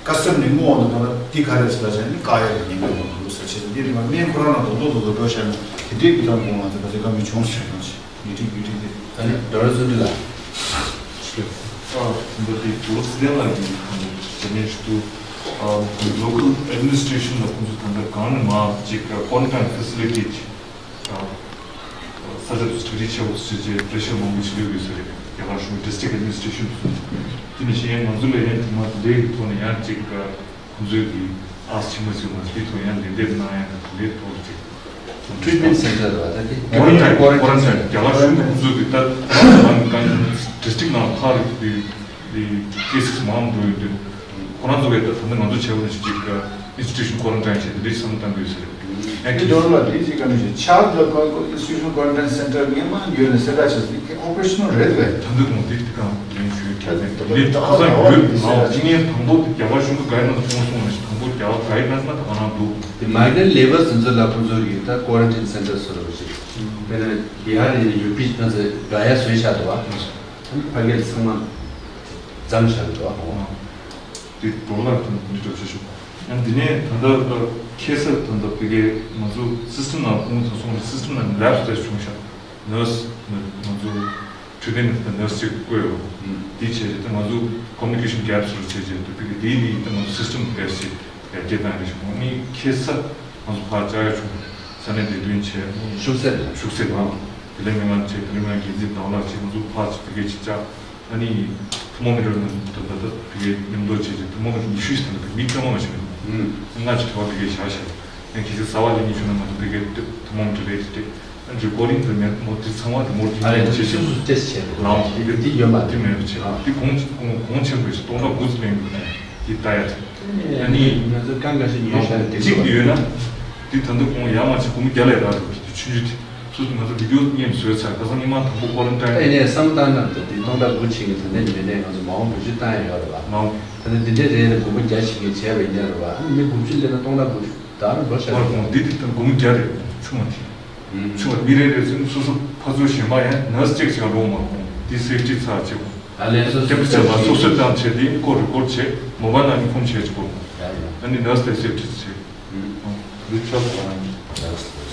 ཀ་སི་ཊམ་ནས་དངུལ་འོང་དུས་ག་ལ་དེ་ག་རེ་ཟེར་ལ་བྱས་ནས་བཀག་ཡ་གི་ཉེན་ཁ་ཡོང་གི་འདུག་ཟེར། བྱས་ཙང་འདི་རིགས་ལ་སྨན་ཁོ་རང་ལ་རྡོག་རྡོག་རྡོག་རྡོག་འགྲོ་བཞག་ན། དེ་འདྲའི་གི་ཐོག་ཁོང་ང་ཚོ་ག་ཚོད་བཀའ་མོལ་བྱུང་ཟེར་ཡོང་ཞིག་ཡིད་ཆེས་ཡིད་ཆེས་དེ། ཨ་ནི་ཌོག་ཊར་ཚུལ་ཁྲིམས་ལགས། ཨ། ད་ལྟ་དེ་བོ་སི་ལྡན་ལགས་ཀྱིས་ད་ལྟ་ཞུ་ཡ་ཞུ་དུས། ཨ། ལོ་ཀལ་ཨེཌ་མི་ནི་སི་ཊེ་ཤན་ལ་ཁོང་ཚོ་ད་ལྟ་གང་ནས་མར་ཅིག་ཀོ་རན་ཊིན་ཕེ་སི་ལི་ཊི་ཅིག་ཨ། ས་ཆ་དེ་ཚོ་གྲ་སྒྲིག་བྱེད་དགོས་ཟེར་བྱས་པེ་རེ་ཤར་མང་པོ་ཞིག་སླེབས་ཡོད་ཟེར། རྒྱ་གར་གཞུང་ཌི་སི་ཊིག་ཨེཌ་མི་ནི་སི་ཊེ་ཤན་དེ་ཚོ། དེ་ནས་གཞན་ང་ཚོ་ལ་ཡང་དེ་མ་དེ་འདྲའི་ཐོག་ནས་ཡང་ཅིག་ཨ། ཁོང་ཚོས་ཀྱི་ཨ་ཆེན་མོ་ཞིག་མ་ཞིག་ཐོག་ཡང་ལེགས་འདེབས་གནང་ཡ་དང་དེ་འདྲའི་ཐོག་ཅིག་ཊི་རི་ཊི་མེན་ཊི་སེན་ཊར་རེད་བ། ད་དེ་ཀོ་རན་ཊིན་ཀོ་རན་ཊིན་རྒྱ་གར་གཞུང་གིས་ཁོང་ཚོས་ཀྱི་ད་ལམ་གང་ཌི་སི་ཊིག་ནང་ཕར་རེད་དེ། དེ་ཀེ་སི་མང་འགྲོ་ཡོད་དུས། ཁོ་རང་ཚོ་གིས་ད་ད་ནི་ང་ཚོ་བྱས་པ་ནང་བཞིན་ཅིག་ཨིན་སི་ཊི་ཊུ་ཤན་ཀོ་རན་ཊིན་བྱས་དེ་འདྲའི་བསམ་བློ་བཏང་དགོས་ཟེར། ཡང་དེ་ཀི་འདྲ་ལ་དེ་ཅིག་ག་ནས་ཆགས་འདུག་ག་ཨིན་སི་ཊི་ཊུ་ཤན་ཀོ་རན་ཊིན་སེན་ཊར་སྔོན་མ་ཡོད་ནས་གསལ་བསྒྲགས་བྱས་ཏེ་ཨོ་པ་རེ་ཤ་ནལ་རེད་དེ། ད་འདི་དང་འདི་དེ་གང་ལེན་ཞུས་ཀྱི་ད་ལེན་ད་ད་ཁ་སང་ད་ཡོད་ད་ནའོ་ད་ཅི་ངས་དང་པོ་དེ་རྒྱ་གར་གཞུང་གི་ག་ཡིན་ན་ཚོང་སོང་ནས་དང་པོ་རྒྱ་གར་ག་ཡིན་ན་ཚོང་ད་ག་ནང་འདུག་དེ་མའི་གྷི་རེན་ཊི་ལེ་བར་དེ་ཚོ་ལ་ཁོང་ཚོ་གིས་ད་ཀོ་རན་ཊིན་སེན་ཊར་བཟོ་རོགས་བྱེད། དཔེར་ན་བི་ཧར་ཡིན་ན་ཡུ་པི་ང་ཚོས་ག་ཡ་བཟོས་བཞག་འདུག་བ། ཕ་གིར་ཚང་མ་འཛོམས་བཞག་འདུག་བ། དེ་ཌོ་ལར་དང་འདི་འདྲ་བྱེད་ཤོག་ཡང་འདི་ནས་ད་ལྟ་ཁ་སང་ད་ལྟ་བི་གེ་ང་ཚོ་སི་སི་ཊེམ་ནང་ཁོང་ཚོ་སོང་རེད། སི་སི་ཊེམ་ནང་ལེབ་ཊེ་སི་བྱུང་ཤག་ནར་སི་ང་ཚོ་འཕྲོད་བསྟེན་ནས་ད་ནར་སི་ཅིག་བསྐོས་ཡོད། འདི་བྱས་རྗེས་ད་ང་ཚོ་ཀོ་མུ་ནི་ཀེ་ཤན་གེབ་སུ་རུ་བྱས་རྗེས་ད་བི་གེ་དེའི་ནི་ད་ང་ཚོ་སི་སི་ཊེམ་གེབ་སུ་ཡར་རྒྱས་བཏང་རེད་ཤག་ཨ་ནི་ཁ་སང་ང་ཚོ་ཕར་བཅར་ཡ་བྱུང་། ས་གནས་བདེ་དོན་བྱས། ཤུགས་གསེབ་ལ། ཤུགས་གསེབ་ཨང་། དེ་ལས་མི་མང་བྱས། དེ་ལས་མི་མང་འགན་འཛིན་དང་ལ་བྱས། ང་ཚོ་ཕར་ཅིག་བི་གེ་ཅིག་བཅར། ཨ་ནི་ཐུ་མོ་མི་ཊར་ནང་དུ་ད་ལྟ་བི་གེ་མཉམ་འདོགས་བྱས་རྗེས་ཐུ་མོ་མི་ཊར་ཉི་ཤུ་ཞིག་ད་ལྟ་མི་སྐྱོ་མ་མ་བྱུང་། ཨང་། ལྔ་ཅིག་དྲ་བ་བི་གེ་བཞག་བཞག་ཡང་གལ་སྲིད་གསར་པ་ལེན་མཁན་བྱུང་ན་ང་ཚོ་བི་གེ་ཐུ་མོ་མི་ཊར་རེད་ཅེས་སྟེ། ཨ་ནི་རི་ཀོར་ཌིང་དེ་མེད་མོ་དེ་ཚང་མ་དེ་མོ་ཊ་ཨ་རེ་ཊིང་ཅེས་ཊེ་སི་ཊི་བྱས་ལའང་དེ་གི་དེ་ཡོད་མ་དེ་རེད། མེད་པ་བྱས། ཨ། དེ་གོང་གོང་གོང་ཆེན་པོ་ཞིག་སྟོང་ཕྲག་དགུ་ཙམ་ལེན་དགོས་ནས་དེ་ལྟ་ཡ་རེད། ཨ་ནི་ང་ཚོ་གང་ག་ཞིག་ཉོས་བཞག་ནས་དེ་གཅིག་ཡོད་ན། དེ་ད་དུང་གོང་ཡར་མར་ཅིག་སྒོར་མོ་བརྒྱ་ལས་རག་འགྲོ་གི་དེ་ཆུང་ཆུང་དེ། སུ་ང་ཚོ་བི་ཌི་ཡོ་སྙན་བཟོས་ཚར། ཁ་སང་ཉི་མ་དང་པོ་ཀོ་རན་ཊིན་ཨེ་ནས་བསམ་བཏང་ན་ད་དེ་སྟོང་ཕྲག་དགུ་ཕྱིན་གི་ད་ལྟ་ཉི་མ་ནས་ང་ཚོ་མ་འོངས་དགུ་བཅུ་བཏང་ཡ་ཡོད་རེད་བ། ནའོ། ད་ལྟ་འདི་འདྲའི་རེད་ལ་སྒོར་མོ་བརྒྱ་ཕྱིན་གི་བྱས་པ་ཡིན་ན་རེད་བ། ཨ་ནི་མི་དགུ་བཅུ་སླེབས་ན་སྟོང་ཕྲག་དགུ་བཅུ་ད་རུ་འགྲོ་ཤག་མར་གོང་འདི་དེ་ད་སྒོར་མོ་བརྒྱ་རེད། ཆུང་བ་དེ། ཨུམ། ཆུང་བ་མི་རེ་རེ་ཚོ་སོ་སོ་ཕར་ཚུར་གཞན་པ་ཡང་ནར་སི་གཅིག་ཞིག་འགྲོ་མར་གོང་དེ་སེབ་ཊི་ཚར་བྱེད་དགོས། ཨ་ལས་སོ་སོ་དེབ་བྱས་པ་སོ་སོས་བཏང་བྱས་དེ་ཀོ་རི་ཀོར་ཌི་བྱས་མོ་བྷལ་ནང་ནས་ཁུངས་བྱས་བྱེད་དགོས། ཡ་ཡ། ཨ་ནི་ནར་སི་དེ་སེབ་ཊི་བྱས། ཨུམ། འདི་ཆགས་པ་རང་གི། ཡ་སོ།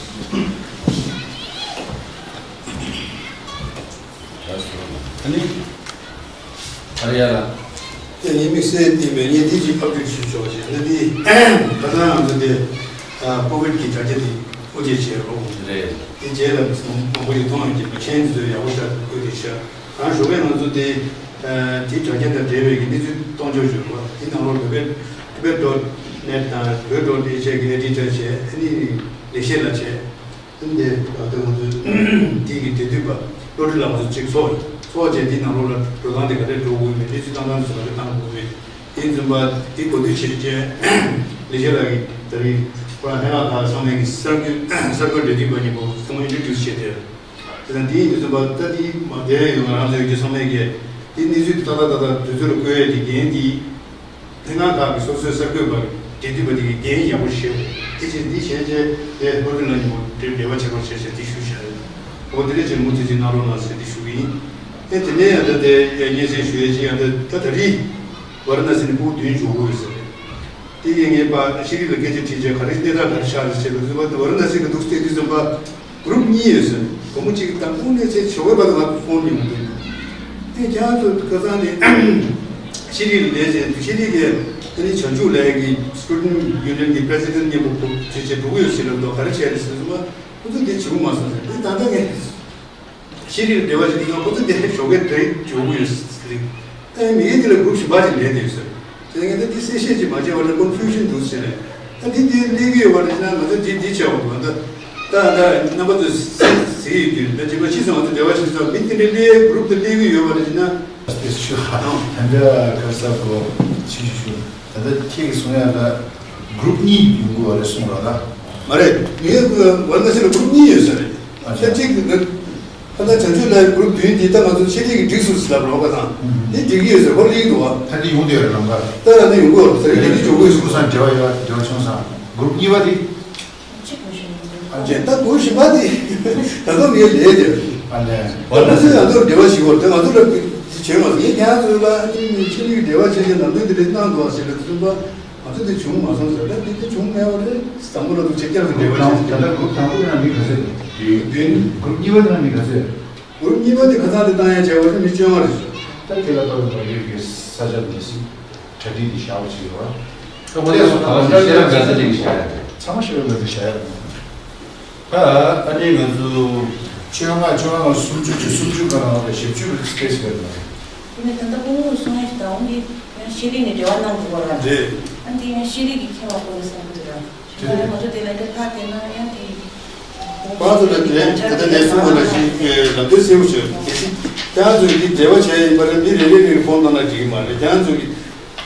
ཡ་སོ། ཨ་ནི། ཨ་རེ་ཡ་ལ། དེ་ངའི་དམིགས་བསལ་དེ་མེད། ངས་དེ་ཅིག་ཨབ་ཌེཊ་ཞུ་ཆོག་ཅེས་ན། དེ་ཁ་སང་ང་ཚོ་དེ་ཀོ་བིཌ་གི་དྲ་རྒྱ་དེ་དབུ་འབྱེད་བྱས་རོགས། རེད། དེ་རྗེས་ལ་མང་པོ་ཞིག་མཐོང་ཡོང་གི་མཆན་དེ་ཚོ་ཡག་པོ་ཞིག་བཀོད་དེ་ཤག་གང་ཞུ་བས་ང་ཚོ་དེ་དེ་དྲ་རྒྱ་དང་འབྲེལ་བའི་གི་གནས་ཚུལ་གཏོང་ཕྱོགས་ཞུ་བ་དེ་ནང་ལོགས་བོད་པའི་ཊི་བེཊ་ཌོཊ་ནེཊ་དང་བོད་ཌོཊ་ཨེ་ཤི་ཡ་གི་ཨེ་ཌི་ཊར་བྱས། ཨ་ནི་ལེགས་བཤད་ལགས་བྱས། འདི་ད་ལྟ་ང་ཚོའི་དེའི་གི་འབྲེལ་མཐུད་པ་བློ་གྲོས་ལགས་ང་ཚོ་གཅིག་ཚོགས་ཚོགས་བྱས། འདི་ནང་ལོགས་ལ་འགྲོ་སྟངས་དེ་ག་འདྲས་འགྲོ་དགོས་མིན། གནས་ཚུལ་བཏང་སྟངས་དེ་ཚོ་ག་འདྲས་བཏང་དགོས་མིན། དེ་བཙུན་པ་དེ་གོ་བསྡུར་བྱེད་ཀྱི་ལས་བྱེད་ལགས་ཀྱིས་ད་རེས་ཁོ་རང་ལྷན་ཁག་ཁག་ཚང་མས་ཀྱི་གསར་འགོད་གསར་འགོད་འབྲེལ་མཐུད་པ་གཉིས་པོ་ཚང་མ་ཨིན་ཊྲོ་ཌིའུ་སི་བྱས་ཏེ། དེ་དང་དེ་ཡིན་དུས་བཙུན་པ་ད་དེ་མ་བསྡད་ཡོད། ང་རང་ཚོའི་ཀྱི་ཚང་མས་ཀྱི་དེ་གནས་ཚུལ་དེ་ཏག་ཏག་ཏག་ཏག་དུས་ཚོད་ལ་བཀོད་ཡས་དེ་འགན་དེ། ལྷན་ཁག་ཁག་གི་སོ་སོའི་གསར་འགོད་པ་འབྲེལ་མཐུད་པ་དེ་གི་འགན་ཡག་པོ་བཞེས་དགོས། དེ་བྱས་འདི་བྱས་རྗེས་དེ་བློ་གྲོས་ལགས་ཉིན་མོ་འབྲེལ་འབྲེལ་བ་བྱེད་པར་བྱས་བྱས་དེ་ཞུ་བྱ་རེད། འོ་དེ་འདྲ་བྱས་མུ་མཐུད་ཅིག་གནང་རོགས་གནང་ཟེར་དེ་ཞུ་གི་ཡིན། ཨེ་དེ་ནས་ཡང་ད་དེ་སྙན་སེང་ཞུ་ཡས་ཅིག་ཡང་ད་ད་ད་རེས་ཝཱ་ར་ཎ་སི་ནས་ཕྲུ་གུ་བདུན་འབྱོར་གི་ཡོད་ཟེར། དེ་ཡིན་ངེས་པ་ཤེས་རིག་ལ་སྐད་ཆ་དྲིས་རྗེས་ག་རེ་གནས་སྟངས་ག་རེ་ཆགས་རེད་ཟེར་བ་ཙམ་པ་ཝཱ་ར་ཎ་སི་གི་འདུག་སྟེ་དུས་ཙམ་པ། གུ་རུབ་གཉིས་ཡོད་ཟེར། བུ་མོ་གཅིག་དང་དཔུང་ནས་ཚེ་ཞོགས་པའི་བར་དུ་ང་ཕོན་ཡོང་དུས། དེ་ཁྱེད་རང་ཚོ་ཁ་སང་ནས་ཤེས་རིག་ལས་བྱས་འདུག་ཤེས་རིག་གི་ཨ་ནི་བྱང་ཆུབ་ལས་ཀྱི་Student Union གི་President མཉམ་པོ་བྱས་བྱས་འགྲོ་གི་ཡོད་ཟེར་ལབ་འདུག་ག་རེ་བྱས་རེད་ཟེར་སོང་པ། ཁོ་ཚོ་དེ་བྱེད་དགོས་མ་སོང་ཟེར། དེ་ད་ལྟ་ངས་ཤེས་རིག་འབྲེལ་བ་བྱེད་དུས་ཁོ་ཚོ་དེ་ཞོགས་ཀས་དེ་འགྲོ་གི་ཡོད་ཟེར། ད་མི་ཡུལ་དེ་ལ་གུ་རུབ་གཞན་པ་ཅིག་ལས་དེ་ཡོད་ཟེར། དེ་ངས་ད་འདི་གསལ་བཤད་ཅིག་མ་བྱས་པ་ལ་Confusion འདུག་ཟེར་ནས། ད་འདི་འདི་གླེང་གི་ཡོད་པ་རེད་ན། ང་ཚོ་འདི་འདི་བྱས་པ་འདུག་ད་ད་རྣམ་པ་ཚོས་གཟིགས་ཡོད་དུས། ད་རྗེས་མ་ཕྱིས་སུ་ང་ཚོ་འབྲེལ་བ་བྱེད་ས་མི་དེ་འདྲའི་གླེང་གུ་རུབ་དེ་གླེང་གི་ཡོད་པ་རེད་ན། དེ་ཞུ་ཧ་ད་འདྲ་གར་ས་གོ་ཅི་ཞུ། ད་ལྟ་ཁྱེད་ཀྱིས་གསུང་ཡ་ལ་གུ་རུབ་གཉིས་ཡོང་གི་ཡོད་རེད་གསུངས་རོགས་ད། མ་རེད། ངའི་ཝར་ན་སི་ལ་གུ་རུབ་གཉིས་ཡོད་ས་རེད། ཨ་ད་ཅིག་ད་ད་བྱང་ཆུབ་ལ་གུ་རུབ་བདུན་འདི་ད་ང་ཚོ་ཤེས་རིག་གི་སྒྲིག་སྲོལ་ཟེར་ལབ་རོགས་པ་དང་། འདི་འགྲིག་གི་ཡོད་ཟེར་ཧོར་གླིང་འདུག་བ། ད་འདི་ཡོང་དེ་རེད་ལམ་ཁ། ད་ད་འདི་ཡོང་གི་ཡོད་ཟེར་འདི་འདི་འཇོག་གི་ཡོད་ཟེར། སུ་སང་འབྲེལ་བ་ཡོད་འབྲེལ་བ་བྱུང་སང་གུ་རུབ་གཉིས་པ་འདི། ཨ་ཅེ་ད་གུ་རུབ་བཞི་པ་འདི་ད་དུང་ངའི་ལས་དེ། ཨ་ལས། ཝར་ན་སི་ང་ཚོར་འབྲེལ་བ་ཞིག་བར་དེ་ང་ཚོ་ལ་བྱས་མ་སོང་། ངས་ཁྱེད་རང་ཚོ་ལ་ཨ་ནི་ཤེས་རིག་འབྲེལ་བ་བྱས་ཏེ་ལམ་སྟོན་འདི་འདྲ་གནང་འདུག་བ་ཟེར་ལ་བཙུན་པ། ང་ཚོ་དེ་བྱུང་མ་སོང་ཟེར། ད་དེ་དེ་བྱུང་མེད་པ་རེད། བཟང་པོ་ལ་འདུག་ཆེ་རྒྱག་ཏུ་འབྲེལ་བ་ད་ཆེ་ད་ལྟ་གུ་རུབ་དང་པོ་དེ་ན་མི་ག་ཚོད་རེད། བདུན། གུ་རུབ་གཉིས་པ་དེ་ན་མི་ག་ཚོད་རེད། གུ་རུབ་གཉིས་པ་དེ་ཁ་སང་དེ་བཏང་ཡ་བྱས་པ་རེད། མི་བཅོ་ལྔ་རེད་ཟེར། ད་དེ་ལ་ལྟོས་པའི་ས་ཆ་འདི་སི་གྲ་སྒྲིག་འདི་བཞག་པ་ཅིག་ཡོད་ར། ད་ཁོ་ཚོ་ག་པར་ཤེས་རབ་དགའ་ཚལ་གླིང་བཞག་ཡ་རེད། ཚང་མ་ཤེས་རབ་དགའ་ཚལ་བཞག་ཡ་རེད། ད་ཨ་ནི་ང་ཚོ་བཅོ་ལྔ་བཅོ་ལྔ་ལ་སུམ་ཅུ་བཅུ་སུམ་ཅུ་ག་ལ་ང་ཚོ་བཞི་བཅུ་སི་པེ་སི་ཡོད་རེད། དེ་ནས་ད་ལྟ་སྐུ་ངོ་གསུང་ཡ་ཞིག་དང་འོང་གི་ཡང་ཤེས་རིག་ནས་འབྲེལ་བ་གནང་དགོས་པ་རེད། རེད། ཨ་འདི་ཡང་ཤེས་རིག་གི་ཁྱད་པར་དགོས་རེད་བསམ་གི་འདུག་ར། ད་ལྟ་ང་ཚོ་དེ་ལ་དེ་ལྷག་དེ་ན་ཡང་དེ། ཁོང་ཚོ་ལ་དེ་ད་ལྟ་ནས་གསུངས་པ་ནང་བཞིན་ལམ་སྟོན་གསལ་པོ་བྱོས། གལ་སྲིད་ཁྱེད་རང་ཚོས་འདི་འབྲེལ་བ་བྱས་ཡིན་པ་རེད། མི་རེ་རེ་རེ་ཕོན་བཏང་ན་འགྲིག་གི་མ་རེད། ཁྱེད་རང་ཚོ་གི་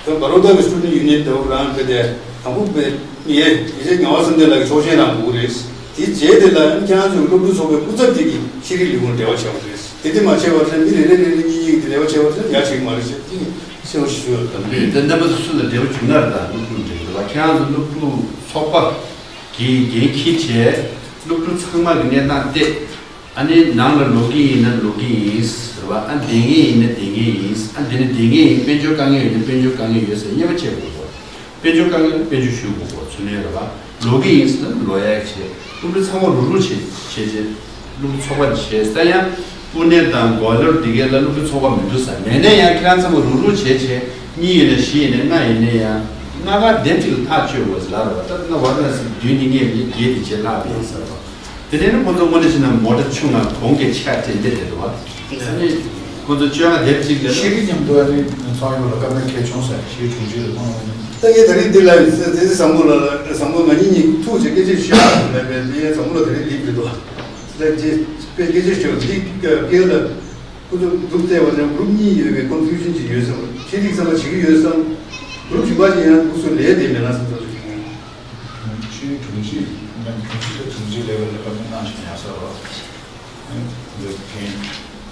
ད་བར་ཝ་ཏ་གི་Student Union དེ་རང་ཕེ་དེ་དང་པོ་པའི་ངས་ཡེ་ཤེས་ངག་དབང་བསམ་གཏན་ལགས་ཀྱི་ཆོག་མཆན་རང་དགོས་རེད། དེ་རྗེས་དེ་ལ་ཁྱེད་རང་ཚོའི་སློབ་ཕྲུག་ཚོགས་པའི་སྐུ་ཚབ་དེ་གིས་ཤེས་རིག་ལས་ཁུངས་འབྲེལ་བ་བྱས་པ་རེད། དེ་དེ་མ་བྱས་པར་མི་རེ་རེ་རེ་རེ་གཉིས་གཉིས་ཀྱིས་འབྲེལ་བ་བྱས་པར་ཡ་བྱེད་ཀྱི་མ་རེད་ཟེར་དེ་གསལ་པོ་ཞུ་ཡོད། དམ་པས་དེ་རྣམ་པ་ཚོ་སུ་ལ་འབྲེལ་བ་བྱུང་ན་རེད། ད་སློབ་ཕྲུག་འབྲེལ་བ་ཁྱེད་རང་ཚོ་སློབ་ཕྲུག་ཚོགས་པ་གིས་འགན་འཁྱེར་བྱས་སློབ་ཕྲུག་ཚང་མ་གི་གནས་སྟངས་བལྟས། ཨ་ནི་ནང་ལ་ལོག་གི་ཡིན་ན་ལོག་གི་ཡིན་ཟེར་བ། ཨ་བསྡད་མཁན་ཡིན་ན་བསྡད་མཁན་ཡིན། ཨ་འདི་ནི་བསྡད་མཁན་ཡིན། དཔལ་འབྱོར་དཀའ་ངལ་ཡོད་ན་དཔལ་འབྱོར་དཀའ་ངལ་ཡོད་ཟེར་དབྱེ་བ་ཕྱེ་དགོས་པ། དཔལ་འབྱོར་དཀའ་ངལ་དཔལ་འབྱོར་ཞུ་དགོས་པ་ཚུལ་ལན་རེད་བ། ལོག་གི་ཡིན་ཟེར་ན་ལོག་ཡག་བྱེད། སློབ་ཕྲུག་ཚང་མ་རུག་རུག་བྱེད་བྱེད་བྱེད། སློབ་ཕྲུག་ཚོགས་པ་བྱེད་ས་ཡང་དབུ་ནས་དང་གོ་ལོར་འདི་གའི་ལ་སློབ་ཕྲུག་ཚོགས་པ་མི་འདུག་ས་མེད་ན་ཡང་ཁྱེད་རང་ཚང་མ་རུག་རུག་བྱེད་བྱེད། གཉིས་ཡིན་ན་བཞི་ཡིན་ན་ལྔ་ཡིན་ན་ཡང་ལྔ་ཁ་བདེ་ཅིག་ལ་ཐག་གཅོད་དགོས་ཟེར་ལབ་རེད་བ། ད་ང་ཝར་ན་སི་བདུན་ནི་ངས་མི་བརྒྱད་དེ་བྱེད་ལྷག་པ་ཡིན་ཟེར་བ། དེ་ནས་ནི་ཁོ་ཚོ་དངོས་གནས་བྱས་ན་མོ་ཊ་ཆུང་ང་གོང་གི་ཆ་དྲན་དེ་རེད་བ། ཨ་ནི་ཁོ་ཚོ་བཅོ་ལྔ་དེབ་གཅིག་ལ། ཤེས་རིག་མཉམ་དུ་ཨ་ནི་ཚོགས་ཡོང་ལ་སྐར་མ་ཁལ་བྱུང་ཟེར་ཤེས་དྲུང་ཆེ་རེད་ཁོང་ལ། ད་ངས་ད་རིང་འདི་ལ་དེ་དེ་བཟང་པོ་ལ་བཟང་པོ་ང་གཉིས་གཉིས་ཐུག་ཅིག་སྐད་ཆ་བཤད་མེད་པས་འདི་ཡང་བཟང་པོ་ལ་ད་རིང་འདི་འདི་འདུག་ད་ཅི་དཔེ་སྐད་ཆ་བཤད་འདི་སྐད་ལ་ཁོ་ཚོ་འདུག་བལྟས་པ་ན་གུ་རུབ་གཉིས་ཡོད་པའི་Confusion ཅིག་ཡོད་བསམ། ཤེས་རིག་ཚང་མ་བྱེད་ཀྱི་ཡོད་བསམ། གུ་རུབ་བཞི་པ་ཅིག་ཡང་འདུག་སུ་ལས་དེ་མེད་ན་བསམ་ཚོར་ཞིག་ཡོང་། ཤེས་རིག་དྲུང་ཆེ་དྲུང་ཆེ་དང་དྲུང་ཆེ་ལས་ཀ་ལ་བཀའ་མོལ་གནང་ཞིག་ཡག་ས་རོགས། འདི་འགན་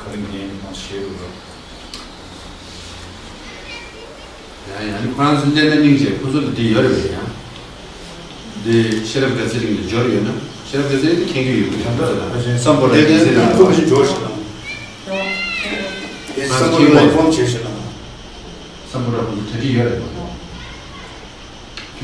ག་རེ་འགན་ཡིན་ནང་ཤེས་དགོས་རོགས། ཡང་ཡང་ནི་ཁོ་རང་ཚོ་སླེབས་ན་སྙིང་རྗེ། ཁོ་ཚོ་ལ་འདི་ཡོད་རེད་པས། ཡང་འདི་ཤེས་རབ་དགའ་ཚལ་གླིང་ལ་འབྱོར་ཡོད་ན། ཤེས་རབ་དགའ་ཚལ་གླིང་འདི་མཁྱེན་གྱི་ཡོད་ཀྱི་རེད། ཁོ་ཚོ་ལ་བསམ་བློ་དེ་དེ་དེ་ཁོ་ཚོ་ཞིག་འབྱོར་ཞིག་དང་། དེ་བསམ་བློ་ལ་ཨིན་ཕོམ་བྱེད་ཞིག་དང་། བསམ་བློ་ར་ཁོ་ཚོ་གྲ་སྒྲིག་ཡོད་རེད་པ།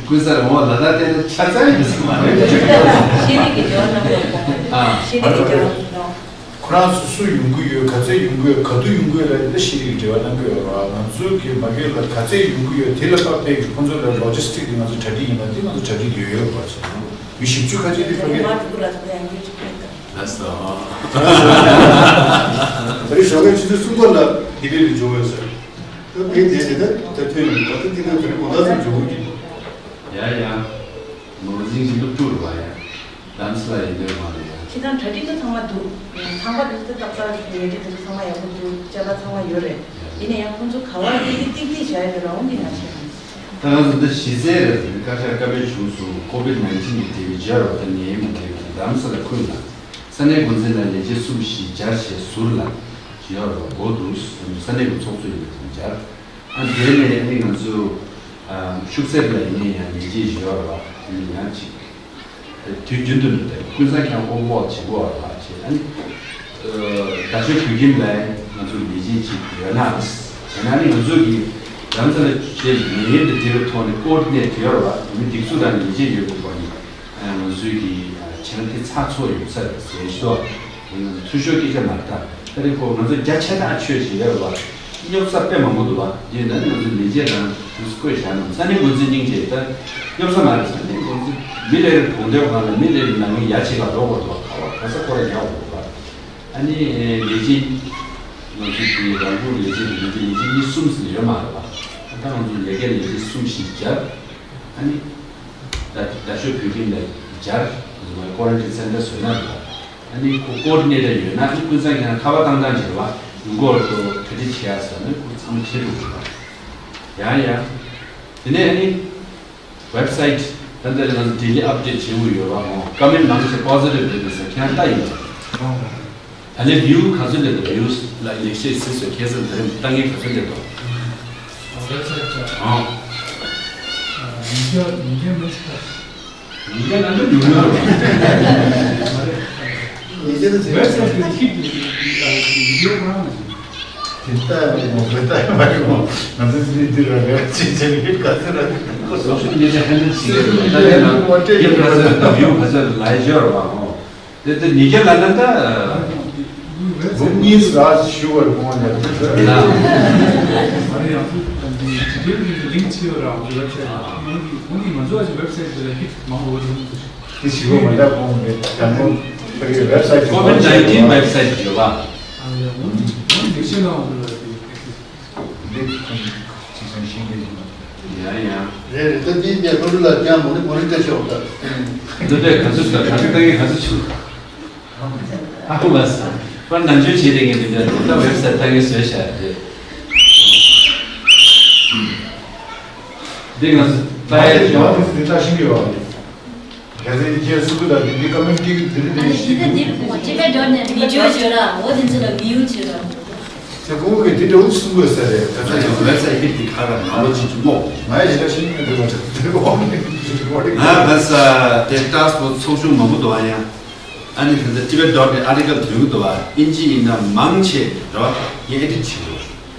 ཀུན་གསལ་ལ་འོང་བ་ལ་ད་བལྟས་ན་ཆ་ཚང་ཡིན་ཟེར་མ་རེད། ཤེས་རིག་གི་འབྲེལ་བ་རྣམ་པ་ཡོད་པ། ཨ། ཤེས་རིག་གི་འབྲེལ་བ་རྣམ་པ། ཁོ་རང་ཚོ་སུ་ཡོང་གི་ཡོད། ག་ཚོད་ཡོང་གི་ཡོད། ག་དུས་ཡོང་གི་ཡོད་ལ་ཡིན་ན་ཤེས་རིག་འབྲེལ་བ་གནང་གི་ཡོད་རེད་བ། ང་ཚོ་གི་མ་གི་ལ་ག་ཚོད་ཡོང་གི་ཡོད། དེ་ལ་དཔག་པའི་གི་ཁོང་ཚོ་ལ་ལོ་ཇི་སི་ཊིག་དེ་ང་ཚོ་གྲ་སྒྲིག་ཡིན་པ་དེ་ང་ཚོ་གྲ་སྒྲིག་ཡོད་ཡོད་རེད་བ། མི་བཞི་བཅུ་ཁ་ཤས་དེ་ཕ་གི། མ་འགྲོ་གི་ལ་ཚོ་ཡང་གི་ཅིག་རེད། ལགས་སོ། ད་རེས་ཞོགས་ཀའི་ཆུ་ཚོད་གསུམ་པ་ལ་དིབ་ལི་ལ་འབྱོར་ཡོད་ཟེར། ད་བོད་འདས་ཏེ་ད་ད་ཐོན་ཡོང་བ་ད་འདི་ནང་དེ་རིང་དགོང་དག་ཙམ་འབྱོར་གྱི། ཡ་ཡ། ནོར་འཛིན་གྱི་སློབ་ཕྲུག་རེད་པ་ཡ། རྡ་རམ་ས་ལ་ཡིན་དོན་མ་རེད་ཡ། ཁྱེད་རང་གྲ་སྒྲིག་ད་ཚང་མ་འདུག་ཚང་མ་འདུག་ད་ཏག་ཏག་ལས་སྒྲིག་དེ་ཚོ་ཚང་མ་ཡག་པོ་འདུག་ཅ་ལག་ཚང་མ་ཡོད་རེད། ཡིན་ན་ཡང་ཁོང་ཚོ་ག་བར་ཏིག་ཏིག་ཏིག་ཏིག་བྱ་ཡ་དེ་རང་འོང་གི་ང་ཆེ་རང་། ད་ང་ཚོ་འདི་གཞི་རྩའི་རེད། བཀའ་ཤག་བཀའ་འབེབས་བྱུང་སོང་། ཀོ་བིད་ནའིན་ཊིན་གྱི་དེ་བའི་སྦྱར་བ་དང་ནད་ཡམས་ཀྱི་དེ་བའི་རྡ་རམ་ས་ལ་ཁུལ་ལ། ས་གནས་འགོ་འཛིན་ལ་ལས་བྱེད་གསུམ་བཞི་སྦྱར་བྱས་ཟུར་ལ་ཡོད་རེད་པ། འགོ་འདུག་ས་གནས་ཀྱི་ཚོགས་གཙོ་ཡིན་པ་དང་སྦྱར། ཨ་དེ་ནས་ཨ་ནི་ང་ཚོ་ཨ་ཤུག་གསེབ་ལ་ཡིན་ནའི་ཡང་ལས་བྱེད་ཡོད་རེད་པ། ཨ་ནི་ཡང་ཅིག་དུས་རྒྱུན་དུ་ནི་དེ་ཀུན་བཟང་ཁྱང་ཨོ་བོག་བྱེད་དགོས་རེད་པ་བྱས། ཨ་ནི་ཨ་རྡ་ཤོད་བོད་ཁྱིམ་ལ་ང་ཚོ་ལས་བྱེད་ཅིག་ཡོད་ན་བྱས་ན་ཨ་ནི་ང་ཚོ་གི་རྡ་རམ་ས་ལ་བྱས་ནད་ཡམས་དང་འབྲེལ་བའི་ཐོག་ནས་ཀོ་ཨོ་ཌི་ནེ་ཊི་ཡོད་རེད་པ། མི་སྒྲིག་འཛུགས་དང་ལས་བྱེད་ཡོད་དགོས་པ་ནི། ང་ཚོའི་གི་ བྱས་ན་དེ་ཚགས་ཚུད་ཡོད་ས་རེད་ཟེར་ཞུ། འཐུས་ཤོར་སྐད་ཆ་མ་རེད་ད། ད་རེས་ཁོ་ང་ཚོ་བརྒྱ་ཆ་བརྒྱ་ཆོས་ཞིག་ཡོད་རེད་བ། སྙོབ་ས་དཔེ་མང་པོ་འདུག་བ། དེ་ཡིན་ན་ང་ཚོ་ལས་བྱེད་རང་དུས་སུ་བསྐོས་བཞག་ན་ས་གནས་འགོ་འཛིན་སྙིང་རྗེ་ད་སྙོབ་ས་མ་རེད། ས་གནས་འགོ་འཛིན་མི་རེ་རེ་གྲོང་སྡེ་ཁང་ལ་མི་རེ་རེ་ནང་མི་ཡ་གཅིག་ལ་འགྲོ་དགོས་འདུག་བ། ག་བ་ག་ས་ཁོ་ར་ཉར་དགོས་འདུག་བ། ཨ་ནི་ལས་བྱེད་ང་ཚོ་དེ་རང་ཁུལ་ལས་བྱེད་དེ་ལས་བྱེད་ལས་བྱེད་གཉིས་གསུམ་ཟིན་ཡོད་མ་རེད་བ། ད་ང་ཚོ་ལས་ཀའི་ལས་བྱེད་གསུམ་བཞི་སྦྱར། ཨ་ནི་ད་རྡ་ཤོད་བོད་ཁྱིམ་ལ་སྦྱར། ང་ཚོ་ཀོ་རན་ཊིན་སེན་ཊར་བཟོས་ན་རེད་བ། ཨ་ནི་ཁོ་ཀོ་ཌི་ནེ་ཊར་ཡོད་ན་ཨ་ནི་ཀུན་བཟང་ཁྱེད་རང་ཁ་པར་བཏང་བཏང་བྱེད་རེད་བ། ཡུལ་སྐོར་དུ་གྲ་སྒྲིག་བྱེད་ཡ་ཟེར་ན་ཁོ་ཚང་མ་བྱེད་ཐུབ་རེད་བ། ཡང་ཡང་། དེ་ནས་ཨ་ནི་ཝེབ་སའིཊ་ད་ལྟ་ང་ཚོ་ཌེ་ལི་ཨབ་ཌེཊ་བྱེད་དགོས་ཡོད་རེད་བ། ཧོ་ཀོ་མེན་ཊི་མང་ཆེ་པོ་ཛི་ཊིབ་རེད་འདུག་ཟེར་ཁྱེད་རང་ལྟ་ཡིན་པ། ད་ལན་བིའུ་ག་ཚོད་སླེབས་འདུག་བིའུ་ལ་ལེགས་བཤད་གཟིགས་སོ་ཁྱེད་ཚོ་ད་རེས་ལྟ་མཁན་ག་ཚོད་སླེབས་འདུག་ཝེབ་སའིཊ་ཨ། ཉིས་བརྒྱ་ཉིས་བརྒྱ་མི་ཤི་ཁ། ཉིས་བརྒྱ་ལ་ལ་ཉུང་ཉུང་རེད་བ། ཉིས་བརྒྱ་ལ་ཟེར། ཝེབ་སའིཊ་དེ་ཧིཊ་བི་ཌི་ཡོ་གང་ལ་ཞིག་དེ་ལྟ་ཡག་མོ་དེ་ལྟ་ཡག་མ་རེད་མོ། ང་ཚོ་ཚེ་འདི་ར་རེད་ཅེས་བྱས་ནས་ཧིཊ་ག་ཚོད་ར། སོ་ཤལ་མི་ཌི་ཡ་ཧེན་ཌལ་བྱེད་ཀྱི་རེད། ད་ལན་ལ་ཧིཊ་ག་ཚོད་དང་བིའུ་ག་ཚོད་ལ་ཡ་ཤོར་བ་མོ། དེ་དེ་ཉིས་བརྒྱ་ལ་ན་ད། འབུམ་གཉིས་ར་ཞུ་བར་དགོངས་ལ། ན། མ་རེད། ཡང་ཚུལ་དང་འདི་ཇི་ཏེལ་གྱི་ལིང་ཆེ་བ་ར་ཝེབ་སའིཊ་ལ་ཁོང་གིས་ཁོང་གིས་ང་ཚོ་ཨ་ཅི་ཝེབ་སའིཊ་དེ་ལ་ཧིཊ་མང་བོ་འགྲོ་མི་འདུག་དེ་ཞི་བ་མ་འདྲ་གོང་མེད་དང་པོ་ཕ་གི་ཝེབ་སའིཊ་ཀོ་ཝིཌ་ནའིན་ཊིན་ཝེབ་སའིཊ་ཡོད་པ། ཨ་ཡ་ཁོང་ཁོང་ལེགས་བཤད་ནང་འོང་ལ་དེ། འདི་ཁོང་ཅི་སང་ཤིང་གི་ཡིན་ན། ཡ་ཡ། རེད་རེད། ད་འདི་ནས་ལྷོ་ནུབ་ལ་ཀྱང་མོ་ནི་མོ་རི་ཏ་ཆེ་བ་ད། འདི་འདྲའི་ག་ཚོད་ད་ག་ཚོད་ད་གི་ག་ཚོད་བྱུང་། ཨ་ཁུ་བ་ས། པར་ནང་ཆོས་བྱེད་རེ་ངས་འདི་འདྲ་འདུག་ད་ཝེབ་སའིཊ་ད་གི་བཟོས་བཞག་རེད། འདི་ང་ཚོ་ད་ཡ་ཡ་ཡོད། འདི་ད་ཤིང་གི་ཡོད་རེད། རྒྱ་ཚན་གྱི་སྐྱེས་སུ་ཀུ་དང་འདི་ཀ་མེན་ཊི་འདི་རེད། ཨ་ནི་འདི་ད་འདི་ཊི་ཝི་ཌི་ཡོ་བརྗོད་ལ་འོ་དེ་ཚོ་ལ་བིའུ་བྱོས་ལ། དེ་ཀུ་གི་འདི་འདྲ་བོ་གསུང་དགོས་ས་རེད། ད་ཚ་ཡང་ཝེབ་སའིཊ་ཧིཊ་འདི་ཁ་ར་ནང་ལོ་ཅི་ཅུང་མོ། ང་ཡི་ཞེ་དྲག་ཤེས་ཀྱི་མི་འདུག་བ། དེ་འོག་ནས་འདི་རེ་ཀོར་ཌིང་། ང་ག་ས་དེ་ཊ་སི་པོ་ཚོགས་ཆུང་མང་པོ་འདུག་ཨ་ཡ། ཨ་ནི་ད་ལྟ་ཊི་ཝི་ཌི་ཡོ་ཌོཊ་ནེ་ཊི་ཨར་ཊི་ཀལ་ཐོན་གི་འདུག་བ། ཨིན་ཇི་ཡིན་ན་མང་ཆེ་རེད་བ། ངས་ཨེ་ཌིཊ་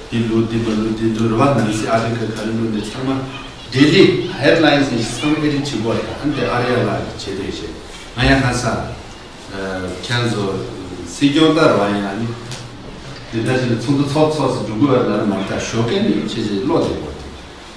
བྱེད་དགོས། འདི་ལུགས་འདི་མ་ལུགས་འདི་འདུག་རེད་བ། ནང་སྲིད་ཨར་ཊི་ཀལ་ག་རེ་ལུགས་འདི་ཚང་མ། ཌེ་ལི་ཧེཌ་ལའིན་ནས་ཚང་མ་ཨེ་ཌིཊ་བྱེད་དགོས་རེད། ཨ་ནི་དེ་ཨར་ཡ་ལགས་ཀྱིས་བྱེད་བསྡད་བྱས། ང་ཡང་ཁ་ས། ཁྱེད་ཚོ་སྲིད་སྐྱོང་ལྟར་བ་ཡང་ནི། འདི་འདྲ་ཞིག་ལ་ཚོགས་འདུ་ཚོགས་ཚོགས་སུ་འགྲོ་དགོས་པ་ལ་མ་ལྟ་ཞོགས་ཀས་ནི་ཆེ་ཆེ་བློ་བདེ་བོ་དེ།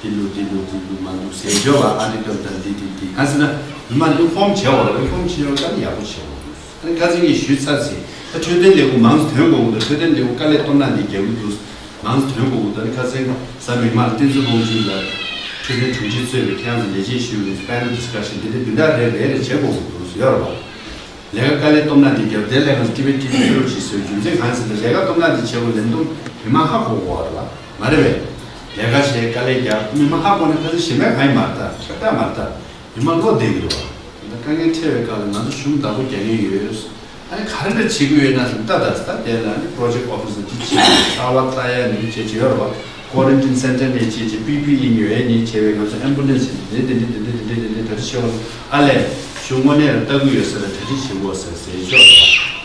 འདི་ལུགས་འདི་ལུགས་འདི་ལུགས་མ་ལུགས་ཟེར་འཇོག་པ་ཨ་ནི་སྐབས་དང་འདི་འདི་འདི་ག་ཟེར་ན་མི་མང་ཨིན་ཧོམ་བྱས་བ་ལ་ཨིན་ཧོམ་བྱས་བ་ཀ་ནི་ཡག་པོ་བྱས་བ། ཨ་ནི་ཁ་སང་གིས་ཞུས་ཚར་ཚེ་ད་འཕྲོད་བསྟེན་ལས་ཁུངས་མང་ཙམ་ཐོན་དགོས་འདུག་འཕྲོད་བསྟེན་ལས་ཁུངས་དཀའ་ལས་གཏོང་ན་འདི་རྒྱག་གི་འདུག་མང་ཙམ་ཐོན་དགོས་འདུག་ད་ནི་ཁ་སང་གཟའ་མིག་དམར་བསྟན་འཛིན་ཕུན་ཚོགས་ལགས་འཕྲོད་བསྟེན་དྲུང་ཆེ་གཙོས་པའི་ཁྱེད་རང་ཚོ་ལས་བྱེད་ཞུ་བའི་པེ་ནལ་ཌི་སི་ཀ་ཤན་འདི་འདྲ་འདི་འདྲ་རེ་རེ་རེ་བྱེད་དགོས་འདུག་ཡོད་རེད་བ། ལས་ཀ་དཀའ་ལས་སྟོབས་ན་འདི་རྒྱབ་དེ་ལས་ཀ་ཊི་བི་ཊི་བི་ཤོར་ཅིག་བཟོས་རྒྱུ་མཚན་གང་ཟེར་ན་ལས་ཀ་སྟོབས་ན་འདི་བྱེད་དགོས་ལན་སྟོབས་མི་མང་ཧ་གོ་གོ་བ་རེད་བ་མ་རེད་བས། ལས་ཀ་བྱས་དཀའ་ལས་རྒྱབ་མི་མང་ཧ་གོ་ན་ཁ་སང་གཞན་པ་གང་ཡིན་མ་རེད་ད་ཁྱབ་བསྒྲགས་མ་རེད་ད། མི་མང་བློ་བདེ་གི་རེད་བ། ད་དཀའ་ངལ་འཕྲད་པའི་སྐབས་ལ་ང་ཚོ་གཞུང་བདག་པོ་རྒྱག་མཁན་ཡོད། ཨ་ནི་ག་རེ་འདྲ་བྱེད་དགོས་ཡོད་ན་ཟེར་ན་ད་ད་ད་དེ་ལ་ཨ་ནི་པོ་རོ་ཇེག་ཨོ་ཕི་སར་འདི་བྱེད་ཀྱི་རྩ་བ་ལྟ་ཡ་ནི་བྱེད་ཀྱི་ཡོད་རེད་བ། ཀོ་རན་ཊིན་སེན་ཊར་ནས་བྱེད་ཀྱི་པི་པི་ཨི་ཉོ་ཡ་ནི་བྱེད་པའི་ང་ཚོ་ཨེམ་བུ་ལན་སི་འདི་འདི་འདི་འདི་འདི་འདི་འདི་འདི་ད་ཅི་བྱེད་བ་ཨ་ལས་གཞུང་དངོས་གནས་ལ་ལྟ་གི་ཡོད་ས་ལ་གྲ་སྒྲིག་བྱེད་དགོས་ཟེར་ཟེར་ཆོག་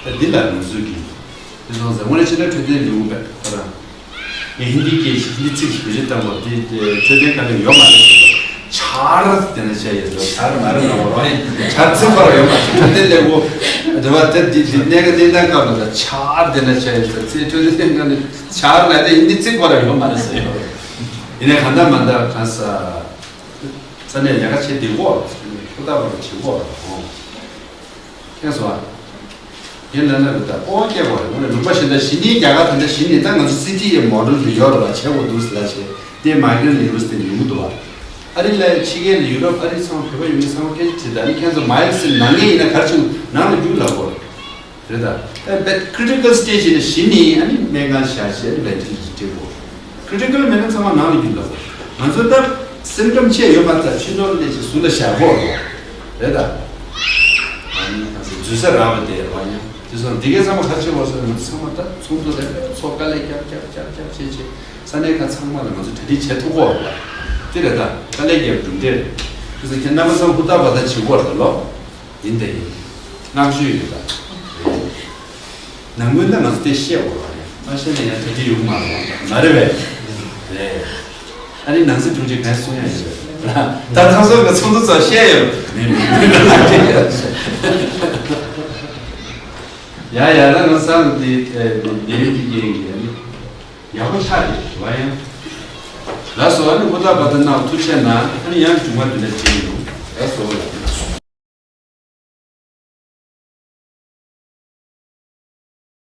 རེད་བ། ད་འདི་ལ་ང་ཚོ་གི་འདི་སོང་ཟེར་དངོས་གནས་ཕྱི་ནང་འཕྲོད་བསྟེན་ལས་ཁུངས་པས་ཁོ་རང་། ངས་ཧིན་དི་སྐད་ཞིག་ཧིན་དི་ཚིག་ཞིག་བེད་སྤྱོད་བཏང་བ་དེ་དེ་འཕྲོད་བསྟེན་དཀའ་ངལ་ཡོད་མ་རེད་ཟེར་བ། ཆར་དེ་ན་བྱས་ཡོད་ཟེར་བ། ཆར་མ་རེད་ལ་བ་རོ་ཡིན་ཆར་ཚིག་པར་ཡོད་མ་རེད། འཕྲོད་བསྟེན་ལས་ཁུངས་འདྲི་བ་དེ་འདི་འདི་གནད་འགག་གནས་སྟངས་སྐབས་ལ་ད་ཆར་དེ་ན་བྱས་ཡོད་ཟེར་ཚེ་འཕྲོད་བསྟེན་དཀའ་ངལ་ཆར་ལ་དེ་ཧིན་དི་ཚིག་པར་ཡོད་མ་རེད་ཟེར་ཡོད་རེད། ཡིན་ནའི་གང་ལྟར་མ་ལྟར་གང་ས་ས་གནས་ལས་ཀ་བྱེད་བདེ་གོ་ལ་ཕུ་ཐག་པར་བྱེད་གོ་ལ་ཧོ། ཁྱེད་སོ། ངས་ལབ་ན་རེད་ད་ཨོ་སྐྱེ་བ་རེད། ང་ལ་ལུང་པ་གཞན་དག་གཞི་ནས་རྒྱ་གར་དེ་འདྲ་གཞི་ནས་ད་ང་ཚོ་སི་ཊི་ཨི་མོ་ཌེལ་དུ་ཡོད་རེད་བ། བྱེད་དགོས་འདུག་ཟེར་ལ་བྱས་དེ་མའི་གྷི་རེན་ཊི་ལེ་གུ་ཨིས་ཊི་དེ་ཡོང་གི་འདུག་བ། ཨ་རི་ལ་ཕྱི་རྒྱལ་ལ་ཡུ་རོབ་ཨ་རི་ཚང་བོད་པ་ཡོང་མཁན་ཚང་མ་སྐད་ཆ་དྲིས་ད་ནི་ཁྱེད་ཚོ་མའིལ་སི་ནང་ངས་ཡིན་ན་ག་རེ་བྱུང་ནང་ལ་རྒྱུགས་ལབ་དགོས་རེད་ད། ད་བད་ཀི་རི་ཊི་ཀལ་སི་ཊེ་ཇི་ཡིན་ན་གཞི་ནས་ཨ་ནི་སྨན་ཁང་བཞག་བྱས་ཨ་ནི་བེན་ཊི་ལེ་ཊར་སྤྲད་དགོས། ཀི་རི་ཊི་ཀལ་མེད་ན་ཚང་མ་ནང་ལ་རྒྱུགས་ལབ་དགོས། ང་ཚོ་ད་སིམ་ཊམ་ཆེ་ཡོད་མ་རེད་ད། ཕྱི་ནང་ལ་ཅིག་ཟུར་ལ་བཞག་དགོས་རེད་ད། ཨ་ནི་ང་ཚོ་འཛུལ་ས་རག་པ་དེ་རེད་བ། ཡང་དེ་སོང་འདི་གའི་ཚང་མ་ག་ཆེ་བ་སོང་ང་ཚོ་ཚང་མ་ད་ཚོགས་འདུ་རེ་རེ་ཚོགས་དཀའ་ལས་རྒྱབ་རྒྱབ་རྒྱབ་རྒྱབ་བྱས་བྱས་ས་གནས་ཁག་ཚང་མ་ལ་ང་ཚོ་གྲ་སྒྲིག་བྱེད་ཐུབ་ཀྱི་ཡོད་རེད་བ། དེ་རེད་ད་དཀའ་ལས་རྒྱབ་གྲུབ་འབྲས་རེད། དེ་སོང་ཁྱེད་རྣམ་པ་ཚང་མ་ཧུར་ཐག་པ་ད་བྱེད་དགོས་རེད་ད་ལོ། ཡིན་ད་ཡིན། བསྔགས་བརྗོད་ཡོད་ད། ནང་ཁུལ་ད་ང་ཚོ་དེ་བཤད་དགོས་རེད་བ། མ་བཤད་ན་ཡང་གྲ་སྒྲིག་ཡོང་མ་རེད་བ། མ་རེད་བས། རེད། ཨ་ནི་ནང་སྲིད་དྲུང་ཆེ་གང་གསུང་ཡ་ཡོད་རེད། ད་ཐང་སོ་གི་ཚོགས་འདུ་ཚོ་བཤད་ཡོད། མེད་མེད་མེད། ཡ་ཡ། ད་ང་བསམ་དེ་དེ་རིང་དེ་རྒྱན་གྱི་ཡག་པོ་ཆགས་ཏེ་བ་ཡང་། ལགས་སོ། ཨ་ནི་ཧུར་ཐག་པ་དེ་གནང་། ཐུགས་རྗེ་གནང་། ཨ་ནི་ཡང་བྱུང་བ་དེ་འདྲ་བྱེད་ཡིན། ལགས་སོ།